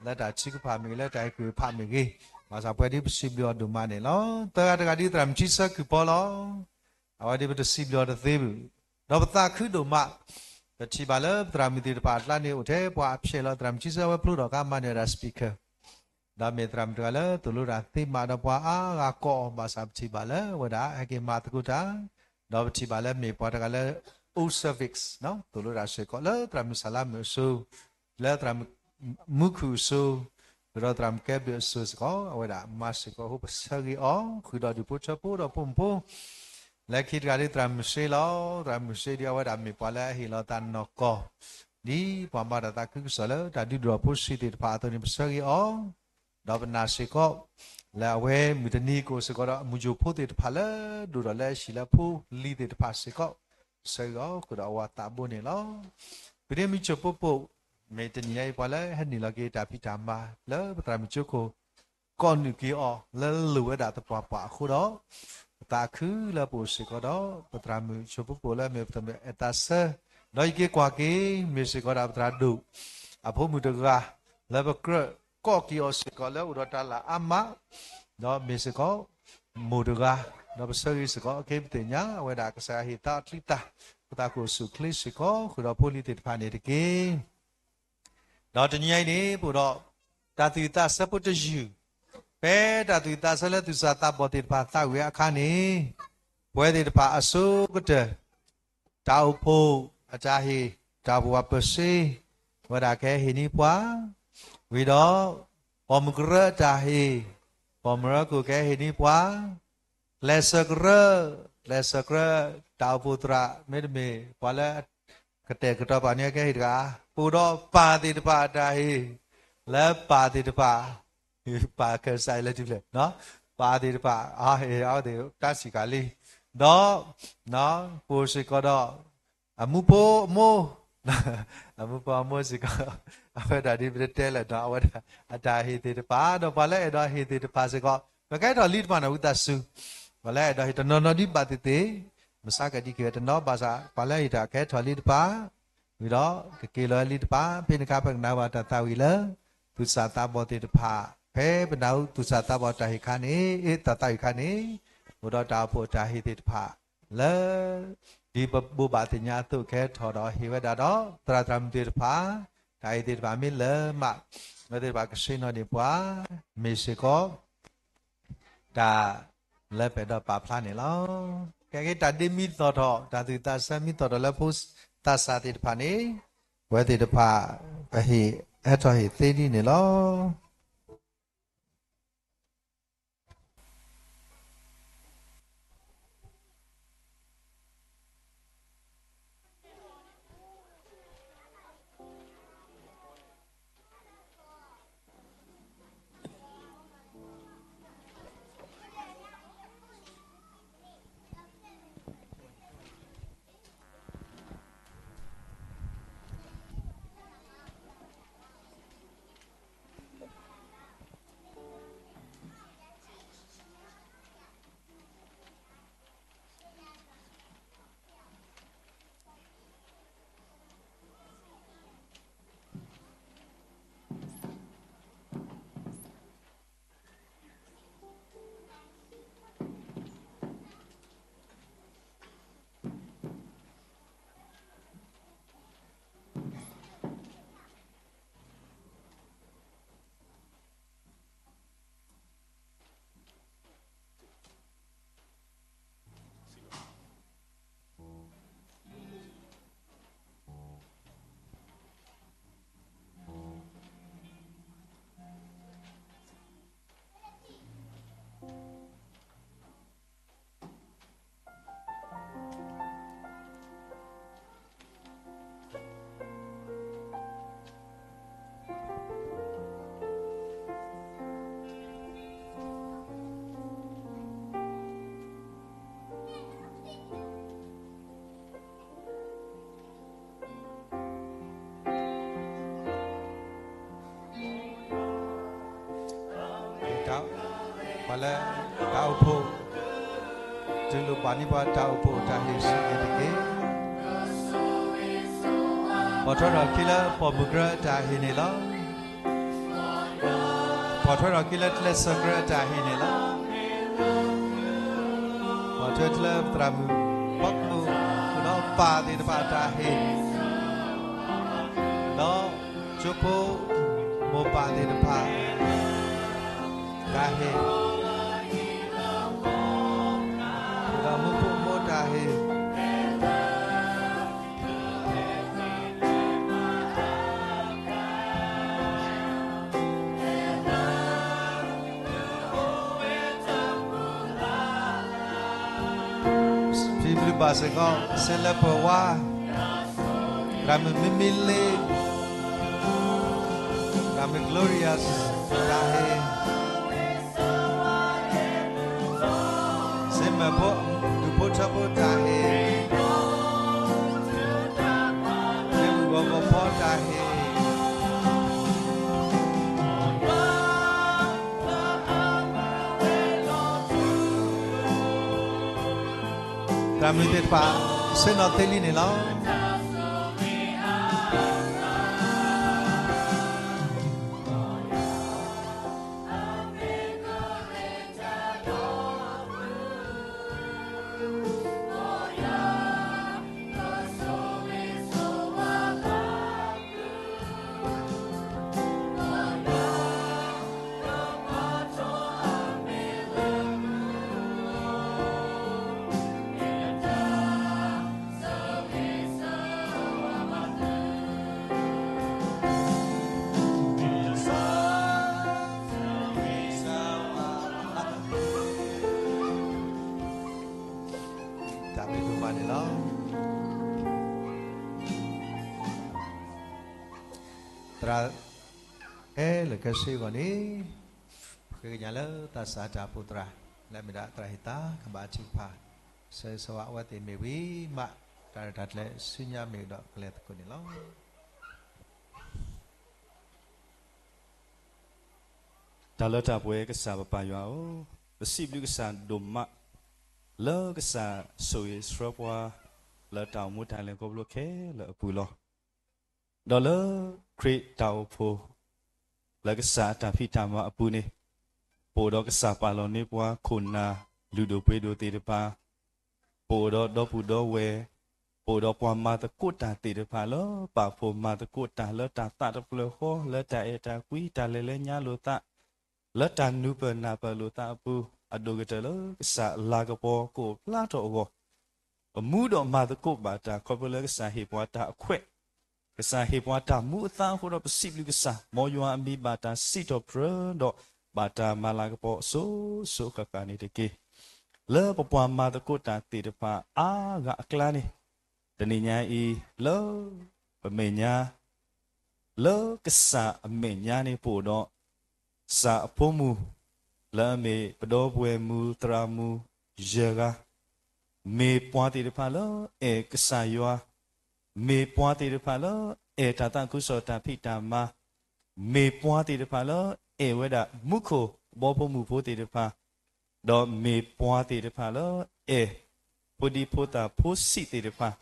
လၢတၢ်ထုကဖၣ်မ့ၢ်ဂ့ၤ လၢတၢ်ဟ့ၣ်ကူၣ်ဖးမ့ၢ်ဂ့ၤ, ဘၣ်ဆၣ်ပှၤဒ်ပစံးဘျုးအီၤဒိၣ်မးန့ၣ်လီၤ. သၢဂၤတဂၤဒ်သရၣ်မုၣ်ထံဆၢခုၣ်ဖီလီၤ. အဝဲဒ်ပတစံးဘျုးအီၤတသ့ဘၣ်, ဒီးပသးခုဒိၣ်မး ပထံၣ်ဘၣ်လၢပသရၣ်မုၣ်သ့ၣ်တဖၣ်အကျါန့ၣ် အိၣ်ထဲပှၤအဖျဲၣ်လီၤ သရၣ်မုၣ်ခံဆၢဝဲဖျိထီၣ်အခါ မၤန့ၢ်ဝဲဒၣ် speaker ဒီးမ့ၢ်သရၣ်မုၣ်တဂၤလၢသိၣ်လိတၢ်သ့မးဒီးပှၤအါဂၤကီးအီၤ ဘၣ်ဆၣ်ပထံၣ်ဘၣ်လၢအဝဲဒၣ်ဟဲက့ၤမၤသကိးတၢ်, ဒီးပထံၣ်ဘၣ်လၢမ့ၢ်ပှၤတဂၤလၢ old service သိၣ်လိတၢ်စ့ၢ်ကီး လၢသရၣ်မုၣ်စၤလါမုၣ်အစိၤ, လၢသရၣ်မုၣ်မူခိၣ်အစိၤ, ဃုာ်ဒီးသရၣ်မုၣ်ကဲဘျုးအစိၤစ့ၢ်ကီး အဝဲဒၣ်မၤစ့ၢ်ကီးအဃိ ပဆၢဂ့ၤအီၤ ဃုာ်ဒီးဒူၣ်ဖိထၢဖိဒီးဖိမုၣ်ဖိ လၢခံတဂၤဒ်သရၣ်မုၣ်စ့လီၤ. သရၣ်မုၣ်စ့ဒ်အဝဲဒၣ်မ့ၢ်ပှၤလၢအဟ့ၣ်လီၤသးနီၢ်ကီၢ် ဒ်ပှၤမၤတၢ်သးခုကစီၣ်လၢတၢ်ဒုးဒိၣ်ဖိစံးသ့ၣ်တဖၣ်အသိးန့ၣ် ပဆၢဂ့ၤအီၤ, ဒီးပနာ်စ့ၢ်ကီး လၢအဝဲမုၢ်တနံၤကအိၣ်စ့ၢ်ကီးဒီး အမုၢ်ယိၤဖိသ့ၣ်တဖၣ်လၢ ဒိၣ်ဒီးလၢအဟံၣ်လၢဖိလံၤသ့ၣ်တဖၣ်စ့ၢ်ကီး ပဆၢဂ့ၤအီၤဃုာ်ဒီးအဝဲသးဘိန့ၣ်လီၤ. ပဒ့မုၢ်ဆိၣ်ဖိပိာ် မ့ၢ်တနံၤညါအံၤ ပှၤလၢဟဲနုာ်လီၤက့ၤတၢ်ဖံးတၢ်မၤလၢပသရၣ်မုၣ်ကၠိခိၣ် ကိးနုာ်က့ၤအီၤလၢလိၣ်ဝဲဒၣ်သပှၢ်ပှၢ်အဃိဒီး ပသးခုလၢပအိၣ်စ့ၢ်ကီးဒီး ပသရၣ်မုၣ်ဆိၣ်ဖိပိာ်လၢမ့ၢ်ပသရၣ်မုၣ်အဲၣ်တၢ်ဆၢ, ဒီးယက့ၤကွၢ်က့ၤ မ့ၢ်စ့ၢ်ကီးဒၣ်ပသရၣ်ဒိၣ် အဖိမုၣ်တဂၤ လၢပကြၢးကိးက့ၤအီၤစ့ၢ်ကီးလၢအိၣ်ဒီးတၢ်လၢအါမး ဒီးမ့ၢ်စ့ၢ်ကီး မိၢ်တဂၤ ဒီးပဆၢဂ့ၤစ့ၢ်ကီး ခဲအံၤပသ့ၣ်ညါ အဝဲဒၣ်ကစၢ်ယွၤဟ့ၣ်သါအီၤချံသၣ် ပသးကအိၣ်ဆူၣ်အိၣ်ချ့စ့ၢ်ကီး ဃုာ်ဒီးဖိလံၤသ့ၣ်တဖၣ်န့ၣ်တက့ၢ်. ဒီးတနံၤညါအံၤန့ၣ် ပအိၣ်ဒီး တၢ်သူၣ်ဝံၣ်သးဆၢဖိတယုၢ်, ဖဲတၢ်သူၣ်ဝံၣ်သးဆၢလၢသူၣ်စၢ်သးဘီၣ်သ့ၣ်တဖၣ်သးဝံၣ်အခါန့ၣ် ပဝဲသ့ၣ်တဖၣ်အဆိကတၢၢ် တၢ်အိၣ်ဖှိၣ်အတၢ်ဟ့ၣ်, တၢ်အိၣ်ဖှိၣ်ပၢၤစ့ ဝဲဒၣ်ကဟဲဟ့ၣ်န့ၢ်ပှၤ, ဝံၤဒီး ပိာ်မုၣ်ကရၢအတၢ်ဟ့ၣ်, ပိာ်မုၣ်ကရၢခိၣ်ကဟဲဟ့ၣ်န့ၢ်ပှၤ, ကျဲးစၢးကရၢ, ကျဲးစၢးကရၢ, တၢ်အိၣ်ဖှိၣ်သရၣ် မ့တမ့ၢ် ပှၤလၢ ကတဲာ်ကတီၤပာ်န့ၢ်ကဟ့ၣ်တဂၤ, ပအိၣ်ဒီးပၢ်သ့ၣ်တဖၣ်အတၢ်ဟ့ၣ်, လၢပၢ်သ့ၣ်တဖၣ်, ပၢ်ကစၢ်အံၤလၢထူၣ်ဖျဲး, ပၢ်သ့ၣ်တဖၣ် အဟ့ၣ်အဝဲသ့ၣ်တၢ်စံးကၤလံ, ဒီး ပအိၣ်စ့ၢ်ကီးဒီး အမူဖိအမိၢ်, အမူဖိအမိၢ်စ့ၢ်ကီး, အဝဲဒၣ်ဒ်ပတဲတဲလၢာ်ဒီး အဝဲဒၣ်အတၢ်ဟ့ၣ်သ့ၣ်တဖၣ် ဒီးပှၤလၢအဲၣ်ဒိးဟ့ၣ်သ့ၣ်တဖၣ်စ့ၢ်ကီး ပကဟဲထီၣ်လံတဖၣ်န့ၣ် ဝံသးစူၤ, ပှၤလၢအဲၣ်ဒိးဟ့ၣ်တနီၤနီၤဒ်ဘၣ်သ့ၣ်သ့ၣ်, မဆါကဒံက့ၤတနီၤဘၣ်ဆၣ် ပှၤလၢဟ့ၣ်တၢ်ကဟဲထီၣ်လံတဖၣ်, ဝံၤဒီး ကက့ၤလီၤလံတဖၣ် ဖဲန့ၣ်အခါ ပကနၣ်ဘၣ်တၢ်သးဝံၣ်လၢ သူၣ်စၢ်သးဘီၣ်သ့ၣ်တဖၣ်, ဖဲပနၢ်ဟူသူၣ်စၢ်သးဘီၣ်တၢ်ဟ့ၣ်ခါန့ၣ် တၢ်သးဝံၣ်ခါန့ၣ်, အိၣ်ဒီးတၢ်အိၣ်ဖှိၣ်တၢ်ဟ့ၣ်သ့ၣ်တဖၣ် လၢ ဒ်ပဘိးဘၣ်သ့ၣ်ညါအသိး ကဟဲထီၣ်ဒီးဟ့ၣ်ဝဲဒၣ်ဒီး သရၣ်သရၣ်မုၣ်သ့ၣ်တဖၣ်, တၢ်ဟ့ၣ်သ့ၣ်တဖၣ်မ့ၢ်လၢမး, အဝဲသ့ၣ်တဖၣ်ကဆှၢနီၣ်န့ၢ်ပှၤ, မ့ၢ်စ့ၢ်ကီး တၢ်လၢပအဲၣ်ဒိးပာ်ဖျါန့ၣ်လီၤ. ကဲက့ၤတၢ်ဒ့မ့ၢ်သီၣ်ထီၣ် တၢ်သူၣ်သးဆၢမ့ၢ်သီၣ်ထီၣ်လၢဖိသးစၢ်သ့ၣ်တဖၣ်န့ၣ်, ပဝဲသ့ၣ်တဖၣ် ပဟ့ၣ်ဟဲထီၣ်ဟ့ၣ်သ့ဒ်န့ၣ်လီၤ. ပှၤလၢ တၢ်အိၣ်ဖှိၣ် တူၢ်လိာ်ဘၣ်န့ၢ်ပှၤတၢ်အိၣ်ဖှိၣ်တၢ်ဟ့ၣ်ဆူညါတက့ၢ်. ပိာ်ထွဲထီၣ်အခံလၢပိာ်မုၣ်ကရၢအတၢ်ဟ့ၣ်န့ၣ်လီၤ. ပိာ်ထွဲထီၣ်အခံလၢကျဲးစၢးကရၢအတၢ်ဟ့ၣ်န့ၣ်လီၤ. ပိာ်ထွဲလၢသရၣ်မုၣ် ပိာ်မုၣ် ဒီးပၢ်သ့ၣ်တဖၣ်အတၢ်ဟ့ၣ် ကၠိဖိ မိၢ်ပၢ်သ့ၣ်တဖၣ် တၢ်ဟ့ၣ်, ဒီးမူခိၣ်မိၢ်တၢ်ဟ့ၣ်, ဖံဘျုးဘၣ်စ့ၢ်ကီး စ့လၢပဝါ သရၣ်မုၣ်မံမံလ့, သရၣ်မုၣ် Glorious တၢ်ဟ့ၣ်, စ့မၢၣ်ဖိ ဒူၣ်ဖိထၢဖိတၢ်ဟ့ၣ်, မ့ၣ်အူဂီၤဂီၤဖီတၢ်ဟ့ၣ် သရၣ်မုၣ်သ့ၣ်တဖၣ် ဆ့ၣ်နီၤသ့လံန့ၣ်လီၤ. တၢ်မ့ၢ်ဒိၣ်မးန့ၣ်လီၤ. သရၣ် ဟဲလၢကဆ့ဂီၢ်န့ၣ် ဃ့ကညးလၢသးစၢ်တၢ်အိၣ်ဖှိၣ်သရၣ် လၢအမ့ၢ်ဒၣ်သရၣ်ဟ့ၣ်သါကဘၣ်ထံကဖၣ် ဆၢဂ့ၤဆၢဝါအဝဲသ့ၣ်မ့ၢ်ဝံၤမး တၢ်ရဲၣ်တၢ်ကျဲၤဆူညါမ့ၢ်ဒီးကလဲၤသကိးန့ၣ်လီၤ. တၢ်လၢတၢ်ပှဲၤကစၢ်ပပၢ်ယွၤဧၢ, ပစံးဘျုးကစၢ်ဒိၣ်မး လၢကစၢ်ဆိၣ်ဂ့ၤဆှၢပှၤ လၢတၢ်အိၣ်မူတၢ်လဲၤခီဖျိခဲလၢာ်အပူၤလီၤ. ဒီးလၢခရံာ်တၢ်အိၣ်ဖှိၣ် လၢကစၢ်အတၢ်ဖံးတၢ်မၤအပူၤန့ၣ်, ပအိၣ်ဒီးကစၢ်ပာ်လီၤန့ၢ်ပှၤခိၣ်နၢ်လုၢ်ဒိၣ်ပှ့ၤဒိၣ်သ့ၣ်တဖၣ်, ပအိၣ်ဒီးဒီပုၢ်ဒီဝဲၢ်, ပအိၣ်ဒီးပှၤမၤသကိးတၢ်သ့ၣ်တဖၣ်လၢ ပာ်ဖှိၣ်မၤသကိးတၢ်လၢတၢ်သးတဖျၢၣ်ဃီ, လၢတၢ်အဲၣ်တၢ်ကွံ, တၢ်လဲၤလၢညါလိာ်သး, လၢတၢ်နူၤပၢၢ်နၢ်ပၢၢ်လိာ်သးအပူၤ, အဒိၣ်ကတၢၢ်လၢကစၢ်လၤကပီၤကအိၣ်ဖျါထီၣ်အဂီၢ်, ပမူဒီးမၤသကိးဘၣ်တၢ်ခီဖျိလၢကစၢ်ဟ့ၣ်ပှၤတၢ်အခွဲး, ကစၢ်ဟ့ၣ်ပှၤတၢ်မူအသါအဃိဒီးပစံးဘျုးကစၢ်, မ်ယွၤအမံၤဘၣ်တၢ်စံးထီၣ်ပတြၢၤဒီး ဘၣ်တၢ်မၤလၤကပီၤအစိၤစိၤအဃၣ်ဃၣ်န့ၣ်တက့ၢ်. လၢပပှၤမၤသကိးတၢ်သ့ၣ်တဖၣ်အါဂၤအကျါန့ၣ်, တနံၤညါအံၤ လၢပမဲာ်ညါ လၢကစၢ်အမဲာ်ညါန့ၣ် ပအိၣ်ဒီး ကစၢ်အဖိမုၣ် လၢအမ့ၢ်ပဒီပုၢ်ဝဲၢ်မုၣ်သရၣ်မုၣ်ယဲၢ်ဂၤ, မ့ၢ်ပှၤသ့ၣ်တဖၣ်လၢအဲၣ်ကစၢ်ယွၤ, မ့ၢ်ပှၤသ့ၣ်တဖၣ်လၢအဲၣ်တၢ်သးခုကစီၣ်တၢ်ဖံးတၢ်မၤ, မ့ၢ်ပှၤသ့ၣ်တဖၣ်လၢအဲၣ်ဝဲဒၣ်မူခိၣ်ဘီဖိမုၣ်ဖိသ့ၣ်တဖၣ်, ဒီးမ့ၢ်ပှၤသ့ၣ်တဖၣ်လၢအဲၣ် ဖိဒံဖိသၣ်ဖိဆံးသ့ၣ်တဖၣ်,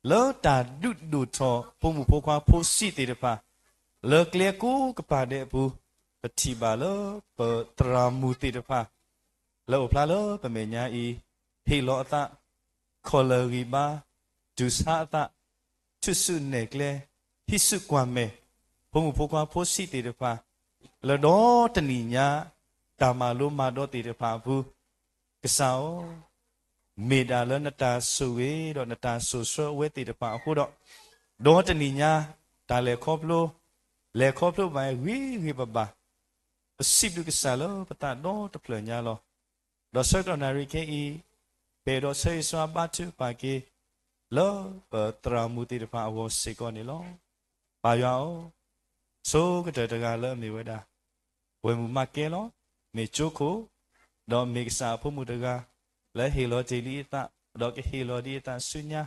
လၢတၢ်ဒုးဒိၣ်ထီၣ်ဖိမုၣ်ဖိခွါဖိဆံးသ့ၣ်တဖၣ်, လၢကျဲကိးကပၤဒဲးအပူၤ, ပထံၣ်ဘၣ်လၢပသရၣ်မုၣ်သ့ၣ်တဖၣ် လၢအိၣ်ဖျါလၢပမဲာ်ညါအံၤ, ဟ့ၣ်လီၤအသး, ခီၣ်လၢၢ်ဂံၢ်ဘါ, တူၢ်ဆါအသး, ထူၣ်စုနဲၣ်ကျဲ, ဟံးစုကွၢ်မဲာ်, ဖိမုၣ်ဖိခွါဖိဆံးသ့ၣ်တဖၣ်, လၢဒီတနံၣ်ညါ တၢ်မၤလိမၤဒိးသ့ၣ်တဖၣ်အပူၤ, ကစၢ်ဧၢ, မ့ၢ်ဒၣ်လၢနတၢ်ဆိၣ်ဂ့ၤဒီးနတၢ်စိာ်ဆှၢအဝဲသ့ၣ်တဖၣ်အဃိဒီး, ဒီတနံၣ်ညါ တၢ်လဲၤခီဖျိ လဲၤခီဖျိဘၣ်ဂ့ၤဂ့ၤဘၣ်ဘၣ်, ပစံးဘျုးကစၢ်လၢပသးဒီတဖျၢၣ်ညါလီၤ. ဒီးဆၢကတီၢ်နၣ်ရံၣ်ခဲအံၤ, ပအဲၣ်ဒိးဆၢဂ့ၤဆၢဝါဘါထုကဖၣ်က့ၤ လၢပသရၣ်မုၣ်သ့ၣ်တဖၣ်အဂီၢ်စ့ၢ်ကီးန့ၣ်လီၤ. ပၢ်ယွၤဧၢ, ဆိကတၢၢ်တဂၤလၢအမ့ၢ်ဝဲဒၣ် ပှဲၤမုၢ်မးကဲလီၤ, မ့ၢ်ကၠိခိၣ်, ဒီးမ့ၢ်ကစၢ်အဖိမုၣ်တဂၤ လၢဟ့ၣ်လီၤတ့ၢ်လံအသး, ဒီးကဟ့ၣ်လီၤဒံးအသးဆူညါ,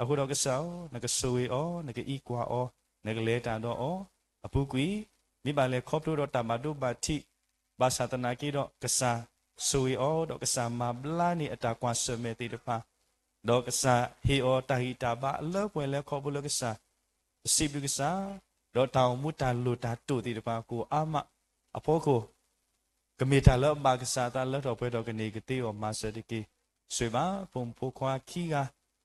အဃိဒီးကစၢ်ဧၢ, နကဆိၣ်ဂ့ၤအီၤ, နကအံးကွၢ်အီၤ, နကလဲၤတၢ်ဒီးအီၤ, အပူၤကွံာ်, မ့ၢ်ဘၣ်လဲၤခီဖျိဒီးတၢ်ဘၣ်ဒိဘၣ်ထံး, ဘၣ်ဆၣ်သနာ်က့ဒီး ကစၢ်ဆိၣ်ဂ့ၤအီၤ, ဒီးကစၢ်မၤဘျါန့ၢ်အတၢ်ကွၢ်ဆၢၣ်မဲာ်သ့ၣ်တဖၣ်, ဒီးကစၢ်ဟ့ၣ်အီၤတၢ်ဂံၢ်တၢ်ဘါအလၢပှဲၤလၢခီဖျိလၢကစၢ် ပစံးဘျုးကစၢ်, ဒီးတၢ်အိၣ်မူတၢ်လိၣ်တၢ်တိာ်သ့ၣ်တဖၣ်ကိးအါမးအဖီခိၣ်, ကမ့ၢ်တၢ်လၢအဘၣ်ကစၢ်အသးလၢထီၣ်ပှဲၤထီၣ်ကန့ၢ်ကသ့အဂီၢ်မၤစၢၤတက့ၢ်. ဆိၣ်ဂ့ၤဘၣ် ဖိမုၣ်ဖိခွါခံဂၤ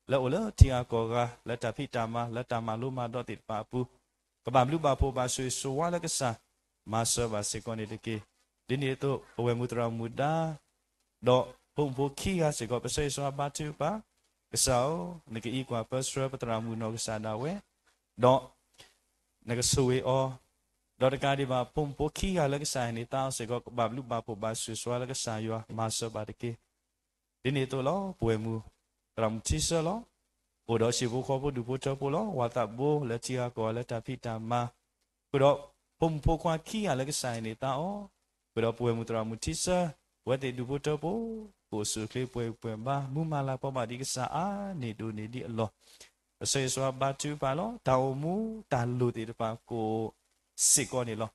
လၢအိၣ်လၢထံဂၤကီၢ်ဂၤ လၢတၢ်ဖံးတၢ်မၤ လၢတၢ်မၤလိမၤဒိးသ့ၣ်တဖၣ်အပူၤ, ကဘၣ်ဘျုးဘၣ်ဖှိၣ်ဘၣ်ဆိၣ်ဂ့ၤဆိၣ်ဝါလၢကစၢ် မၤစၢၤဘၣ်စ့ၢ်ကီးန့ၣ်တက့ၢ်. ဒ်န့ၣ်အသိး ပဝဲၢ်မုၢ်သရၣ်မုၣ်ဒါ ဒီးဖိမုၣ်ဖိခံဂၤစ့ၢ်ကီး ပဆၢဂ့ၤဆၢဝါဘါထုကဖၣ် ကစၢ်ဧၢ, နကအံးကွၢ်ပၢဆှၢပသရၣ်မုၣ်နီၢ်ကစၢ်ဒၣ်ဝဲ, ဒီး နကဆိၣ်ဂ့ၤအီၤ, ဒီးတကးဒံးဘၣ် ဖိမုၣ်ဖိခံဂၤလၢကစၢ်ဟ့ၣ်န့ၢ်သါအီၤစ့ၢ်ကီး ကဘၣ်ဘျုးဘၣ်ဖှိၣ်ဘၣ်ဆိၣ်ဂ့ၤဆိၣ်ဝါလၢကစၢ်ယွၤ မၤစၢၤဘၣ်တက့ၢ်. ဒ်န့ၣ်အသိးလီၤ ပဝဲၢ်မုၢ်သရၣ်မုၣ်ထံဆၢလီၤ. အိၣ်ဒီးဟံၣ်ဖိဃီဖိဒူၣ်ဖိထၢဖိလီၤ. ဝၤသးဘိလၢထံဂၤကီၢ်ဂၤလၢတၢ်ဖံးတၢ်မၤ, ဃုာ်ဒီးဖိမုၣ်ဖိခွါခံဂၤလၢကစၢ်ဟ့ၣ်န့ၢ်သါအီၤ, ဃုာ်ဒီးပဝဲၢ်မုၢ်သရၣ်မုၣ်ထံဆၢ, အဝဲသ့ၣ်ဒူၣ်ဖိထၢဖိ, ကအိၣ်ဆူၣ်အိၣ်ချ့ပှဲၤဂံၢ်ပှဲၤဘါ မူမၤလၤကပီၤဘၣ်ဒ်ကစၢ်အါန့ၢ်ဒိၣ်န့ၢ်ဒံးအလီၢ် ပဆၢဂ့ၤဆၢဝါဘါထုကဖၣ်လီၤ. တၢ်အိၣ်မူတၢ်လိၣ်သ့ၣ်တဖၣ်ကအိၣ်စ့ၢ်ကီးန့ၣ်လီၤ.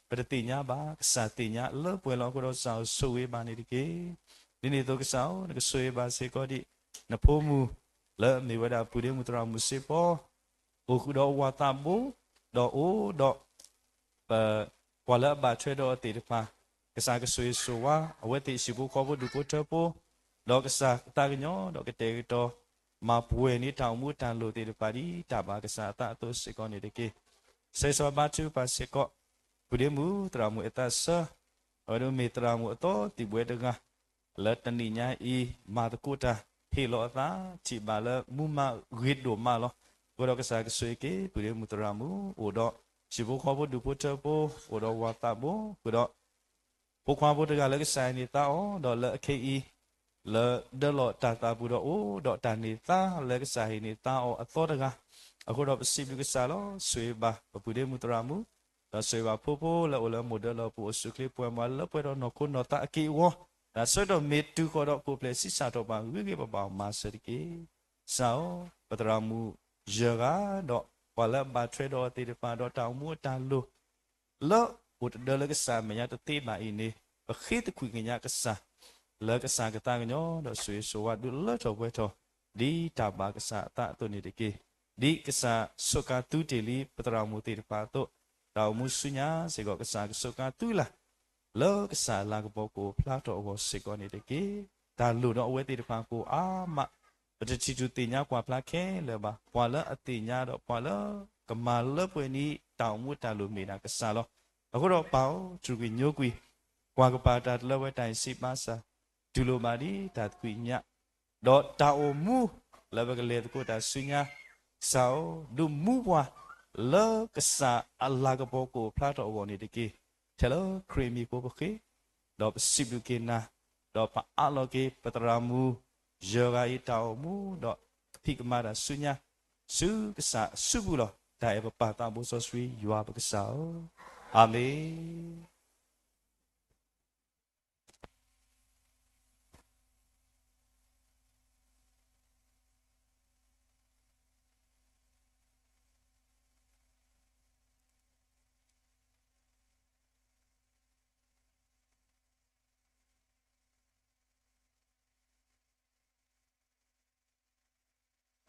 ပတသ့ၣ်ညါဘၣ်, ကစၢ်သ့ၣ်ညါလၢပှဲၤလီၤအဃိဒီး ကစၢ်အိၣ်ဆိၣ်ဂ့ၤဘၣ်န့ၣ်တက့ၢ်. ဒ်န့ၣ်အသိးကစၢ်ဧၢ, နကဆိၣ်ဂ့ၤဘၣ်စ့ၢ်ကီးဒံး နဖိမုၣ်လၢအမ့ၢ်ဝဲဒၣ်ပုၢ်ဒ့မုၣ်သရၣ်မုၣ်စ့ၢ်ကီး, အိၣ်ဃုာ်ဒီးဝၤသးဘိ, ဒီးအိၣ်ဒီး ပ ပှၤလၢအဘၣ်ထွဲဒီးအီၤသ့ၣ်တဖၣ်, ကစၢ်ကဆိၣ်ဂ့ၤဆိၣ်ဝါ အဝဲသ့ၣ်ဟံၣ်ဖိဃီဖိဒူၣ်ဖိထၢဖိ, ဒီးကစၢ်သးကညီၤဒီးကတဲာ်ကတီၤ မၤပှဲၤန့ၢ်တၢ်အိၣ်မူအတၢ်လိၣ်သ့ၣ်တဖၣ်ဒ်တၢ်ဘၣ်ကစၢ်အသးအသိးစ့ၢ်ကီးန့ၣ်တက့ၢ်. ဆၢဂ့ၤဆၢဝါဘါထုကဖၣ်စ့ၢ်ကီး ပုၢ်ဒ့မုၣ်သရၣ်မုၣ်အသးစၢ်, အဝဲဒၣ်မ့ၢ်သရၣ်မုၣ်အသီသံၣ်ဘှဲတဂၤ လၢတနံၤညါအံၤ မၤသကိးတၢ် ဟ့ၣ်လီၤအသး ထံၣ်ဘၣ်လၢမူမၤဂ့ၤဒိၣ်မးလီၤ. အဃိဒီးကစၢ်ကဆိၣ်ဂ့ၤက့ၤ ပုၢ်ဒ့မုၣ်သရၣ်မုၣ် အိၣ်ဒီးဟံၣ်ဖိဃီဖိဒူၣ်ဖိထၢဖိ, အိၣ်ဒီးဝၤသးဘိ, ဃုာ်ဒီး ဖိခွါဖိတဂၤလၢကစၢ်ဟ့ၣ်န့ၢ်သါအီၤ, ဒီးလၢအခဲအံၤ လၢဒၢလီၤတၢ်သးပူၤဒီးအိၣ်ဒီးတၢ်န့ၢ်သါလၢကစၢ်ဟ့ၣ်န့ၢ်သါအီၤအသီတဂၤ, အဃိဒီးပစံးဘျုးကစၢ်လီၤ. ဆိၣ်ဂ့ၤဘၣ်ပပုၢ်ဒ့မုၣ်သရၣ်မုၣ်, ဒီးဆိၣ်ဂ့ၤဘၣ်ဖိဖိလၢအိၣ်လၢမိၢ်ဒၢလီၢ်ပူၤ အိၣ်ဆူၣ်ချ့ပှဲၤမးလၢပှဲၤဒီးနီၢ်ခိနီၢ်သးအက့ၢ်အဂီၤ, တၢ်ဆၢကတီၢ်မ့ၢ်တုၤဃီၤဒီး ကိးဖျဲးဆံးစၢ်ထီၣ်ပှၤ ဂ့ၤဂ့ၤဘၣ်ဘၣ်မၤစၢၤတက့ၢ်. ကစၢ်ဧၢ, ပသရၣ်မုၣ်ယဲၢ်ဂၤ, ဒီးပှၤလၢအဘၣ်ထွဲဒီးအီၤသ့ၣ်တဖၣ်, ဒီးတၢ်အိၣ်မူအတၢ်လိၣ် လၢအိၣ်တဒၢလၢကစၢ်အမဲာ်ညါတသ့ဘၣ်အံၤန့ၣ်, ပဃ့သကွံာ်ကညးကစၢ်, လၢကစၢ်ကသးကညီၤဒီးဆိၣ်ဂ့ၤဆိၣ်ဝါဒုးလၢထီၣ်ပှဲၤထီၣ်, ဒ်တၢ်ဘၣ်ကစၢ်အသးအသိးန့ၣ်တက့ၢ်. ဒ်ကစၢ်ဆိးကါသုတ့ၢ်လံပသရၣ်မုၣ်သ့ၣ်တဖၣ်အသိး, တၢ်အိၣ်မူဆူညါစ့ၢ်ကီး ကစၢ်ကဆိးကါသုလၢ် လၢကစၢ်အလၤကပီၤကအိၣ်ဖျါထီၣ်အဂီၢ်စ့ၢ်ကီးန့ၣ်တက့ၢ်. တၢ်လိၣ်ဒီးအဝဲသ့ၣ်တဖၣ်ကအိၣ်အါမး, ပတထံၣ်ထူၣ်သ့ၣ်ညါကွၢ်ဖျါခဲလၢာ်ဘၣ်. ပှၤလၢအသ့ၣ်ညါဒီးပှၤလၢကမၤလၢပှဲၤန့ၢ်တၢ်အိၣ်မူတၢ်လိၣ်မ့ၢ်ဒၣ်ကစၢ်လီၤ. အဃိဒီးပၢ်ဧၢ, ထူၣ်ကွံာ်ညိကွံာ်, ကွၢ်ကပၤတၢ်တလၢဝဲတၢ်အံၤစံးဘၣ်ဆၣ်, တူၢ်လိာ်ဘၣ်ဒ်တၢ်သကွံာ်ကညး ဒီးတၢ်အိၣ်မူလၢပကလဲၤသကိးတၢ်ဆူညါ, ကစၢ်ဧၢ, ဒုးမူပှၤလၢကစၢ်အလၤကပီၤကအိၣ်ဖျါထီၣ်အဂီၢ်န့ၣ်တက့ၢ်. ထဲလၢခရံာ်အမံၤအဃိပဃ့, ဒီးပစံးဘျုးက့ၤနၤ, ဒီးပအးလီၤက့ၤပသရၣ်မုၣ်ယဲၢ်ဂၤအံၤတၢ်အိၣ်မူ, ဒီးကဖံးကမၤတၢ်ဆူညါ, ဆူကစၢ်အစုပူၤလီၤ. တၢ်အဲၣ်ပပၢ်သးဘိစီဆှံယွၤပကစၢ်ဧၢ, အၤမ့ၣ်.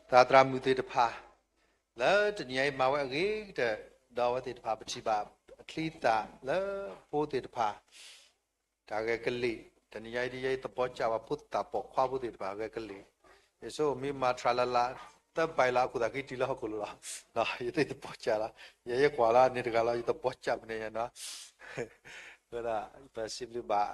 သရၣ်သရၣ်မုၣ်သ့ၣ်တဖၣ် လၢတနံၤအံၤမၤဝဲအဂ့ၤကတၢၢ်, ဒီးအဝဲသ့ၣ်တဖၣ်ပထံၣ်ဘၣ်အချံအသၣ်လၢဖိသ့ၣ်တဖၣ် တၢ်ဂဲၤကလံၣ်, တနံၤအံၤဒ်ယဲယသဘီကၢ်ဘၣ်ဖိသၣ်ပိာ်ခွါဖိသ့ၣ်တဖၣ်ဂဲၤကလံၣ်, ယဆိကမိၣ်မ့ၢ်မၤ tralala သၢဘၣ်လီၤ အခိၣ်သးကံတံၢ်လၢဟီၣ်ခိၣ်လိၤလီၤ, ယသ့ၣ်သဘီကၢ်လီၤ, ယဲယကွၢ်လီၤန့ၣ်တဂၤလီၤ ယသဘီကၢ်မနုၤညါနီၤ အဃိဒီးပစံးဘျုးဘၣ်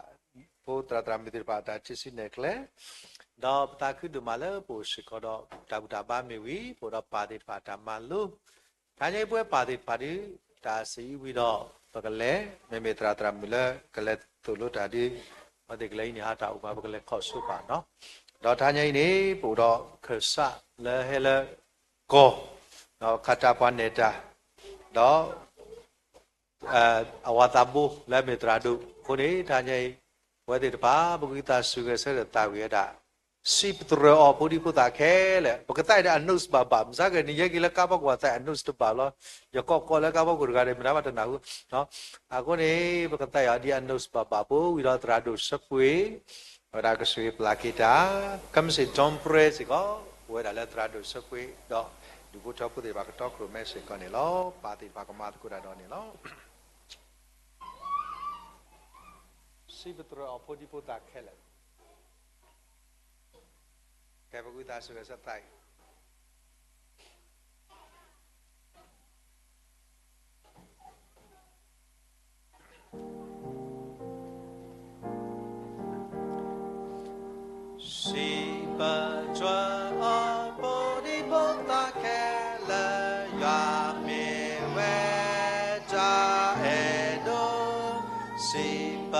ဖိသရၣ်သရၣ်မုၣ်သ့ၣ်တဖၣ်အတၢ်ထံၣ်ဆံးနဲၣ်ကျဲ, ဒီးပသးခုဒိၣ်မးလၢပအိၣ်စ့ၢ်ကီးဒီးတၢ်ဘူၣ်တၢ်ဘါမ့ၢ်ဝံၤ ပအိၣ်ဒီးပၢ်သ့ၣ်တဖၣ်အတၢ်မၤလိ, တဟါညါအံၤပဝဲပၢ်သ့ၣ်တဖၣ်ဒုး တၢ်ဆံးဝံၤဒီး ပကလဲၤ မ့မ့ၢ်သရၣ်သရၣ်မုၣ်လၢကလဲၤသိၣ်လိတၢ်ဒုး အဝဲသ့ၣ်ကလဲၤအံၤန့ၣ် ဟါတၢ်အိၣ်မး ပကလဲၤခီၣ်ဆိပာ်နီၤ, ဒီးတဟါညါအံၤန့ၣ် ပအိၣ်ဒီးခၢၣ်စးလၢဟဲလၢကီၢ်, ဒီးခးတၢ်ပှၤနဲၣ်တၢ်, ဒီး အဝၤသးဘိလၢအမ့ၢ်သရၣ်ဒိၣ်အဃိန့ၣ် တဟါညါအံၤ ပဝဲသ့ၣ်တဖၣ် ပကဝံသးစူၤဂဲၤဆၢထၢၣ်သးဝံၣ်ဝဲဒၣ် စံးပတြၢၤအီၤဖိဒံဖိသၣ်ခဲလၢာ်, ပကသးအံၤဒီး အ notes ဘၣ်ဘၣ်, မ့ၢ်စ့ၢ်ကီး နယဲက့ၤလၢကါဖီခိၣ်အသး အ notes တဘၣ်လီၤ, ယကိးကိးလၢကါဖီခိၣ်တဂၤဒီး မ့ၢ်ဒၣ်ဘၣ်တနၢ်ဟူ, အဃိန့ၣ် ပကသးအံၤအီၤဒ်အ notes ဘၣ်ဘၣ်ဖိဝံၤဒီးသရၣ်ဒိၣ်ဆၢကွံာ် ဝဲဒၣ်ကစၢ်ယွၤပျၢ်က့ၤတၢ်, ကမ့ၢ်စ့ၢ် dawn prayer စ့ၢ်ကီး ပဝဲဒၣ်လၢသရၣ်ဒိၣ်ဆၢကွံာ်ဒီး ဒူၣ်ဖိထၢဖိသ့ၣ်တဖၣ်ကတီခိၣ်ရိၣ်မဲစ့ၢ်ကီးန့ၣ်လီၤ. ပၢ်သ့ၣ်တဖၣ်ကမၤသကိးတၢ်ဒီးန့ၣ်လီၤ. စံးပတြၢၤအီၤဖိဒံဖိသၣ်ခဲလၢာ်, ကဲပကဝံသးစူၤဂဲၤဆၢထၢၣ်သးဝံၣ် စံးပ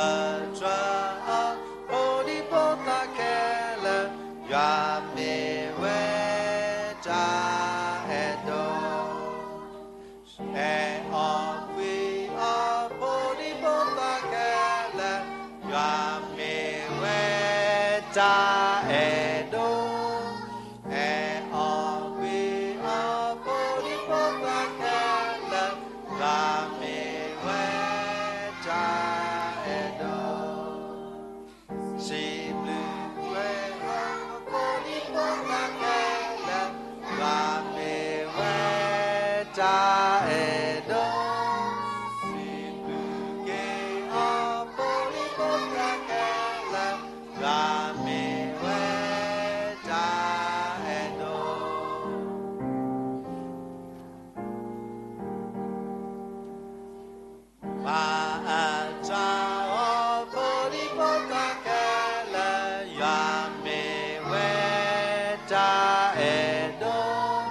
တြၢၤအဖိဒံဖိသၣ်ခဲလၢာ်, ယွၤမ့ၢ်ဝဲတၢ်အဲၣ်ဒိး, အဲၣ်အီၤကွံအီၤဖိဒံဖိသၣ်ခဲလၢာ်, ယွၤမ့ၢ်ဝဲတၢ်အဲၣ်ဒိး, အဲၣ်အီၤကွံအီၤဖိဒံဖိသၣ်ခဲလၢာ်, ယွၤမ့ၢ်ဝဲတၢ်အဲၣ်ဒိး. စံးဘျုးကွံအီၤဖိဒံဖိသၣ်ခဲလၢာ်, ယွၤမ့ၢ်ဝဲတၢ်အဲၣ်ဒိး, စံးဘျုးက့ၤအီၤဖိဒံဖိသၣ်ခဲလၢာ်, ယွၤမ့ၢ်ဝဲတၢ်အဲၣ်ဒိး. မၤအသးအီၤဖိဒံဖိသၣ်ခဲလၢာ်, ယွၤမ့ၢ်ဝဲတၢ်အဲၣ်ဒိး,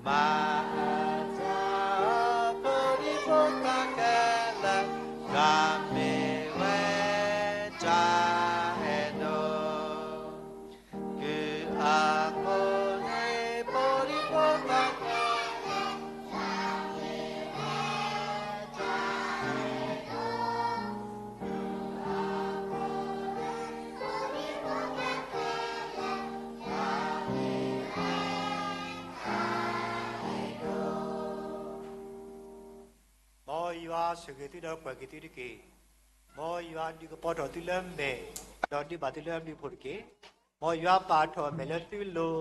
မၤအသးအီၤဖိဒံဖိသၣ်ခဲလၢာ်, ယွၤမ့ၢ်ဝဲတၢ်အဲၣ်ဒိး. ကုၢ်အခိၣ်န့ၣ်ဖိဒံဖိသၣ်ခဲလၢာ်, မ်ယွၤဆိၣ်ဂ့ၤသုဒီးကွၢ်က့ၤသုတက့ၢ်. မ်ယွၤဒုးကပီၤထီၣ်သုလၢမဲာ်, ဒီးဒုးဘၣ်သုလၢအဘျုးအဖှိၣ်တက့ၢ်. မ်ယွၤပာ်ထီၣ်အမဲာ်လၢသုလိၤ,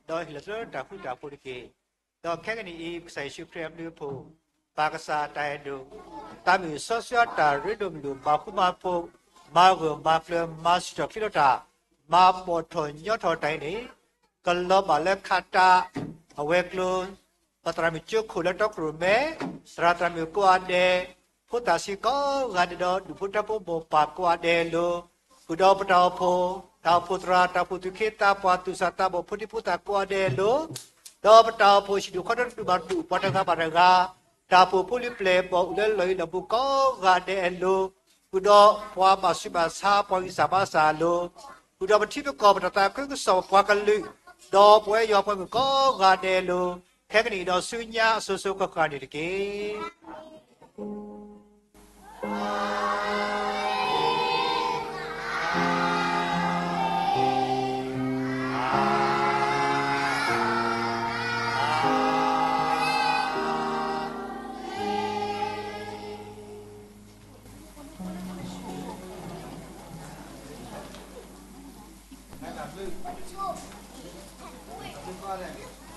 ဒီးဟ့ၣ်လီၤသုလၢတၢ်ဃူတၢ်ဖိးတက့ၢ်. ဒီးခဲကနံၣ်အံၤ ကစၢ်ယ့ၣ်ၡူးခရံာ်အဘျုးအဖှိၣ်, ပၢ်ကစၢ်တၢ်အဲၣ်ဒိး, သးမုာ်စီဆှံတၢ်ရ့ဒိၣ်မုာ်ဒိၣ် မၤဃူမၤဖိး, မၤဂၢၢ်မၤကျၢၤ မၤစံၣ်ထီၣ်ချံထီၣ်တၢ်, မၤပိာ်ထီၣ်ညီထီၣ်တၢ်အံၤန့ၣ်, ကလီၤဘၣ်လၢခးတၢ်အဝဲၤကျိၤ, ပသရၣ်မုၣ်ကၠိခိၣ်လၢတီခိၣ်ရိၣ်မဲ, သရၣ်သရၣ်မုၣ်ကိးဂၤဒဲး, ဖိသၣ်ဆံးကိးဂၤဒဲးဒီး ဒူၣ်ဖိထၢဖိမိၢ်ပၢ်ကိးဂၤဒဲးအလိၤ, ဃုာ်ဒီးပတၢ်အိၣ်ဖှိၣ်, တၢ်အိၣ်ဖှိၣ်သရၣ်, တၢ်အိၣ်ဖှိၣ်သူၣ်က့သးပှၢ်, သူၣ်စၢ်သးဘီၣ် ဖိဒံဖိသၣ်ကိးဂၤဒဲးအလိၤ, ဒီးပတၢ်အိၣ်ဖှိၣ်ဟံၣ်ဒူၣ်ခီဒူၣ် ဒူၣ်ဘၣ်ဒူၣ် ပှၤတဂၤဘၣ်တဂၤ, တၢ်အိၣ်ဖှိၣ်ဖိလံၤပျဲၢ်ဘီၣ်အိၣ်လၢလီၢ်ယံၤလီၢ်ဘူးကိးဂၤဒဲးအလိၤ, ဃုာ်ဒီးပှၤဘၣ်ဆူးဘၣ်ဆါ ပှၤဂံၢ်စၢ်ဘါစၢ်အလိၤ, ဃုာ်ဒီးပထံပကီၢ် ပတၢ်သးခုကစီၣ် ပှၤကလုာ်, ဒီးပဝဲယွၤပှၤဂီၢ်ကိးဂၤဒဲးအလိၤ, ခဲကနံၣ်အံၤဒီးဆူညါအစိၤစိၤဃၣ်ဃၣ်န့ၣ်တက့ၢ်. မ့ၢ်တၢ်ဘျုး, တၢ်ဘျုးကိးဂၤဒဲး.